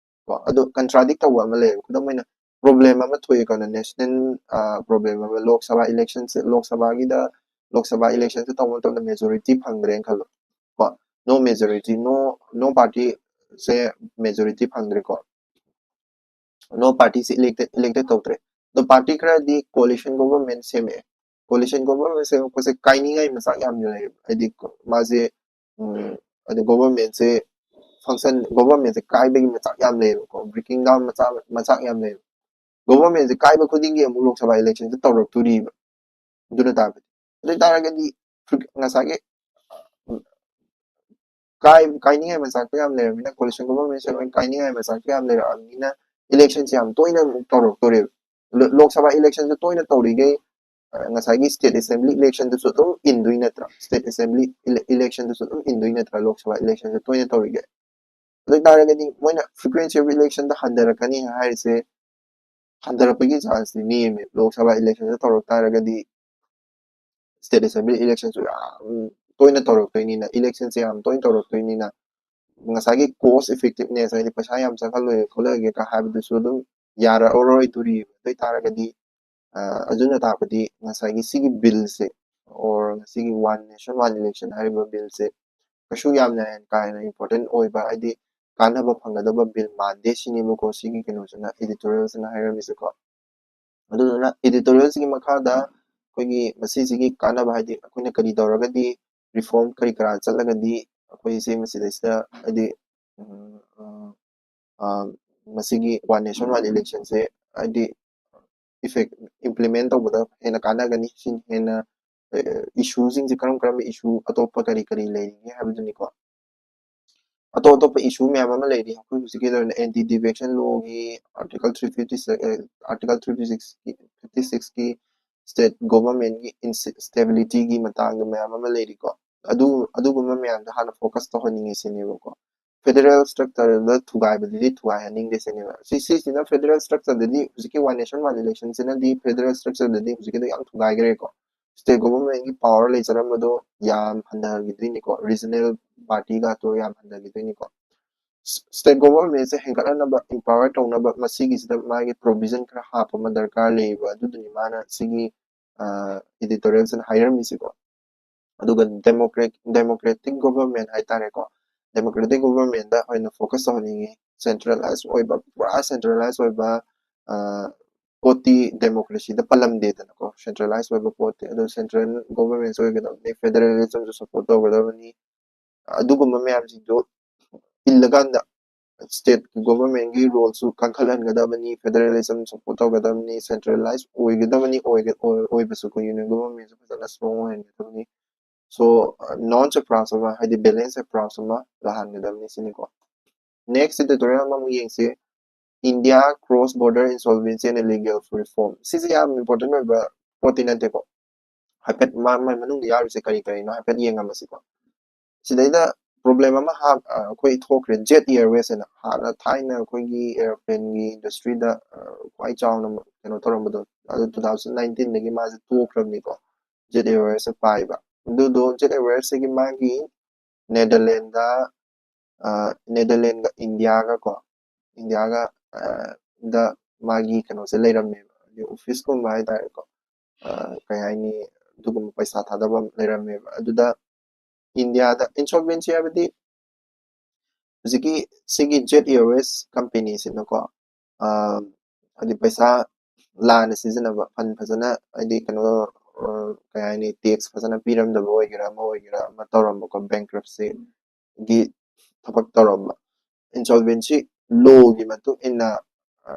ꯀꯣ ꯑꯗꯣ ꯀꯟꯇ꯭ꯔꯥꯗꯤꯛ ꯇꯧꯕ ꯑꯃ ꯂꯩꯌꯦꯕ꯫ ꯈꯨꯗꯝ ꯑꯣꯏꯅ ꯄ꯭ꯔꯣꯕ꯭ꯂꯦꯝ ꯑꯃ ꯊꯣꯛꯑꯦ ꯀꯩꯅꯣ ꯅꯦꯁꯅꯦꯜ ꯄ꯭ꯔꯣꯕ꯭ꯂꯦꯝ ꯑꯃ ꯂꯣꯛ ꯁꯚꯥ ꯏꯂꯦꯛꯁꯟꯁꯦ ꯂꯣꯛ ꯁꯚꯥꯒꯤꯗ ꯂꯣꯛ ꯁꯚꯥ ꯏꯂꯦꯛꯁꯟꯁꯦ ꯇꯧꯕ ꯃꯇꯝꯗ ꯃꯦꯖꯣꯔꯤꯇꯤ ꯐꯪꯗ꯭ꯔꯦꯅ ꯈꯜꯂꯣ꯫ ꯀꯣ no majority no no party ꯁꯦ ꯃꯦꯖꯣꯔꯤꯇꯤ ꯐꯪꯗ꯭ꯔꯦꯀꯣ꯫ No party ꯁꯦ elected elected ꯇꯧꯗ꯭ꯔꯦ꯫ ꯑꯗꯣ ꯄꯥꯔꯇꯤ ꯈꯔꯗꯤ ꯀꯣꯂꯤꯁꯟ ꯒꯣꯚꯔꯟꯃꯦꯟ ꯁꯦꯝꯃꯛꯑꯦ꯫ ꯀꯣꯂꯤꯁꯟ ꯒꯣꯚꯔꯟꯃꯦꯟ ꯁꯦꯝꯃꯛꯄꯁꯦ ꯀꯥꯏꯅꯤꯡꯉꯥꯏ ꯃꯆꯥꯛ ꯌꯥꯝꯅ ꯂꯩꯌꯦꯕ꯫ ꯍꯥꯏꯗꯤ ꯃꯥꯁꯦ ꯎꯝ, ꯑꯗ ꯒꯣꯚꯔꯟꯃꯦꯟꯁꯦ ꯐꯪꯁꯟ ꯒꯣꯚꯔꯟꯃꯦꯟꯁꯦ ꯀꯥꯏꯕꯒꯤ ꯃꯆꯥꯛ ꯌꯥꯝ ꯂꯩꯌꯦꯕꯀꯣ꯫ ꯕ꯭ꯔꯦꯀꯤꯡ ꯗꯥꯎꯟ ꯃꯆꯥ ꯃꯆꯥꯛ ꯌꯥꯝ ꯂꯩꯌꯦꯕ꯫ ꯒꯣꯚꯔꯟꯃꯦꯟꯁꯦ ꯀꯥꯏꯕ ꯈꯨꯗꯤꯡꯒꯤ ꯑꯃꯨꯛ ꯂꯣꯛ ꯁꯚꯥ ꯏꯂꯦꯛꯁꯟꯁꯦ ꯇꯧꯔꯛꯇꯣꯔꯤꯕ꯫ ꯑꯗꯨꯅ ꯇꯥꯛꯄꯗꯤ ꯑꯗꯨ ꯑꯣꯏ ꯇꯥꯔꯒꯗꯤ ꯉꯁꯥꯏꯒꯤ ꯀꯥꯏ ꯀꯥꯏꯅꯤꯡꯉꯥꯏ ꯃꯆꯥꯛꯇꯣ ꯌꯥꯝ ꯂꯩꯔꯕꯅꯤꯅ ꯀꯣꯂꯤꯁꯟ ꯒꯣꯚꯔꯟꯃꯦꯟꯁꯦ ꯂꯣꯏ ꯀꯥꯏꯅꯤꯡꯉꯥꯏ ꯃꯆꯥꯛꯇꯣ ꯌꯥꯝ ꯂꯩꯔꯛꯑꯕꯅꯤꯅ ꯏꯂꯦꯛꯁꯟꯁꯦ ꯌꯥꯝ ꯇꯣꯏꯅ ꯑꯃꯨꯛ ꯇꯧꯔꯛꯇꯣꯔꯦꯕ꯫ ꯂꯣꯛ ꯁꯚꯥ ꯏꯂꯦꯛꯁꯟꯁꯦ ꯇꯣꯏꯅ ꯇꯧꯔꯤꯈꯩ ꯉꯁꯥꯏꯒꯤ ꯁ꯭ꯇꯦꯠ ꯑꯦꯁꯦꯝꯕ꯭ꯂꯤ ꯏꯂꯦꯛꯁꯟꯗꯁꯨ ꯑꯗꯨꯝ ꯏꯟꯗꯣꯏ ꯅꯠꯇ꯭ꯔꯥ? ꯁ꯭ꯇꯦꯠ ꯑꯦꯁꯦꯝꯕ꯭ꯂꯤ ꯏꯂꯦꯛꯁꯟꯗꯁꯨ ꯑꯗꯨꯝ ꯏꯟꯗꯣꯏ ꯅꯠꯇ꯭ꯔꯥ? ꯂꯣꯛ ꯁꯚꯥ ꯏꯂꯦꯛꯁꯟꯁꯦ ꯇꯣꯏꯅ ꯇꯧꯔꯤꯈꯩ꯫ ꯑꯗꯨ ꯑꯣꯏ ꯇꯥꯔꯒꯗꯤ ꯃꯣꯏꯅ frequency of election ꯗ ꯍꯟꯊꯔꯛꯀꯅꯤ ꯍꯥꯏꯔꯤꯁꯦ ꯍꯟꯊꯔꯛꯄꯒꯤ ꯆꯥꯟꯁꯇꯤ ꯅꯦꯝꯃꯦ꯫ ꯂꯣꯛ ꯁꯚꯥ ꯏꯂꯦꯛꯁꯟꯗ ꯇꯧꯔꯛ ꯇꯥꯔꯒꯗꯤ ꯁ꯭ꯇꯦꯠ ꯑꯦꯁꯦꯝꯕ꯭ꯂꯤ ꯏꯂꯦꯛꯁꯟꯁꯨ ꯌꯥꯝ ꯇꯣꯏꯅ ꯇꯧꯔꯛꯇꯣꯏꯅꯤꯅ ꯏꯂꯦꯛꯁꯟꯁꯦ ꯌꯥꯝ ꯇꯣꯏꯅ ꯇꯧꯔꯛꯇꯣꯏꯅꯤꯅ ꯉꯁꯥꯏꯒꯤ ꯀꯣꯁ ꯏꯐꯦꯛꯇꯤꯞꯅꯦꯁ ꯍꯥꯏꯗꯤ ꯄꯩꯁꯥ ꯌꯥꯝ ꯆꯪꯍꯜꯂꯣꯏꯒꯦ ꯈꯣꯠꯂꯣꯏꯒꯦ ꯀ ꯍꯥꯏꯕꯗꯨꯁꯨ ꯑꯗꯨꯝ ꯌꯥꯔꯛꯑꯔꯣꯏꯗꯣꯔꯤꯕ꯫ ꯑꯗꯨ ꯑꯣꯏ ꯇꯥꯔꯒꯗꯤ ꯑꯗꯨꯅ ꯇꯥꯛꯄꯗꯤ ꯉꯁꯥꯏꯒꯤ ꯁꯤꯒꯤ ꯕꯤꯜꯁꯦ ꯑꯣꯔ ꯉꯁꯤꯒꯤ ꯋꯥꯟ ꯅꯦꯁꯟ ꯋꯥꯟ ꯏꯂꯦꯛꯁꯟ ꯍꯥꯏꯔꯤꯕ ꯕꯤꯜꯁꯦ ꯀꯩꯁꯨ ꯌꯥꯝꯅ ꯀꯥ ꯍꯦꯟꯅ ꯏꯝꯄꯣꯔꯇꯦꯟ ꯑꯣꯏꯕ ꯍꯥꯏꯗꯤ ꯀꯥꯟꯅꯕ ꯐꯪꯒꯗꯕ ꯕꯤꯜ ꯃꯥꯟꯗꯦ ꯁꯤꯅꯦꯕꯀꯣ ꯁꯤꯒꯤ ꯀꯩꯅꯣꯁꯤꯅ ꯏꯗꯤꯇꯣꯔꯤꯌꯦꯜꯁꯤꯅ ꯍꯥꯏꯔꯝꯃꯤꯁꯦꯀꯣ꯫ ꯑꯗꯨꯗꯨꯅ ꯏꯗꯤꯇꯣꯔꯤꯌꯦꯜꯁꯤꯒꯤ ꯃꯈꯥꯗ ꯑꯩꯈꯣꯏꯒꯤ ꯃꯁꯤꯁꯤꯒꯤ ꯀꯥꯟꯅꯕ ꯍꯥꯏꯗꯤ ꯑꯩꯈꯣꯏꯅ ꯀꯔꯤ ꯇꯧꯔꯒꯗꯤ reform ꯀꯔꯤ ꯀꯔꯥ ꯆꯠꯂꯒꯗꯤ ꯑꯩꯈꯣꯏꯁꯦ ꯃꯁꯤꯗꯩꯁꯤꯗ ꯍꯥꯏꯗꯤ ꯎꯝ, ꯑ, ꯑ, ꯃꯁꯤꯒꯤ one nation one election ꯁꯦ ꯍꯥꯏꯗꯤ effect implement ꯇꯧꯕꯗ ꯍꯦꯟꯅ ꯀꯥꯟꯅꯒꯅꯤ, ꯁꯤ ꯍꯦꯟꯅ ꯏꯁꯨꯁꯤꯡꯁꯦ ꯀꯔꯝ ꯀꯔꯝꯕ ꯏꯁꯨ ꯑꯇꯣꯞꯄ ꯀꯔꯤ ꯀꯔꯤ ꯂꯩꯔꯤꯒꯦ ꯍꯥꯏꯕꯗꯨꯅꯤꯀꯣ꯫ ꯑꯇꯣꯞ ꯑꯇꯣꯞꯄ ꯏꯁꯨ ꯃꯌꯥꯝ ꯑꯃ ꯂꯩꯔꯤ꯫ ꯑꯩꯈꯣꯏ ꯍꯧꯖꯤꯛꯀꯤ ꯑꯣꯏꯅ anti defection law ꯒꯤ article three fifty six, article three fifty six ꯀꯤ, fifty six ꯀꯤ state government ꯀꯤ stability ꯒꯤ ꯃꯇꯥꯡꯗ ꯃꯌꯥꯝ ꯑꯃ ꯂꯩꯔꯤꯀꯣ꯫ ꯑꯗꯨ ꯑꯗꯨꯒꯨꯝꯕ ꯃꯌꯥꯝꯗꯣ ꯍꯥꯟꯅ focus ꯇꯧꯍꯟꯅꯤꯡꯉꯤ ꯁꯤꯅꯦꯕꯀꯣ꯫ Federal structure ꯗ ꯊꯨꯒꯥꯏꯕꯗꯨꯗꯤ ꯊꯨꯒꯥꯏꯍꯟꯅꯤꯡꯗꯦ ꯁꯤꯅꯦꯕ꯫ ꯁꯤ ꯁꯤꯁꯤꯅ federal structure ꯗꯗꯤ ꯍꯧꯖꯤꯛꯀꯤ one nation one election ꯁꯤꯅꯗꯤ federal structure ꯗꯗꯤ ꯍꯧꯖꯤꯛꯀꯤꯗꯣ ꯌꯥꯝ ꯊꯨꯒꯥꯏꯈ꯭ꯔꯦꯀꯣ꯫ State government ꯀꯤ power ꯂꯩꯖꯔꯝꯕꯗꯣ ꯌꯥꯝ ꯍꯟꯊꯍꯟꯈꯤꯗꯣꯏꯅꯤꯀꯣ꯫ Regional party ꯒꯇꯣ ꯌꯥꯝ ꯍꯟꯊꯈꯤꯗꯣꯏꯅꯤꯀꯣ꯫ State government ꯁꯦ ꯍꯦꯟꯒꯠꯍꯟꯅꯕ, empower ꯇꯧꯅꯕ ꯃꯁꯤꯒꯤꯁꯤꯗ ꯃꯥꯒꯤ provision ꯈꯔ ꯍꯥꯞꯄ ꯑꯃ ꯗꯔꯀꯥꯔ ꯂꯩꯌꯦꯕ꯫ ꯑꯗꯨꯗꯨꯅꯤ ꯃꯥꯅ ꯁꯤꯒꯤ editorial ꯁꯤꯅ ꯍꯥꯏꯔꯝꯃꯤꯁꯤꯀꯣ꯫ ꯑꯗꯨꯒ democratic democratic government ꯍꯥꯏꯇꯥꯔꯦꯀꯣ, democratic government ꯗ ꯑꯣꯏꯅ focus ꯇꯧꯍꯟꯅꯤꯡꯉꯤ꯫ Centralize ꯑꯣꯏꯕ, ꯄꯨꯔꯥ centralize ꯑꯣꯏꯕ ꯄꯣꯠꯇꯤ democracy ꯗ ꯄꯜꯂꯝꯗꯦꯗꯅꯀꯣ꯫ Centralize ꯑꯣꯏꯕ ꯄꯣꯠꯇꯤ ꯑꯗꯣ central government ꯁꯨ ꯑꯣꯏꯒꯗꯕꯅꯤ, federalism ꯁꯨ support ꯇꯧꯒꯗꯕꯅꯤ꯫ ꯑꯗꯨꯒꯨꯝꯕ ꯃꯌꯥꯝꯁꯤꯡꯗꯣ ꯏꯜꯂꯀꯥꯟꯗ state ꯀꯤ government ꯀꯤ role ꯁꯨ ꯀꯟꯈꯠꯍꯟꯒꯗꯕꯅꯤ, federalism support ꯇꯧꯒꯗꯕꯅꯤ, centralize ꯑꯣꯏꯒꯗꯕꯅꯤ, ꯑꯣꯏꯒ- ꯑꯣꯏ- ꯑꯣꯏꯕꯁꯨ ꯑꯩꯈꯣꯏ union government ꯁꯨ ꯐꯖꯅ strong ꯑꯣꯏꯍꯟꯒꯗꯕꯅꯤ꯫ So, nuanced approach ꯑꯃ, ꯍꯥꯏꯗꯤ balanced approach ꯑꯃ ꯂꯥꯛꯍꯟꯒꯗꯕꯅꯤ ꯁꯤꯅꯤꯀꯣ꯫ Next editorial ꯑꯃꯃꯨꯛ ꯌꯦꯡꯁꯤ, India cross border insolvency and legal reform꯫ ꯁꯤꯁꯦ ꯌꯥꯝ important ꯑꯣꯏꯕ ꯄꯣꯠꯇꯤ ꯅꯠꯇꯦꯀꯣ꯫ ꯍꯥꯏꯐꯦꯠ ꯃꯥ- ꯃꯥꯏ ꯃꯅꯨꯡꯗ ꯌꯥꯎꯔꯤꯁꯦ ꯀꯔꯤ ꯀꯔꯤꯅꯣ ꯍꯥꯏꯐꯦꯠ ꯌꯦꯡꯉꯝꯃꯁꯤꯀꯣ꯫ ꯁꯤꯗꯩꯗ problem ꯑꯃ ꯍꯥ- ꯑ, ꯑꯩꯈꯣꯏ ꯊꯣꯛꯈ꯭ꯔꯦ, Jet Airways ꯍꯥꯏꯅ꯫ ꯍꯥꯟꯅ ꯊꯥꯏꯅ ꯑꯩꯈꯣꯏꯒꯤ aeroplane ꯒꯤ industry ꯗ, ꯑ, ꯈ꯭ꯋꯥꯏ ꯆꯥꯎꯅ ꯀꯩꯅꯣ ꯇꯧꯔꯝꯕꯗꯣ, ꯑꯗꯨ two thousand nineteen ꯗꯒꯤ ꯃꯥꯁꯦ ꯇꯣꯛꯈ꯭ꯔꯕꯅꯤꯀꯣ, Jet Airways ꯁꯦ ꯄꯥꯏꯕ꯫ ꯑꯗꯨꯗꯣ Jet Airways ꯁꯤꯒꯤ ꯃꯥꯒꯤ Netherlands ꯗ, ꯑ, Netherlands ꯒ India ꯒ ꯀꯣ, India ꯒ, ꯑ, ꯗ ꯃꯥꯒꯤ ꯀꯩꯅꯣꯁꯦ ꯂꯩꯔꯝꯃꯦꯕ, ꯍꯥꯏꯗꯤ office ꯀꯨꯝꯕ ꯍꯥꯏꯇꯥꯔꯦꯀꯣ꯫ ꯑ, ꯀꯩ ꯍꯥꯏꯅꯤ, ꯑꯗꯨꯒꯨꯝꯕ ꯄꯩꯁꯥ ꯊꯥꯗꯕ ꯑꯃ ꯂꯩꯔꯝꯃꯦꯕ꯫ ꯑꯗꯨꯗ India ꯗ insolvency ꯍꯥꯏꯕꯗꯤ ꯍꯧꯖꯤꯛꯀꯤ ꯁꯤꯒꯤ Jet Airways company ꯁꯤꯅꯀꯣ, ꯑ, ꯍꯥꯏꯗꯤ ꯄꯩꯁꯥ ꯂꯥꯟꯅ ꯁꯤꯖꯤꯟꯅꯕ, fund ꯐꯖꯅ ꯍꯥꯏꯗꯤ ꯀꯩꯅꯣ ꯀꯩ ꯍꯥꯏꯅꯤ, ꯇꯦꯛꯁ ꯐꯖꯅ ꯄꯤꯔꯝꯗꯕ ꯑꯣꯏꯒꯦꯔꯥ, ꯑꯃ ꯑꯣꯏꯒꯦꯔꯥ, ꯑꯃ ꯇꯧꯔꯝꯕꯀꯣ, ꯕꯦꯡꯀ꯭ꯔꯞꯁꯤꯒꯤ ꯊꯕꯛ ꯇꯧꯔꯝꯕ꯫ ꯏꯟꯁꯣꯜꯚꯦꯟꯁꯤ ꯂꯣꯒꯤ ꯃꯇꯨꯡ ꯏꯟꯅ,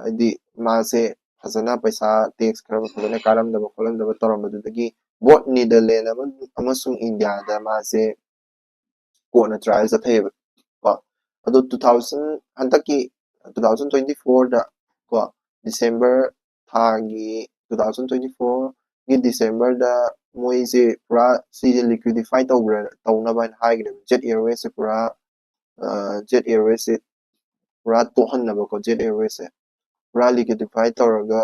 ꯍꯥꯏꯗꯤ ꯃꯥꯁꯦ ꯐꯖꯅ ꯄꯩꯁꯥ, ꯇꯦꯛꯁ ꯈꯔ ꯐꯖꯅ ꯀꯥꯔꯝꯗꯕ ꯈꯣꯠꯂꯝꯗꯕ ꯇꯧꯔꯝꯕꯗꯨꯗꯒꯤ both Netherlands ꯑꯃ-, ꯑꯃꯁꯨꯡ ꯏꯟꯗꯤꯌꯥꯗ ꯃꯥꯁꯦ ꯀꯣꯟꯅ ꯇ꯭ꯔꯥꯏꯌꯦꯜ ꯆꯠꯊꯩꯌꯦꯕ ꯀꯣ꯫ ꯑꯗꯣ two thousand, ꯍꯟꯗꯛꯀꯤ two thousand twenty fourꯗ ꯀꯣ, ꯗꯤꯁꯦꯝꯕꯔ ꯊꯥꯒꯤ, two thousand twenty fourꯒꯤ ꯗꯤꯁꯦꯝꯕꯔꯗ ꯃꯣꯏꯁꯦ ꯄꯨꯔꯥ ꯁꯤꯁꯦ ꯂꯤꯀ꯭ꯋꯤꯗꯤꯐꯥꯏ ꯇꯧꯈ꯭ꯔꯦ, ꯇꯧꯅꯕ ꯍꯥꯏꯅ ꯍꯥꯏꯈ꯭ꯔꯦꯕ꯫ ꯖꯦꯠ ꯑꯦꯌꯔꯋꯦꯁꯁꯦ ꯄꯨꯔꯥ, ꯖꯦꯠ ꯑꯦꯌꯔꯋꯦꯁꯁꯦ ꯄꯨꯔꯥ ꯇꯣꯛꯍꯟꯅꯕꯀꯣ, ꯖꯦꯠ ꯑꯦꯌꯔꯋꯦꯁꯁꯦ ꯄꯨꯔꯥ ꯂꯤꯀ꯭ꯋꯤꯗꯤꯐꯥꯏ ꯇꯧꯔꯒ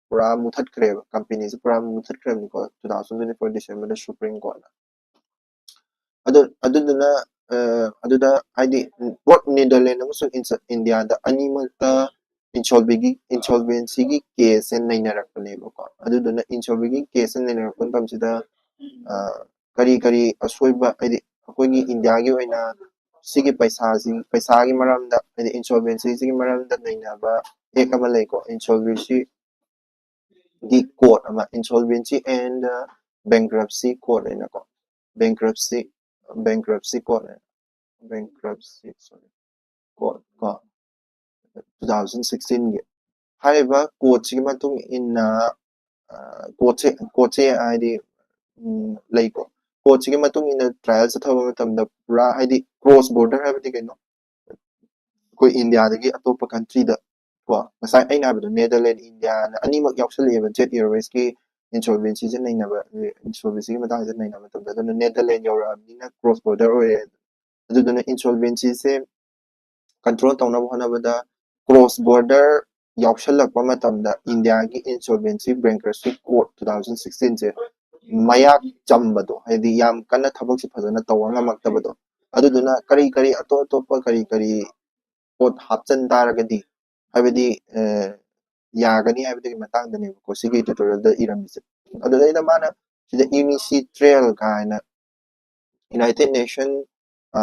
ꯄꯨꯔꯥ ꯃꯨꯊꯠꯈ꯭ꯔꯦꯕ, ꯀꯝꯄꯦꯅꯤꯁꯦ ꯄꯨꯔꯥ ꯃꯨꯊꯠꯈ꯭ꯔꯦꯕꯅꯤꯀꯣ, two thousand twenty four ꯗꯤꯁꯦꯝꯕꯔꯗ ꯁꯨꯄ꯭ꯔꯤꯝ ꯀꯣꯔꯠꯅ꯫ ꯑꯗꯨ, ꯑꯗꯨꯗꯨꯅ, ꯑ, ꯑꯗꯨꯗ ꯍꯥꯏꯗꯤ both Netherlands ꯑꯃꯁꯨꯡ ꯏꯟꯁ-, ꯏꯟꯗꯤꯌꯥꯗ ꯑꯅꯤꯃꯛꯇ ꯏꯟꯁꯣꯜꯚꯦꯒꯤ, ꯏꯟꯁꯣꯜꯚꯦꯟꯁꯤꯒꯤ ꯀꯦꯁꯁꯦ ꯅꯩꯅꯔꯛꯄꯅꯦꯕꯀꯣ꯫ ꯑꯗꯨꯗꯨꯅ ꯏꯟꯁꯣꯜꯚꯦꯒꯤ ꯀꯦꯁꯁꯦ ꯅꯩꯅꯔꯛꯄ ꯃꯇꯝꯁꯤꯗ, ꯑ, ꯀꯔꯤ ꯀꯔꯤ ꯑꯁꯣꯏꯕ, ꯍꯥꯏꯗꯤ ꯑꯩꯈꯣꯏꯒꯤ ꯏꯟꯗꯤꯌꯥꯒꯤ ꯑꯣꯏꯅ ꯁꯤꯒꯤ ꯄꯩꯁꯥꯁꯤ, ꯄꯩꯁꯥꯒꯤ ꯃꯔꯝꯗ, ꯍꯥꯏꯗꯤ ꯏꯟꯁꯣꯜꯚꯦꯟꯁꯤꯁꯤꯒꯤ ꯃꯔꯝꯗ ꯅꯩꯅꯕ ꯑꯦꯛ ꯑꯃ ꯂꯩꯀꯣ, ꯏꯟꯁꯣꯜꯚꯦꯟꯁꯤ ꯒꯤ ꯀꯣꯔꯠ ꯑꯃ, Insolvency and Bankruptcy Court ꯍꯥꯏꯅꯀꯣ, Bankruptcy, Bankruptcy Court ꯍꯥꯏꯅ, Bankruptcy, sorry, Court ꯀꯣ, two thousand sixteenꯒꯤ꯫ ꯍꯥꯏꯔꯤꯕ ꯀꯣꯔꯠꯁꯤꯒꯤ ꯃꯇꯨꯡ ꯏꯟꯅ, ꯑ, ꯀꯣꯔꯠꯁꯦ, ꯀꯣꯔꯠꯁꯦ ꯍꯥꯏꯗꯤ, ꯎꯝ, ꯂꯩꯀꯣ꯫ ꯀꯣꯔꯠꯁꯤꯒꯤ ꯃꯇꯨꯡ ꯏꯟꯅ ꯇ꯭ꯔꯥꯏꯌꯦꯜ ꯆꯠꯊꯕ ꯃꯇꯝꯗ ꯄꯨꯔꯥ ꯍꯥꯏꯗꯤ ꯀ꯭ꯔꯣꯁ ꯕꯣꯔꯗꯔ ꯍꯥꯏꯕꯗꯤ ꯀꯩꯅꯣ? ꯑꯩꯈꯣꯏ ꯏꯟꯗꯤꯌꯥꯗꯒꯤ ꯑꯇꯣꯞꯄ ꯀꯟꯇ꯭ꯔꯤꯗ ꯀꯣ, ꯉꯁꯥꯏ ꯑꯩꯅ ꯍꯥꯏꯕꯗꯣ, ꯅꯦꯗꯔꯂꯦꯟ, ꯏꯟꯗꯤꯌꯥꯅ ꯑꯅꯤꯃꯛ ꯌꯥꯎꯁꯜꯂꯛꯑꯦꯕ ꯖꯦꯠ ꯑꯦꯌꯔꯋꯦꯁꯀꯤ ꯏꯟꯁꯣꯜꯚꯦꯟꯁꯤꯁꯦ ꯅꯩꯅꯕ, ꯏꯟꯁꯣꯜꯚꯦꯟꯁꯤꯒꯤ ꯃꯇꯥꯡꯁꯤꯗ ꯅꯩꯅꯕ ꯃꯇꯝꯗ꯫ ꯑꯗꯨꯅ ꯅꯦꯗꯔꯂꯦꯟ ꯌꯧꯔꯛꯑꯕꯅꯤꯅ ꯀ꯭ꯔꯣꯁ ꯕꯣꯔꯗꯔ ꯑꯣꯏꯔꯦ꯫ ꯑꯗꯨꯗꯨꯅ ꯏꯟꯁꯣꯜꯚꯦꯟꯁꯤꯁꯦ ꯀꯟꯇ꯭ꯔꯣꯜ ꯇꯧꯅꯕ ꯍꯣꯠꯅꯕꯗ ꯀ꯭ꯔꯣꯁ ꯕꯣꯔꯗꯔ ꯌꯥꯎꯁꯜꯂꯛꯄ ꯃꯇꯝꯗ ꯏꯟꯗꯤꯌꯥꯒꯤ Insolvency Bankruptcy Court two thousand sixteenꯁꯦ ꯃꯌꯥꯛ ꯆꯝꯕꯗꯣ, ꯍꯥꯏꯗꯤ ꯌꯥꯝ ꯀꯟꯅ ꯊꯕꯛꯁꯦ ꯐꯖꯅ ꯇꯧꯕ ꯉꯝꯃꯛꯇꯕꯗꯣ, ꯑꯗꯨꯗꯨꯅ ꯀꯔꯤ ꯀꯔꯤ ꯑꯇꯣꯞ ꯑꯇꯣꯞꯄ ꯀꯔꯤ ꯀꯔꯤ ꯄꯣꯠ ꯍꯥꯞꯆꯤꯟ ꯇꯥꯔꯒꯗꯤ, ꯍꯥꯏꯕꯗꯤ, ꯑ, ꯌꯥꯒꯅꯤ ꯍꯥꯏꯕꯗꯨꯒꯤ ꯃꯇꯥꯡꯗꯅꯦꯕꯀꯣ ꯁꯤꯒꯤ ꯇ꯭ꯌꯨꯇꯣꯔꯤꯌꯦꯜꯗ ꯏꯔꯝꯃꯤꯁꯦ꯫ ꯑꯗꯨꯗꯩꯗ ꯃꯥꯅ ꯁꯤꯗ ꯏꯎꯅꯤꯁꯤꯇ꯭ꯔꯦꯜ ꯀꯥꯏꯅ United Nation, ꯑ,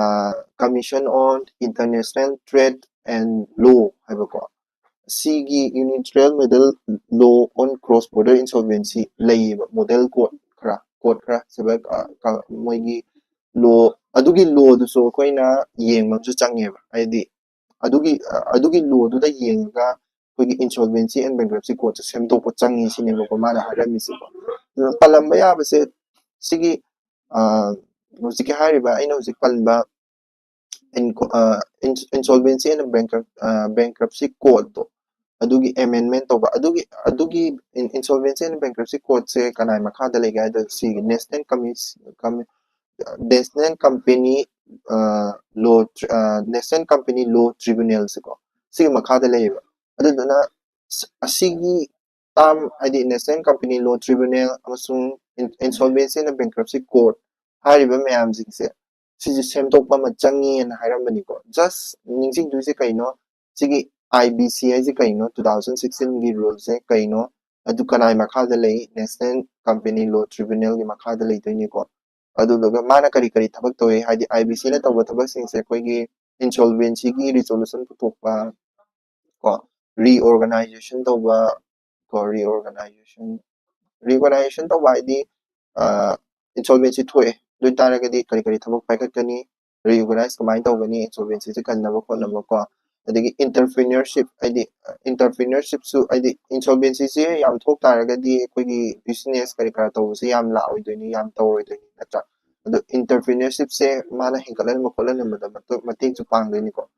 Commission on International Trade and Law ꯍꯥꯏꯕꯀꯣ, ꯁꯤꯒꯤ Unilateral Model Law on Cross Border Insolvency ꯂꯩꯌꯦꯕ, ꯃꯣꯗꯦꯜ ꯀꯣꯗ ꯈꯔ, ꯀꯣꯗ ꯈꯔ ꯁꯤꯕꯥꯏ, ꯑ, ꯀ-, ꯃꯣꯏꯒꯤ ꯂꯣ, ꯑꯗꯨꯒꯤ ꯂꯣꯗꯨꯁꯨ ꯑꯩꯈꯣꯏꯅ ꯌꯦꯡꯕ ꯑꯃꯁꯨ ꯆꯪꯉꯦꯕ꯫ ꯍꯥꯏꯗꯤ ꯑꯗꯨꯒꯤ, ꯑ, ꯑꯗꯨꯒꯤ ꯂꯣꯗꯨꯗ ꯌꯦꯡꯉꯒ ꯑꯩꯈꯣꯏꯒꯤ Insolvency and Bankruptcy ꯀꯣꯗꯁꯦ ꯁꯦꯝꯗꯣꯛꯄ ꯆꯪꯉꯤ ꯁꯤꯅꯦꯕꯀꯣ ꯃꯥꯅ ꯍꯥꯏꯔꯝꯃꯤꯁꯦꯀꯣ꯫ ꯑꯗꯨꯅ ꯄꯜꯂꯝꯕ ꯌꯥꯕꯁꯦ ꯁꯤꯒꯤ, ꯑ, ꯍꯧꯖꯤꯛꯀꯤ ꯍꯥꯏꯔꯤꯕ ꯑꯩꯅ ꯍꯧꯖꯤꯛ ꯄꯟꯕ inco-, ꯑ, ins-, Insolvency and Bankrupt-, ꯑ, Bankruptcy ꯀꯣꯗꯇꯣ, ꯑꯗꯨꯒꯤ ꯑꯦꯃꯦꯟꯃꯦꯟ ꯇꯧꯕ, ꯑꯗꯨꯒꯤ, ꯑꯗꯨꯒꯤ in-, Insolvency and Bankruptcy ꯀꯣꯗꯁꯦ ꯀꯅꯥꯏ ꯃꯈꯥꯗ ꯂꯩꯒꯦ ꯍꯥꯏꯗ ꯁꯤꯒꯤ National Commis-, Com-, National Company, ꯑ, Law Tri-, ꯑ, National Company Law Tribunal ꯁꯦꯀꯣ, ꯁꯤꯒꯤ ꯃꯈꯥꯗ ꯂꯩꯌꯦꯕ꯫ ꯑꯗꯨꯗꯨꯅ ꯁ-, ꯑꯁꯤꯒꯤ ꯇꯥꯝ, ꯍꯥꯏꯗꯤ National Company Law Tribunal ꯑꯃꯁꯨꯡ In-, Insolvency and Bankruptcy Court ꯍꯥꯏꯔꯤꯕ ꯃꯌꯥꯝꯁꯤꯡꯁꯦ ꯁꯤꯁꯦ ꯁꯦꯝꯗꯣꯛꯄ ꯑꯃ ꯆꯪꯉꯦꯅ ꯍꯥꯏꯔꯝꯕꯅꯤꯀꯣ꯫ Just ꯅꯤꯡꯁꯤꯡꯗꯣꯏꯁꯦ ꯀꯩꯅꯣ, ꯁꯤꯒꯤ I B C ꯍꯥꯏꯁꯦ ꯀꯩꯅꯣ, two thousand sixteen ꯒꯤ ꯔꯨꯜꯁꯦ ꯀꯩꯅꯣ, ꯑꯗꯨ ꯀꯅꯥꯏ ꯃꯈꯥꯗ ꯂꯩ? National Company Law Tribunal ꯒꯤ ꯃꯈꯥꯗ ꯂꯩꯗꯣꯏꯅꯤꯀꯣ꯫ ꯑꯗꯨꯗꯨꯒ ꯃꯥꯅ ꯀꯔꯤ ꯀꯔꯤ ꯊꯕꯛ ꯇꯧꯏ, ꯍꯥꯏꯗꯤ I B C ꯅ ꯇꯧꯕ ꯊꯕꯛꯁꯤꯡꯁꯦ ꯑꯩꯈꯣꯏꯒꯤ insolvency ꯒꯤ resolution ꯄꯨꯊꯣꯛꯄ, ꯀꯣ, reorganization ꯇꯧꯕ, ꯀꯣ, reorganization, reorganization ꯇꯧꯕ ꯍꯥꯏꯗꯤ, ꯑ, insolvency ꯊꯣꯛꯑꯦ, ꯑꯗꯨ ꯑꯣꯏ ꯇꯥꯔꯒꯗꯤ ꯀꯔꯤ ꯀꯔꯤ ꯊꯕꯛ ꯄꯥꯏꯈꯠꯀꯅꯤ, reorganize ꯀꯃꯥꯏꯅ ꯇꯧꯒꯅꯤ, insolvency ꯁꯦ ꯀꯟꯅꯕ ꯈꯣꯠꯅꯕ, ꯀꯣ, ꯑꯗꯒꯤ entrepreneurship, ꯍꯥꯏꯗꯤ entrepreneurship ꯁꯨ, ꯍꯥꯏꯗꯤ insolvency ꯁꯦ ꯌꯥꯝ ꯊꯣꯛ ꯇꯥꯔꯒꯗꯤ ꯑꯩꯈꯣꯏꯒꯤ business ꯀꯔꯤ ꯀꯔꯥ ꯇꯧꯕꯁꯦ ꯌꯥꯝ ꯂꯥꯛꯑꯣꯏꯗꯣꯏꯅꯤ, ꯌꯥꯝ ꯇꯧꯔꯣꯏꯗꯣꯏꯅꯤ, ꯅꯠꯇ꯭ꯔꯥ? ꯑꯗꯣ entrepreneurship ꯁꯦ ꯃꯥꯅ ꯍꯦꯟꯒꯠꯍꯟꯕ ꯈꯣꯠꯍꯟꯕꯗ ꯃꯇꯨꯡ-, ꯃꯇꯦꯡꯁꯨ ꯄꯥꯡꯗꯣꯏꯅꯤꯀꯣ꯫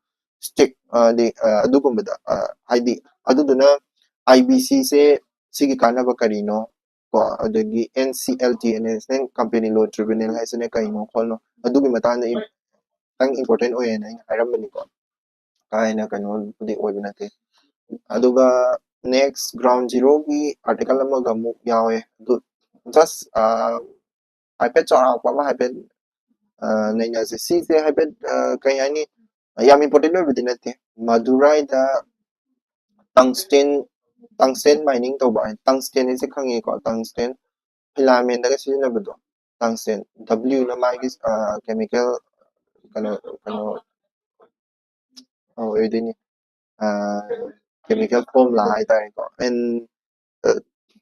Stick, ꯑ, ꯍꯥꯏꯗꯤ, ꯑ, ꯑꯗꯨꯒꯨꯝꯕꯗ, ꯑ, ꯍꯥꯏꯗꯤ, ꯑꯗꯨꯗꯨꯅ I B C ꯁꯦ ꯁꯤꯒꯤ ꯀꯥꯟꯅꯕ ꯀꯔꯤꯅꯣ, ꯀꯣ, ꯑꯗꯒꯤ N C L T, National Company Law Tribunal ꯍꯥꯏꯁꯤꯅ ꯀꯩꯅꯣ ꯈꯣꯠꯅꯣ, ꯑꯗꯨꯒꯤ ꯃꯇꯥꯡꯗ ꯏꯝ-, ꯈꯤꯇꯪ important ꯑꯣꯏꯌꯦꯅ ꯑꯩꯅ ꯍꯥꯏꯔꯝꯕꯅꯤꯀꯣ꯫ ꯀꯥ ꯍꯦꯟꯅ ꯀꯩꯅꯣꯕꯨꯗꯤ ꯑꯣꯏꯕ ꯅꯠꯇꯦ꯫ ꯑꯗꯨꯒ next ground zero ꯒꯤ article ꯑꯃꯒ ꯑꯃꯨꯛ ꯌꯥꯎꯋꯦ꯫ ꯑꯗꯨ just, ꯑ, ꯍꯥꯏꯐꯦꯠ ꯆꯥꯎꯔꯥꯛꯄ ꯑꯃ ꯍꯥꯏꯐꯦꯠ, ꯑ, ꯅꯩꯅꯁꯦ꯫ ꯁꯤꯁꯦ ꯍꯥꯏꯐꯦꯠ, ꯑ, ꯀꯩ ꯍꯥꯏꯅꯤ, ꯌꯥꯝ important ꯑꯣꯏꯕꯗꯤ ꯅꯠꯇꯦ꯫ ꯃꯗꯨꯔꯥꯏꯗ tungsten, tungsten mining ꯇꯧꯕ, tungsten ꯍꯥꯏꯁꯦ ꯈꯪꯉꯤꯀꯣ, tungsten filament ꯇꯒ ꯁꯤꯖꯤꯟꯅꯕꯗꯣ, tungsten, W ꯅ ꯃꯥꯒꯤ, ꯑ, chemical ꯀꯩꯅꯣ, ꯀꯩꯅꯣ, ꯑ, ꯑꯣꯏꯗꯣꯏꯅꯤ꯫ ꯑ, chemical formula ꯍꯥꯏꯇꯥꯔꯦꯀꯣ꯫ And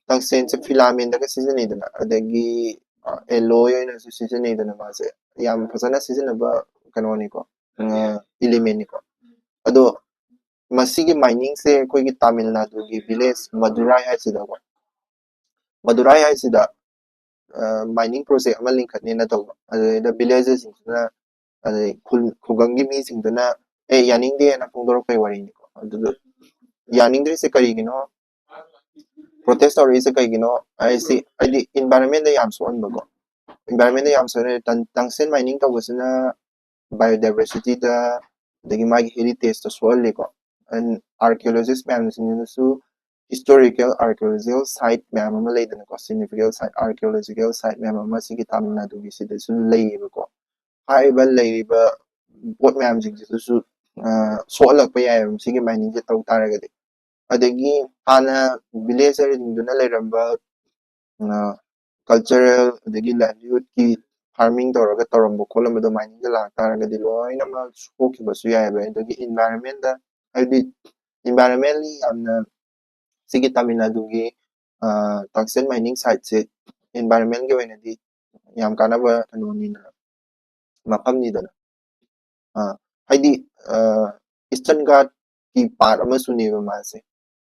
ꯇꯪꯁꯦꯟꯁꯦ filamentꯗꯒ ꯁꯤꯖꯤꯟꯅꯩꯗꯅ, ꯑꯗꯒꯤ alloy ꯑꯣꯏꯅꯁꯨ ꯁꯤꯖꯤꯟꯅꯩꯗꯅ, ꯃꯥꯁꯦ ꯌꯥꯝ ꯐꯖꯅ ꯁꯤꯖꯤꯟꯅꯕ ꯀꯩꯅꯣꯅꯤꯀꯣ, elementꯅꯤꯀꯣ꯫ ꯑꯗꯣ ꯃꯁꯤꯒꯤ miningꯁꯦ ꯑꯩꯈꯣꯏꯒꯤ ꯇꯥꯃꯤꯜ ꯅꯥꯗꯨꯒꯤ village Madurai ꯍꯥꯏꯁꯤꯗꯀꯣ, Madurai ꯍꯥꯏꯁꯤꯗ mining project ꯑꯃ ꯂꯤꯡꯈꯠꯅꯦꯅ ꯇꯧꯕ, ꯑꯗꯨꯗꯩꯗ villagerꯁꯤꯡꯁꯤꯅ, ꯑꯗꯩ ꯈꯨꯜ ꯈꯨꯡꯒꯪꯒꯤ ꯃꯤꯁꯤꯡꯗꯨꯅ ꯑꯦ ꯌꯥꯅꯤꯡꯗꯦꯅ ꯐꯣꯡꯗꯣꯔꯛꯄꯩ ꯋꯥꯔꯤꯅꯤꯀꯣ꯫ ꯑꯗꯨꯗ ꯌꯥꯅꯤꯡꯗ꯭ꯔꯤꯁꯦ ꯀꯔꯤꯒꯤꯅꯣ, protest ꯇꯧꯔꯛꯏꯁꯦ ꯀꯩꯒꯤꯅꯣ ꯍꯥꯏꯁꯤ, ꯍꯥꯏꯗꯤ environmentꯗ ꯌꯥꯝ ꯁꯣꯛꯍꯟꯕꯀꯣ꯫ Environmentꯗ ꯌꯥꯝ ꯁꯣꯛꯍꯟꯕ, tungsten mining ꯇꯧꯕꯁꯤꯅ biodiversityꯗ, ꯑꯗꯒꯤ ꯃꯥꯒꯤ heritageꯇ ꯁꯣꯛꯍꯜꯂꯤꯀꯣ꯫ And archaeologist ꯃꯌꯥꯝꯁꯤꯡꯁꯤꯅꯁꯨ historical archaeological site ꯃꯌꯥꯝ ꯑꯃ ꯂꯩꯗꯅꯀꯣ, significant site, archaeological site ꯃꯌꯥꯝ ꯑꯃ ꯁꯤꯒꯤ ꯇꯥꯃꯤꯜ ꯅꯥꯗꯨꯒꯤ ꯁꯤꯗꯁꯨ ꯂꯩꯌꯦꯕꯀꯣ꯫ ꯍꯥꯏꯔꯤꯕ ꯂꯩꯔꯤꯕ ꯄꯣꯠ ꯃꯌꯥꯝꯁꯤꯡꯁꯤꯗꯁꯨ ꯁꯣꯛꯍꯜꯂꯛꯄ ꯌꯥꯏꯑꯕ ꯁꯤꯒꯤ miningꯁꯦ ꯇꯧ ꯇꯥꯔꯒꯗꯤ꯫ ꯑꯗꯒꯤ ꯍꯥꯟꯅ villagerꯁꯤꯡꯗꯨꯅ ꯂꯩꯔꯝꯕ cultural ꯑꯗꯒꯤ livelihoodꯀꯤ farming ꯇꯧꯔꯒ ꯇꯧꯔꯝꯕ ꯈꯣꯠꯂꯝꯕꯗꯣ miningꯗ ꯂꯥꯛꯇꯥꯔꯒꯗꯤ ꯂꯣꯏꯅꯃꯛ ꯁꯣꯛꯈꯤꯕꯁꯨ ꯌꯥꯏꯑꯕ꯫ ꯑꯗꯒꯤ environmentꯗ, ꯍꯥꯏꯕꯗꯤ environmentally ꯌꯥꯝꯅ ꯁꯤꯒꯤ ꯇꯥꯃꯤꯜ ꯅꯥꯗꯨꯒꯤ tungsten mining siteꯁꯦ environmentꯒꯤ ꯑꯣꯏꯅꯗꯤ ꯌꯥꯝ ꯀꯥꯟꯅꯕ ꯀꯩꯅꯣꯅꯤꯗꯅ, ꯃꯐꯝꯅꯤꯗꯅ꯫ ꯍꯥꯏꯗꯤ Eastern Ghatꯀꯤ part ꯑꯃꯁꯨꯅꯦꯕ ꯃꯥꯁꯦ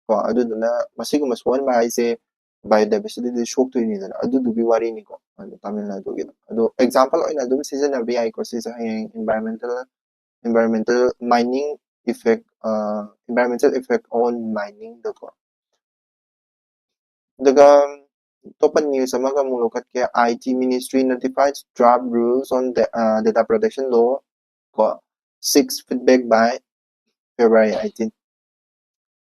ꯀꯣ꯫ ꯑꯗꯨꯗꯨꯅ ꯃꯁꯤꯒꯨꯝꯕ ꯁꯣꯛꯍꯟꯕ ꯍꯥꯏꯁꯦ biodiversityꯗꯤ ꯁꯣꯛꯇꯣꯏꯅꯤꯗꯅ, ꯑꯗꯨꯗꯨꯒꯤ ꯋꯥꯔꯤꯅꯤꯀꯣ꯫ ꯑꯗꯣ ꯇꯥꯃꯤꯜ ꯅꯥꯗꯨꯒꯤꯗꯣ, ꯑꯗꯣ example ꯑꯣꯏꯅ ꯑꯗꯨꯝ ꯁꯤꯖꯤꯟꯅꯕ ꯌꯥꯏꯀꯣ ꯁꯤꯁꯦ꯫ ꯍꯌꯦꯡ environmental environmental mining effect, environmental effect on miningꯗꯀꯣ꯫ ꯑꯗꯨꯒ ꯑꯇꯣꯞꯄ news ꯑꯃꯒ ꯑꯃꯨꯛ ꯂꯧꯈꯠꯀꯦ꯫ IT ministry notifies draft rules on data protection law ꯀꯣ, seeks feedback by February eighteen꯫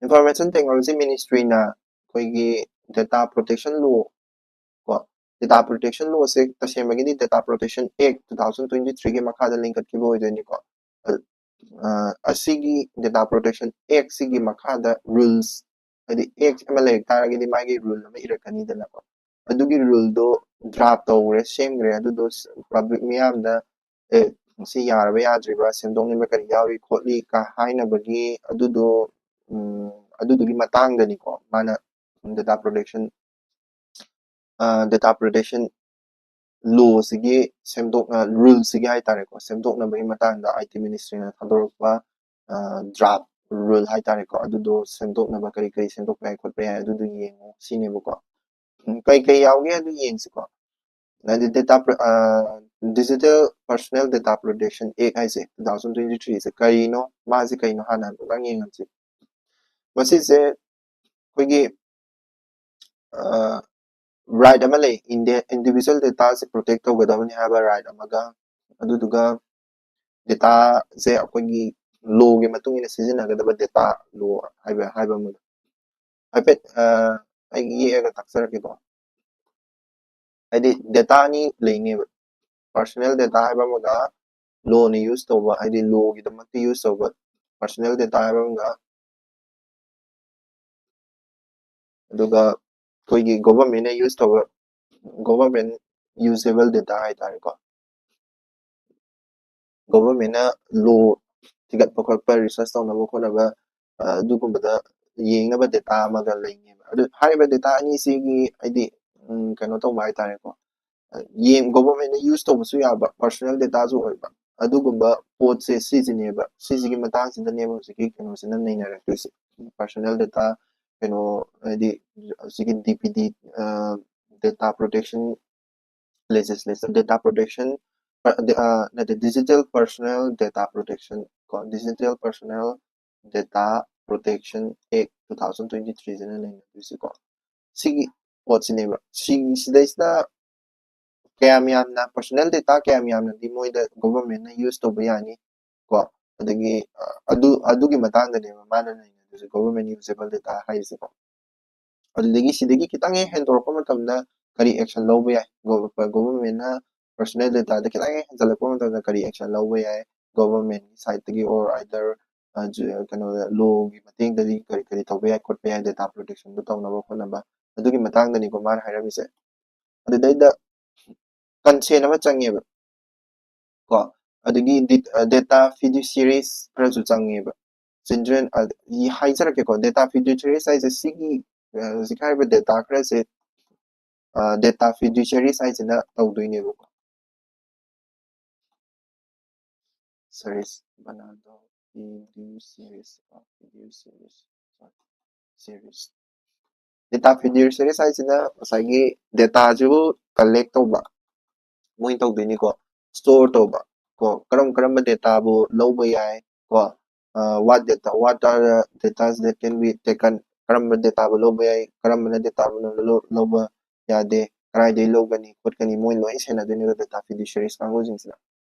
Information Technology Ministryꯅ ꯑꯩꯈꯣꯏꯒꯤ data protection law ꯀꯣ, data protection lawꯁꯦ ꯇꯁꯦꯡꯕꯒꯤꯗꯤ Data Protection Act two thousand twenty threeꯒꯤ ꯃꯈꯥꯗ ꯂꯤꯡꯈꯠꯈꯤꯕ ꯑꯣꯏꯗꯣꯏꯅꯤꯀꯣ꯫ ꯑꯁꯤꯒꯤ Data Protection Actꯁꯤꯒꯤ ꯃꯈꯥꯗ rules, ꯍꯥꯏꯗꯤ act ꯑꯃ ꯂꯩꯔꯛ ꯇꯥꯔꯒꯗꯤ ꯃꯥꯒꯤ rule ꯑꯃ ꯏꯔꯛꯀꯅꯤꯗꯅꯀꯣ꯫ ꯑꯗꯨꯒꯤ ruleꯗꯣ draft ꯇꯧꯈ꯭ꯔꯦ, ꯁꯦꯝꯈ꯭ꯔꯦ꯫ ꯑꯗꯨꯗꯣ public ꯃꯤꯌꯥꯝꯗ ꯑꯦ ꯁꯤ ꯌꯥꯔꯕ ꯌꯥꯗ꯭ꯔꯤꯕ, ꯁꯦꯝꯗꯣꯛꯅꯤꯡꯕ ꯀꯔꯤ ꯌꯥꯎꯔꯤ ꯈꯣꯠꯂꯤ ꯀ ꯍꯥꯏꯅꯕꯒꯤ ꯑꯗꯨꯗꯣ ꯎꯝ, ꯑꯗꯨꯗꯨꯒꯤ ꯃꯇꯥꯡꯗꯅꯤꯀꯣ ꯃꯥꯅ data protection, data protection lawꯁꯤꯒꯤ ꯁꯦꯝꯗꯣꯛꯅ, ruleꯁꯤꯒꯤ ꯍꯥꯏꯇꯥꯔꯦꯀꯣ, ꯁꯦꯝꯗꯣꯛꯅꯕꯒꯤ ꯃꯇꯥꯡꯗ I T ministryꯅ ꯊꯥꯗꯣꯔꯛꯄ draft rule ꯍꯥꯏꯇꯥꯔꯦꯀꯣ, ꯑꯗꯨꯗꯣ ꯁꯦꯝꯗꯣꯛꯅꯕ ꯀꯔꯤ ꯀꯔꯤ ꯁꯦꯝꯗꯣꯛꯄ ꯌꯥꯏ ꯈꯣꯠꯄ ꯌꯥꯏ ꯑꯗꯨꯗꯣ ꯌꯦꯡꯉꯣ ꯁꯤꯅꯦꯕꯀꯣ꯫ ꯎꯝ, ꯀꯩ ꯀꯩ ꯌꯥꯎꯒꯦ ꯑꯗꯨ ꯌꯦꯡꯁꯤꯀꯣ꯫ ꯍꯥꯏꯗꯤ data pro-, ꯑ, Digital Personal Data Protection Act ꯍꯥꯏꯁꯦ two thousand twenty threeꯁꯦ ꯀꯔꯤꯅꯣ, ꯃꯥꯁꯦ ꯀꯩꯅꯣ ꯍꯥꯟꯅ ꯑꯃꯨꯛꯇꯪ ꯌꯦꯡꯉꯁꯤ꯫ ꯃꯁꯤꯁꯦ ꯑꯩꯈꯣꯏꯒꯤ right ꯑꯃ ꯂꯩ, individual dataꯁꯦ protect ꯇꯧꯒꯗꯕꯅꯤ ꯍꯥꯏꯕ right ꯑꯃꯒ, ꯑꯗꯨꯗꯨꯒ dataꯁꯦ ꯑꯩꯈꯣꯏꯒꯤ lawꯒꯤ ꯃꯇꯨꯡ ꯏꯟꯅ ꯁꯤꯖꯤꯟꯅꯒꯗꯕ data law ꯍꯥꯏꯕ, ꯍꯥꯏꯕ ꯑꯃꯒ꯫ ꯍꯥꯏꯐꯦꯠ ꯑꯩ ꯌꯦꯛꯑꯒ ꯇꯥꯛꯆꯔꯛꯀꯦꯀꯣ꯫ ꯍꯥꯏꯗꯤ data ꯑꯅꯤ ꯂꯩꯅꯦꯕ, personal data ꯍꯥꯏꯕ ꯑꯃꯒ lawꯅ use ꯇꯧꯕ, ꯍꯥꯏꯗꯤ lawꯒꯤꯗꯃꯛꯇ use ꯇꯧꯕ personal data ꯍꯥꯏꯕ ꯑꯃꯒ, ꯑꯗꯨꯒ ꯑꯩꯈꯣꯏꯒꯤ governmentꯅ use ꯇꯧꯕ, government usable data ꯍꯥꯏꯇꯥꯔꯦꯀꯣ꯫ Governmentꯅ law ꯊꯤꯒꯠꯄ ꯈꯣꯠꯄ, research ꯇꯧꯅꯕ ꯈꯣꯠꯅꯕ, ꯑꯗꯨꯒꯨꯝꯕꯗ ꯌꯦꯡꯅꯕ data ꯑꯃꯒ ꯂꯩꯅꯦꯕ꯫ ꯑꯗꯨ ꯍꯥꯏꯔꯤꯕ data ꯑꯅꯤꯁꯤꯒꯤ ꯍꯥꯏꯗꯤ ꯀꯩꯅꯣ ꯇꯧꯕ ꯍꯥꯏꯇꯥꯔꯦꯀꯣ, ꯌꯦꯡ governmentꯅ use ꯇꯧꯕꯁꯨ ꯌꯥꯕ personal dataꯁꯨ ꯑꯣꯏꯕ ꯑꯗꯨꯒꯨꯝꯕ ꯄꯣꯠꯁꯦ ꯁꯤꯁꯤꯅꯦꯕ, ꯁꯤꯁꯤꯒꯤ ꯃꯇꯥꯡꯁꯤꯗꯅꯦꯕ ꯍꯧꯖꯤꯛꯀꯤ ꯀꯩꯅꯣꯁꯤꯅ ꯅꯩꯅꯔꯛꯇꯣꯏꯁꯦ꯫ Personal data ꯀꯩꯅꯣ ꯍꯥꯏꯗꯤ ꯍꯧꯖꯤꯛꯀꯤ D P D, data protection legislation, data protection, ꯅꯠꯇꯦ, Digital Personal Data Protection ꯀꯣ, Digital Personal Data Protection Act two thousand twenty threeꯁꯤꯅ ꯅꯩꯅꯗꯣꯏꯁꯤꯀꯣ꯫ ꯁꯤꯒꯤ ꯄꯣꯠꯁꯤꯅꯦꯕ꯫ ꯁꯤ, ꯁꯤꯗꯩꯁꯤꯗ ꯀꯌꯥꯝ ꯌꯥꯝꯅ personal data ꯀꯌꯥꯝ ꯌꯥꯝꯅꯗꯤ ꯃꯣꯏꯗ governmentꯅ use ꯇꯧꯕ ꯌꯥꯅꯤ ꯀꯣ, ꯑꯗꯒꯤ ꯑꯗꯨ, ꯑꯗꯨꯒꯤ ꯃꯇꯥꯡꯗꯅꯦꯕ ꯃꯥꯅ ꯅꯩꯅꯗꯣꯏꯁꯦ, government usable data ꯍꯥꯏꯔꯤꯁꯦꯀꯣ꯫ ꯑꯗꯨꯗꯒꯤ ꯁꯤꯗꯒꯤ ꯈꯤꯇꯪ ꯍꯦꯛ ꯍꯦꯟꯗꯣꯔꯛꯄ ꯃꯇꯝꯗ ꯀꯔꯤ action ꯂꯧꯕ ꯌꯥꯏ, governmentꯅ personal dataꯗ ꯈꯤꯇꯪ ꯍꯦꯛ ꯍꯦꯟꯖꯜꯂꯛꯄ ꯃꯇꯝꯗ ꯀꯔꯤ action ꯂꯧꯕ ꯌꯥꯏ, governmentꯀꯤ sideꯇꯒꯤ or either ꯀꯩꯅꯣꯗ lawꯒꯤ ꯃꯇꯦꯡꯗꯒꯤ ꯀꯔꯤ ꯀꯔꯤ ꯇꯧꯕ ꯌꯥꯏ ꯈꯣꯠꯄ ꯌꯥꯏ, data protectionꯗꯨ ꯇꯧꯅꯕ ꯈꯣꯠꯅꯕ, ꯑꯗꯨꯒꯤ ꯃꯇꯥꯡꯗꯅꯤꯀꯣ ꯃꯥꯅ ꯍꯥꯏꯔꯝꯃꯤꯁꯦ꯫ ꯑꯗꯨꯗꯩꯗ consent ꯑꯃ ꯆꯪꯉꯦꯕ ꯀꯣ, ꯑꯗꯒꯤ data fiduciaries ꯈꯔꯁꯨ ꯆꯪꯉꯦꯕ꯫ children ꯍꯥꯏꯖꯔꯛꯀꯦꯀꯣ, data fiduciaries ꯍꯥꯏꯁꯦ ꯁꯤꯒꯤ ꯍꯧꯖꯤꯛ ꯍꯥꯏꯔꯤꯕ data ꯈꯔꯁꯦ data fiduciaries ꯍꯥꯏꯁꯤꯅ ꯇꯧꯗꯣꯏꯅꯦꯕꯀꯣ꯫ Series ꯕꯅꯥꯟꯗꯣ fiduciaries fiduciaries series data fiduciaries ꯍꯥꯏꯁꯤꯅ ꯉꯁꯥꯏꯒꯤ dataꯁꯤꯕꯨ collect ꯇꯧꯕ, ꯃꯣꯏꯅ ꯇꯧꯗꯣꯏꯅꯤꯀꯣ, store ꯇꯧꯕ ꯀꯣ, ꯀꯔꯝ ꯀꯔꯝꯕ dataꯕꯨ ꯂꯧꯕ ꯌꯥꯏ ꯀꯣ, what data, what are the datas that can be taken, ꯀꯔꯝꯕ dataꯕꯨ ꯂꯧꯕ ꯌꯥꯏ, ꯀꯔꯝꯕꯅ dataꯕꯨ ꯂꯧꯕ ꯌꯥꯗꯦ, ꯀꯗꯥꯏꯗꯒꯤ ꯂꯧꯒꯅꯤ ꯈꯣꯠꯀꯅꯤ, ꯃꯣꯏ ꯂꯣꯏ ꯁꯦꯟꯅꯗꯣꯏꯅꯦꯕ data fiduciaries ꯀꯥꯡꯕꯨꯁꯤꯡꯁꯤꯅ꯫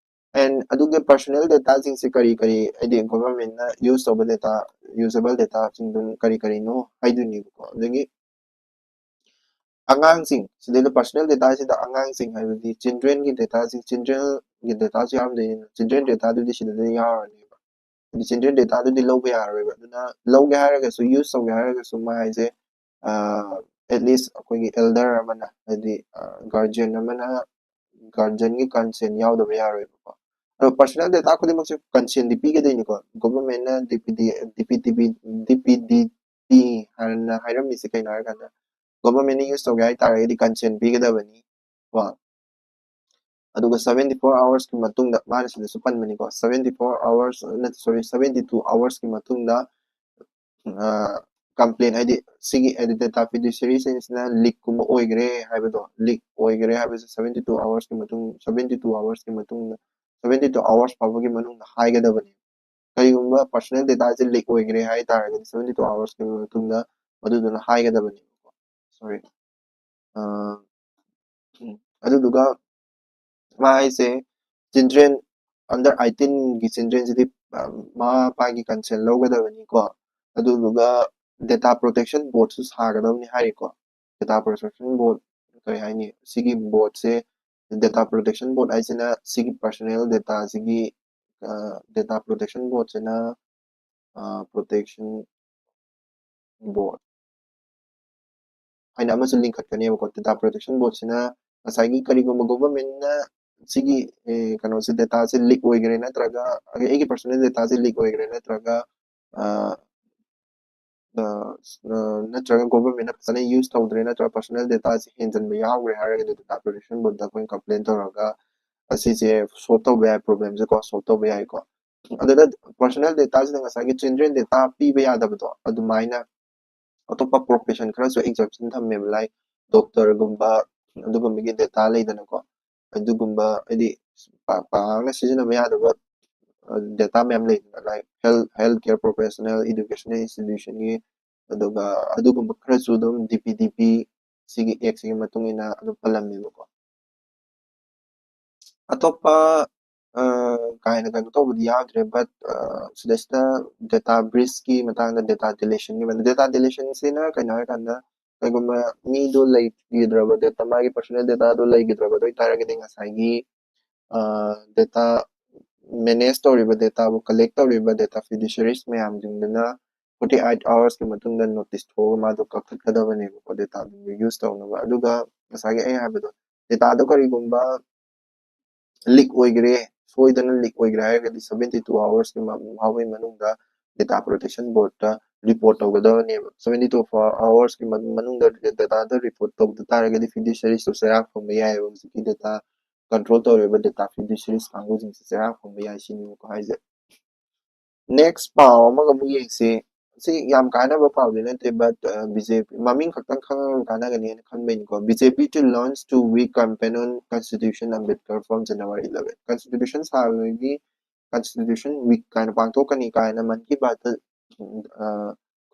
And ꯑꯗꯨꯒ personal dataꯁꯤꯡꯁꯦ ꯀꯔꯤ ꯀꯔꯤ, ꯍꯥꯏꯗꯤ governmentꯅ use ꯇꯧꯕ data, usable dataꯁꯤꯡꯗꯨ ꯀꯔꯤ ꯀꯔꯤꯅꯣ ꯍꯥꯏꯗꯣꯏꯅꯦꯕꯀꯣ꯫ ꯑꯗꯒꯤ ꯑꯉꯥꯡꯁꯤꯡ, ꯁꯤꯗꯩꯗ personal dataꯁꯤꯗ ꯑꯉꯥꯡꯁꯤꯡ ꯍꯥꯏꯕꯗꯤ childrenꯒꯤ dataꯁꯤꯡ, childrenꯒꯤ dataꯁꯨ ꯌꯥꯎꯔꯝꯗꯣꯏꯅꯤꯅ, children dataꯗꯨꯗꯤ ꯁꯤꯗꯗꯤ ꯌꯥꯎꯔꯅꯦꯕ꯫ ꯍꯥꯏꯗꯤ children dataꯗꯨꯗꯤ ꯂꯧꯕ ꯌꯥꯔꯔꯣꯏꯕ꯫ ꯑꯗꯨꯅ ꯂꯧꯒꯦ ꯍꯥꯏꯔꯒꯁꯨ, use ꯇꯧꯒꯦ ꯍꯥꯏꯔꯒꯁꯨ, ꯃꯥ ꯍꯥꯏꯁꯦ at least ꯑꯩꯈꯣꯏꯒꯤ elder ꯑꯃꯅ, ꯍꯥꯏꯗꯤ guardian ꯑꯃꯅ, guardianꯒꯤ consent ꯌꯥꯎꯗꯕ ꯌꯥꯔꯣꯏꯕꯀꯣ꯫ ꯑꯗꯣ personal data ꯈꯨꯗꯤꯡꯃꯛꯁꯦ consentꯗꯤ ꯄꯤꯒꯗꯣꯏꯅꯤꯀꯣ꯫ Governmentꯅ DPD, DPDP, DPDP ꯍꯥꯏꯅ ꯍꯥꯏꯔꯝꯃꯤꯁꯦ ꯀꯩꯅꯣ ꯍꯥꯏꯔꯀꯥꯟꯗ, governmentꯅ use ꯇꯧꯒꯦ ꯍꯥꯏꯇꯥꯔꯒꯗꯤ consent ꯄꯤꯒꯗꯕꯅꯤ ꯀꯣ꯫ ꯑꯗꯨꯒ seventy four hoursꯀꯤ ꯃꯇꯨꯡꯗ, ꯃꯥꯅ ꯁꯤꯗꯁꯨ ꯄꯟꯕꯅꯤꯀꯣ, seventy four hours ꯅꯠꯇꯦ, sorry, seventy two hoursꯀꯤ ꯃꯇꯨꯡꯗ complaint, ꯍꯥꯏꯗꯤ ꯁꯤꯒꯤ data fiduciaryꯁꯤꯡꯁꯤꯅ leakꯀꯨꯝꯕ ꯑꯣꯏꯈ꯭ꯔꯦ ꯍꯥꯏꯕꯗꯣ, leak ꯑꯣꯏꯈ꯭ꯔꯦ ꯍꯥꯏꯕꯁꯦ seventy two hoursꯀꯤ ꯃꯇꯨꯡ, seventy two hoursꯀꯤ ꯃꯇꯨꯡꯗ, seventy two hours ꯐꯥꯎꯕꯒꯤ ꯃꯅꯨꯡꯗ ꯍꯥꯏꯒꯗꯕꯅꯤ꯫ ꯀꯔꯤꯒꯨꯝꯕ personal dataꯁꯦ leak ꯑꯣꯏꯈ꯭ꯔꯦ ꯍꯥꯏ ꯇꯥꯔꯒꯗꯤ seventy two hoursꯀꯤ ꯃꯇꯨꯡꯗ ꯃꯗꯨꯗꯨꯅ ꯍꯥꯏꯒꯗꯕꯅꯦꯕꯀꯣ꯫ Sorry꯫ ꯑꯗꯨꯗꯨꯒ ꯃꯥ ꯍꯥꯏꯁꯦ children under eighteenꯒꯤ childrenꯁꯤꯗꯤ ꯃꯃꯥ ꯃꯄꯥꯒꯤ consent ꯂꯧꯒꯗꯕꯅꯤꯀꯣ꯫ ꯑꯗꯨꯗꯨꯒ data protection boardꯁꯨ ꯁꯥꯒꯗꯕꯅꯤ ꯍꯥꯏꯔꯤꯀꯣ꯫ Data protection board ꯀꯔꯤ ꯍꯥꯏꯅꯤ? ꯁꯤꯒꯤ boardꯁꯦ, data protection board ꯍꯥꯏꯁꯤꯅ ꯁꯤꯒꯤ personal dataꯁꯤꯒꯤ, data protection boardꯁꯤꯅ protection board ꯍꯥꯏꯅ ꯑꯃꯁꯨ ꯂꯤꯡꯈꯠꯀꯅꯦꯕꯀꯣ꯫ Data protection boardꯁꯤꯅ ꯉꯁꯥꯏꯒꯤ ꯀꯔꯤꯒꯨꯝꯕ governmentꯅ ꯁꯤꯒꯤ ꯀꯩꯅꯣꯁꯦ, dataꯁꯦ leak ꯑꯣꯏꯈ꯭ꯔꯦ ꯅꯠꯇ꯭ꯔꯒ ꯑꯩꯒꯤ personal dataꯁꯦ leak ꯑꯣꯏꯈ꯭ꯔꯦ ꯅꯠꯇ꯭ꯔꯒ ꯑ, ꯑ, ꯑ, ꯅꯠꯇ꯭ꯔꯒ ꯒꯣꯚꯔꯟꯃꯦꯟꯠꯅ ꯐꯖꯅ ꯌꯨꯁ ꯇꯧꯗ꯭ꯔꯦ, ꯅꯠꯇ꯭ꯔꯒ ꯄꯔꯁꯣꯅꯦꯜ ꯗꯦꯇꯥꯁꯦ ꯍꯦꯟꯖꯟꯕ ꯌꯥꯎꯈ꯭ꯔꯦ ꯍꯥꯏꯔꯒꯗꯤ, ꯗꯦꯇꯥ ꯄ꯭ꯔꯣꯇꯦꯛꯁꯟ ꯕꯣꯔꯗꯇ ꯑꯩꯈꯣꯏꯅ ꯀꯝꯄ꯭ꯂꯦꯟ ꯇꯧꯔꯒ ꯑꯁꯤꯁꯦ ꯁꯣꯜꯕ ꯇꯧꯕ ꯌꯥꯏ, ꯄ꯭ꯔꯣꯕ꯭ꯂꯦꯝꯁꯦ ꯀꯣ ꯁꯣꯜꯕ ꯇꯧꯕ ꯌꯥꯏꯀꯣ꯫ ꯑꯗꯨꯗ ꯄꯔꯁꯣꯅꯦꯜ ꯗꯦꯇꯥꯁꯤꯅ ꯉꯁꯥꯏꯒꯤ ꯆꯤꯜꯗ꯭ꯔꯦꯟ ꯗꯦꯇꯥ ꯄꯤꯕ ꯌꯥꯗꯕꯗꯣ, ꯑꯗꯨꯃꯥꯏꯅ ꯑꯇꯣꯞꯄ ꯄ꯭ꯔꯣꯐꯦꯁꯟ ꯈꯔꯁꯨ ꯑꯦꯛꯖꯦꯞꯁꯟ ꯊꯝꯃꯦꯕ, ꯂꯥꯏꯛ ꯗꯣꯛꯇꯔꯒꯨꯝꯕ, ꯑꯗꯨꯒꯨꯝꯕꯒꯤ ꯗꯦꯇꯥ ꯂꯩꯗꯅꯀꯣ, ꯑꯗꯨꯒꯨꯝꯕ ꯍꯥꯏꯗꯤ ꯄꯥ- ꯄꯥꯛꯅ ꯁꯤꯖꯤꯟꯅꯕ ꯌꯥꯗꯕ ꯗꯦꯇꯥ ꯃꯌꯥꯝ ꯂꯩꯗꯅ, ꯂꯥꯏꯛ ꯍꯦꯜ ꯍꯦꯜꯊ ꯀꯦꯌꯔ ꯄ꯭ꯔꯣꯐꯦꯁꯅꯦꯜ, ꯏꯗꯨꯀꯦꯁꯅꯦꯜ ꯏꯟꯁꯇꯤꯇ꯭ꯌꯨꯁꯟꯒꯤ, ꯑꯗꯨꯒ ꯑꯗꯨꯒꯨꯝꯕ ꯈꯔꯁꯨ ꯑꯗꯨꯝ ꯗꯤ ꯄꯤ ꯗꯤ ꯄꯤ ꯁꯤꯒꯤ ꯑꯦꯛꯁꯤꯒꯤ ꯃꯇꯨꯡ ꯏꯟꯅ ꯑꯗꯨꯝ ꯄꯜꯂꯝꯃꯦꯕꯀꯣ꯫ ꯑꯇꯣꯞꯄ ꯑ, ꯀꯥ ꯍꯦꯟꯅ ꯀꯩꯅꯣ ꯇꯧꯕꯗꯤ ꯌꯥꯎꯗ꯭ꯔꯦ, ꯕꯠ ꯁꯤꯗꯩꯁꯤꯗ ꯗꯦꯇꯥ ꯕ꯭ꯔꯤꯆꯀꯤ ꯃꯇꯥꯡꯗ, ꯗꯦꯇꯥ ꯗꯤꯂꯦꯁꯟꯒꯤ ꯃꯇꯥꯡꯗ, ꯗꯦꯇꯥ ꯗꯤꯂꯦꯁꯟꯁꯤꯅ ꯀꯩꯅꯣ ꯍꯥꯏꯔꯀꯥꯟꯗ, ꯀꯩꯒꯨꯝꯕ ꯃꯤꯗꯣ ꯂꯩꯈꯤꯗ꯭ꯔꯕ, ꯗꯦꯇꯥ, ꯃꯥꯒꯤ ꯄꯔꯁꯣꯅꯦꯜ ꯗꯦꯇꯥꯗꯣ ꯂꯩꯈꯤꯗ꯭ꯔꯕ ꯑꯗꯨ ꯑꯣꯏꯇꯥꯔꯒꯗꯤ, ꯉꯁꯥꯏꯒꯤ ꯗꯦꯇꯥ ꯃꯦꯅꯦꯖ ꯇꯧꯔꯤꯕ, ꯗꯦꯇꯥꯕꯨ ꯀꯂꯦꯛ ꯇꯧꯔꯤꯕ ꯗꯦꯇꯥ ꯐꯤꯗꯨꯁꯔꯤꯁ ꯃꯌꯥꯝꯁꯤꯡꯗꯨꯅ ꯐꯣꯔꯇꯤ ꯑꯩꯠ ꯑꯋꯥꯔꯁꯀꯤ ꯃꯇꯨꯡꯗ ꯅꯣꯇꯤꯁ ꯊꯣꯛꯑꯒ ꯃꯥꯗꯣ ꯀꯛꯊꯠꯀꯗꯕꯅꯦꯕꯀꯣ, ꯗꯦꯇꯥꯗꯨ ꯌꯨꯁ ꯇꯧꯅꯕ꯫ ꯑꯗꯨꯒ ꯉꯁꯥꯏꯒꯤ ꯑꯩ ꯍꯥꯏꯕꯗꯣ, ꯗꯦꯇꯥꯗꯣ ꯀꯔꯤꯒꯨꯝꯕ ꯂꯤꯛ ꯑꯣꯏꯈ꯭ꯔꯦ, ꯁꯣꯏꯗꯅ ꯂꯤꯛ ꯑꯣꯏꯈ꯭ꯔꯦ ꯍꯥꯏꯔꯒꯗꯤ, ꯁꯚꯦꯟꯇꯤ ꯇꯨ ꯑꯋꯥꯔꯁꯀꯤ ꯐꯥꯎꯕꯒꯤ ꯃꯅꯨꯡꯗ ꯗꯦꯇꯥ ꯄ꯭ꯔꯣꯇꯦꯛꯁꯟ ꯕꯣꯔꯗꯇ ꯔꯤꯄꯣꯔꯠ ꯇꯧꯒꯗꯕꯅꯦꯕ꯫ ꯁꯚꯦꯟꯇꯤ ꯇꯨ ꯑꯋꯥꯔꯁꯀꯤ ꯃꯅꯨꯡꯗ ꯗꯦꯇꯥꯗ ꯔꯤꯄꯣꯔꯠ ꯇꯧꯗ ꯇꯥꯔꯒꯗꯤ, ꯐꯤꯗꯨꯁꯔꯤꯁꯇꯨ ꯆꯩꯔꯥꯛ ꯐꯪꯕ ꯌꯥꯏꯑꯕ꯫ ꯍꯧꯖꯤꯛꯀꯤ ꯗꯦꯇꯥ ꯀꯟꯇ꯭ꯔꯣꯜ ꯇꯧꯔꯤꯕ ꯗꯦꯇꯥ ꯐꯤꯗꯨꯁꯔꯤꯁ ꯀꯥꯡꯕꯨꯁꯤꯡꯁꯦ ꯆꯩꯔꯥꯛ ꯐꯪꯕ ꯌꯥꯏ ꯁꯤꯅꯦꯕꯀꯣ ꯍꯥꯏꯁꯦ꯫ ꯅꯦꯛꯁ ꯄꯥꯎ ꯑꯃꯒ ꯑꯃꯨꯛ ꯌꯦꯡꯁꯤ꯫ ꯁꯤ ꯌꯥꯝ ꯀꯥꯟꯅꯕ ꯄꯥꯎꯗꯤ ꯅꯠꯇꯦ, ꯕꯠ ꯕꯤ ꯖꯦ ꯄꯤ ꯃꯃꯤꯡ ꯈꯛꯇꯪ ꯈꯪꯉꯒ ꯀꯥꯟꯅꯒꯅꯤꯅ ꯈꯟꯕꯩꯅꯤꯀꯣ꯫ B J P to launch two week campaign on Constitution Ambedkar from January eleven꯫ Constitution ꯁꯥꯕꯒꯤ ꯀꯟꯁꯇꯤꯇ꯭ꯌꯨꯁꯟ ꯋꯤꯛ ꯀꯥꯏꯅ ꯄꯥꯡꯊꯣꯛꯀꯅꯤ ꯀꯥꯏꯅ ꯃꯟ ꯀꯤ ꯕꯥꯠꯇ, ꯎꯝ, ꯑ,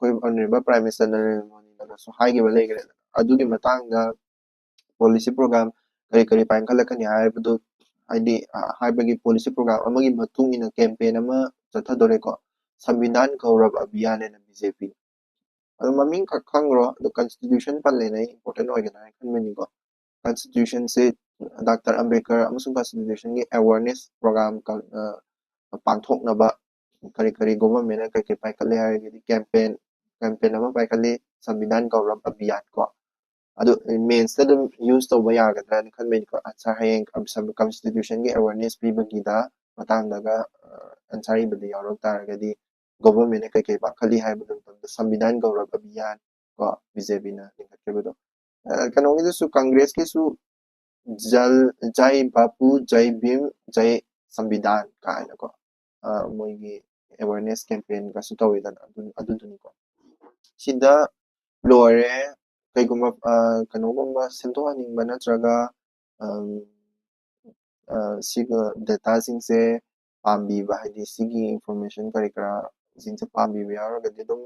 ꯑꯩꯈꯣꯏ ꯑꯣꯅꯔꯦꯕꯜ ꯄ꯭ꯔꯥꯏꯝ ꯃꯤꯅꯤꯁꯇꯔ ꯅꯔꯦꯟꯗ꯭ꯔ ꯃꯣꯗꯤꯅꯒꯁꯨ ꯍꯥꯏꯈꯤꯕ ꯂꯩꯈ꯭ꯔꯦꯗꯅ꯫ ꯑꯗꯨꯒꯤ ꯃꯇꯥꯡꯗ ꯄꯣꯂꯤꯁꯤ ꯄ꯭ꯔꯣꯒ꯭ꯔꯥꯝ ꯀꯔꯤ ꯀꯔꯤ ꯄꯥꯏꯈꯠꯂꯛꯀꯅꯤ ꯍꯥꯏꯕꯗꯨ, ꯍꯥꯏꯗꯤ, ꯑ, ꯍꯥꯏꯕꯒꯤ ꯄꯣꯂꯤꯁꯤ ꯄ꯭ꯔꯣꯒ꯭ꯔꯥꯝ ꯑꯃꯒꯤ ꯃꯇꯨꯡ ꯏꯟꯅ ꯀꯦꯝꯄꯦꯟ ꯑꯃ ꯆꯠꯊꯗꯣꯔꯦꯀꯣ꯫ ꯁꯪꯕꯤꯙꯥꯟ ꯒꯧꯔꯕ ꯑꯚꯤꯌꯥꯟ ꯍꯥꯏꯅ ꯕꯤ ꯖꯦ ꯄꯤ꯫ ꯑꯗꯣ ꯃꯃꯤꯡ ꯈꯛ ꯈꯪꯈ꯭ꯔꯣ, ꯑꯗꯣ ꯀꯟꯁꯇꯤꯇ꯭ꯌꯨꯁꯟ ꯄꯜꯂꯦꯅ ꯑꯩ ꯏꯝꯄꯣꯔꯇꯦꯟ ꯑꯣꯏꯒꯗ꯭ꯔꯥ ꯍꯥꯏꯅ ꯈꯟꯕꯅꯤꯀꯣ꯫ ꯀꯟꯁꯇꯤꯇ꯭ꯌꯨꯁꯟꯁꯦ ꯗꯥꯛꯇꯔ ꯑꯝꯕꯦꯗꯀꯔ ꯑꯃꯁꯨꯡ ꯀꯟꯁꯇꯤꯇ꯭ꯌꯨꯁꯟꯒꯤ ꯑꯦꯋꯥꯔꯅꯦꯁ ꯄ꯭ꯔꯣꯒ꯭ꯔꯥꯝ ꯄꯥꯡꯊꯣꯛꯅꯕ ꯀꯔꯤ ꯀꯔꯤ ꯒꯣꯚꯔꯟꯃꯦꯟꯠꯅ ꯀꯔꯤ ꯀꯔꯤ ꯄꯥꯏꯈꯠꯂꯦ ꯍꯥꯏꯔꯒꯗꯤ, ꯀꯦꯝꯄꯦꯟ ꯀꯦꯝꯄꯦꯟ ꯑꯃ ꯄꯥꯏꯈꯠꯂꯤ, ꯁꯪꯕꯤꯙꯥꯟ ꯒꯧꯔꯕ ꯑꯚꯤꯌꯥꯟ ꯀꯣ꯫ ꯑꯗꯨ ꯃꯦꯟꯁꯇ ꯑꯗꯨꯝ ꯌꯨꯁ ꯇꯧꯕ ꯌꯥꯒꯗ꯭ꯔꯥꯅ ꯈꯟꯕꯩꯅꯤꯀꯣ ꯑꯟꯁꯔ꯫ ꯍꯌꯦꯡ ꯀꯟꯁꯇꯤꯇ꯭ꯌꯨꯁꯟꯒꯤ ꯑꯦꯋꯥꯔꯅꯦꯁ ꯄꯤꯕꯒꯤꯗ ꯃꯇꯥꯡꯗꯒ ꯑꯟꯁꯔ ꯏꯕꯗ ꯌꯥꯎꯔꯛ ꯇꯥꯔꯒꯗꯤ, ꯒꯣꯚꯔꯟꯃꯦꯟꯅ ꯀꯩꯀꯩ ꯄꯥꯡꯈꯠꯂꯤ ꯍꯥꯏꯕ ꯃꯇꯝꯗ ꯁꯝꯕꯤꯙꯥꯟ ꯒꯧꯔꯕ ꯑꯚꯤꯌꯥꯟ ꯀꯣ, ꯕꯤ ꯖꯦ ꯄꯤꯅ ꯂꯤꯡꯈꯠꯈꯤꯕꯗꯣ꯫ ꯑ, ꯀꯩꯅꯣꯒꯤꯗꯨꯁꯨ, ꯀꯪꯒ꯭ꯔꯦꯁꯀꯤꯁꯨ ꯖꯜ, ꯖꯥꯏ ꯕꯥꯄꯨ, ꯖꯥꯏ ꯚꯤꯝ, ꯖꯥꯏ ꯁꯝꯕꯤꯙꯥꯟ ꯀꯥꯏꯅꯀꯣ, ꯑ, ꯃꯣꯏꯒꯤ ꯑꯦꯋꯦꯔꯅꯦꯁ ꯀꯦꯝꯄꯦꯟꯒꯁꯨ ꯇꯧꯋꯤꯗꯅ, ꯑꯗꯨ-, ꯑꯗꯨꯗꯨꯅꯤꯀꯣ꯫ ꯁꯤꯗ ꯂꯣꯏꯔꯦ꯫ ꯀꯩꯒꯨꯝꯕ, ꯑ, ꯀꯩꯅꯣꯒꯨꯝꯕ ꯁꯦꯝꯗꯣꯛꯍꯟꯅꯤꯡꯕ ꯅꯠꯇ꯭ꯔꯒ, ꯑꯝ, ꯑ, ꯁꯤꯒ ꯗꯦꯇꯥꯁꯤꯡꯁꯦ ꯄꯥꯝꯕꯤꯕ, ꯍꯥꯏꯗꯤ ꯁꯤꯒꯤ ꯏꯟꯐꯣꯔꯃꯦꯁꯟ ꯀꯔꯤ ꯀꯔꯥꯁꯤꯡꯁꯦ ꯄꯥꯝꯕꯤꯕ ꯌꯥꯎꯔꯒꯗꯤ ꯑꯗꯨꯝ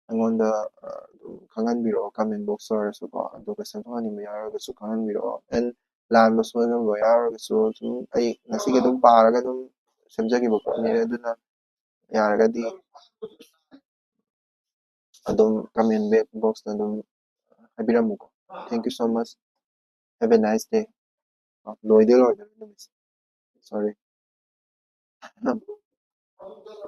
ꯑꯩꯉꯣꯟꯗ, ꯑ, ꯑꯗꯨꯝ ꯈꯪꯍꯟꯕꯤꯔꯛꯑꯣ, ꯀꯃꯦꯟ ꯕꯣꯛꯁꯇ ꯑꯣꯏꯔꯁꯨꯀꯣ꯫ ꯑꯗꯨꯒ ꯁꯦꯝꯗꯣꯛꯍꯟꯅꯤꯡꯕ ꯌꯥꯎꯔꯒꯁꯨ ꯈꯪꯍꯟꯕꯤꯔꯛꯑꯣ꯫ ꯑꯦꯟ ꯂꯥꯟꯕ ꯁꯣꯏꯈ꯭ꯔꯕ ꯌꯥꯎꯔꯒꯁꯨ ꯑꯗꯨꯝ ꯑꯩ ꯉꯁꯤꯒꯤ ꯑꯗꯨꯝ ꯄꯥꯔꯒ ꯑꯗꯨꯝ ꯁꯦꯝꯖꯈꯤꯕ ꯄꯣꯠꯅꯤ꯫ ꯑꯗꯨꯅ ꯌꯥꯔꯒꯗꯤ ꯑꯗꯨꯝ ꯀꯃꯦꯟ ꯕꯣꯛꯁꯇ ꯑꯗꯨꯝ ꯍꯥꯏꯕꯤꯔꯝꯃꯨꯀꯣ꯫ Thank you so much. Have a nice day. ꯑ, ꯂꯣꯏꯗꯤ ꯂꯣꯏꯗꯣꯔꯦ ꯅꯨꯃꯤꯠꯁꯦ꯫ Sorry.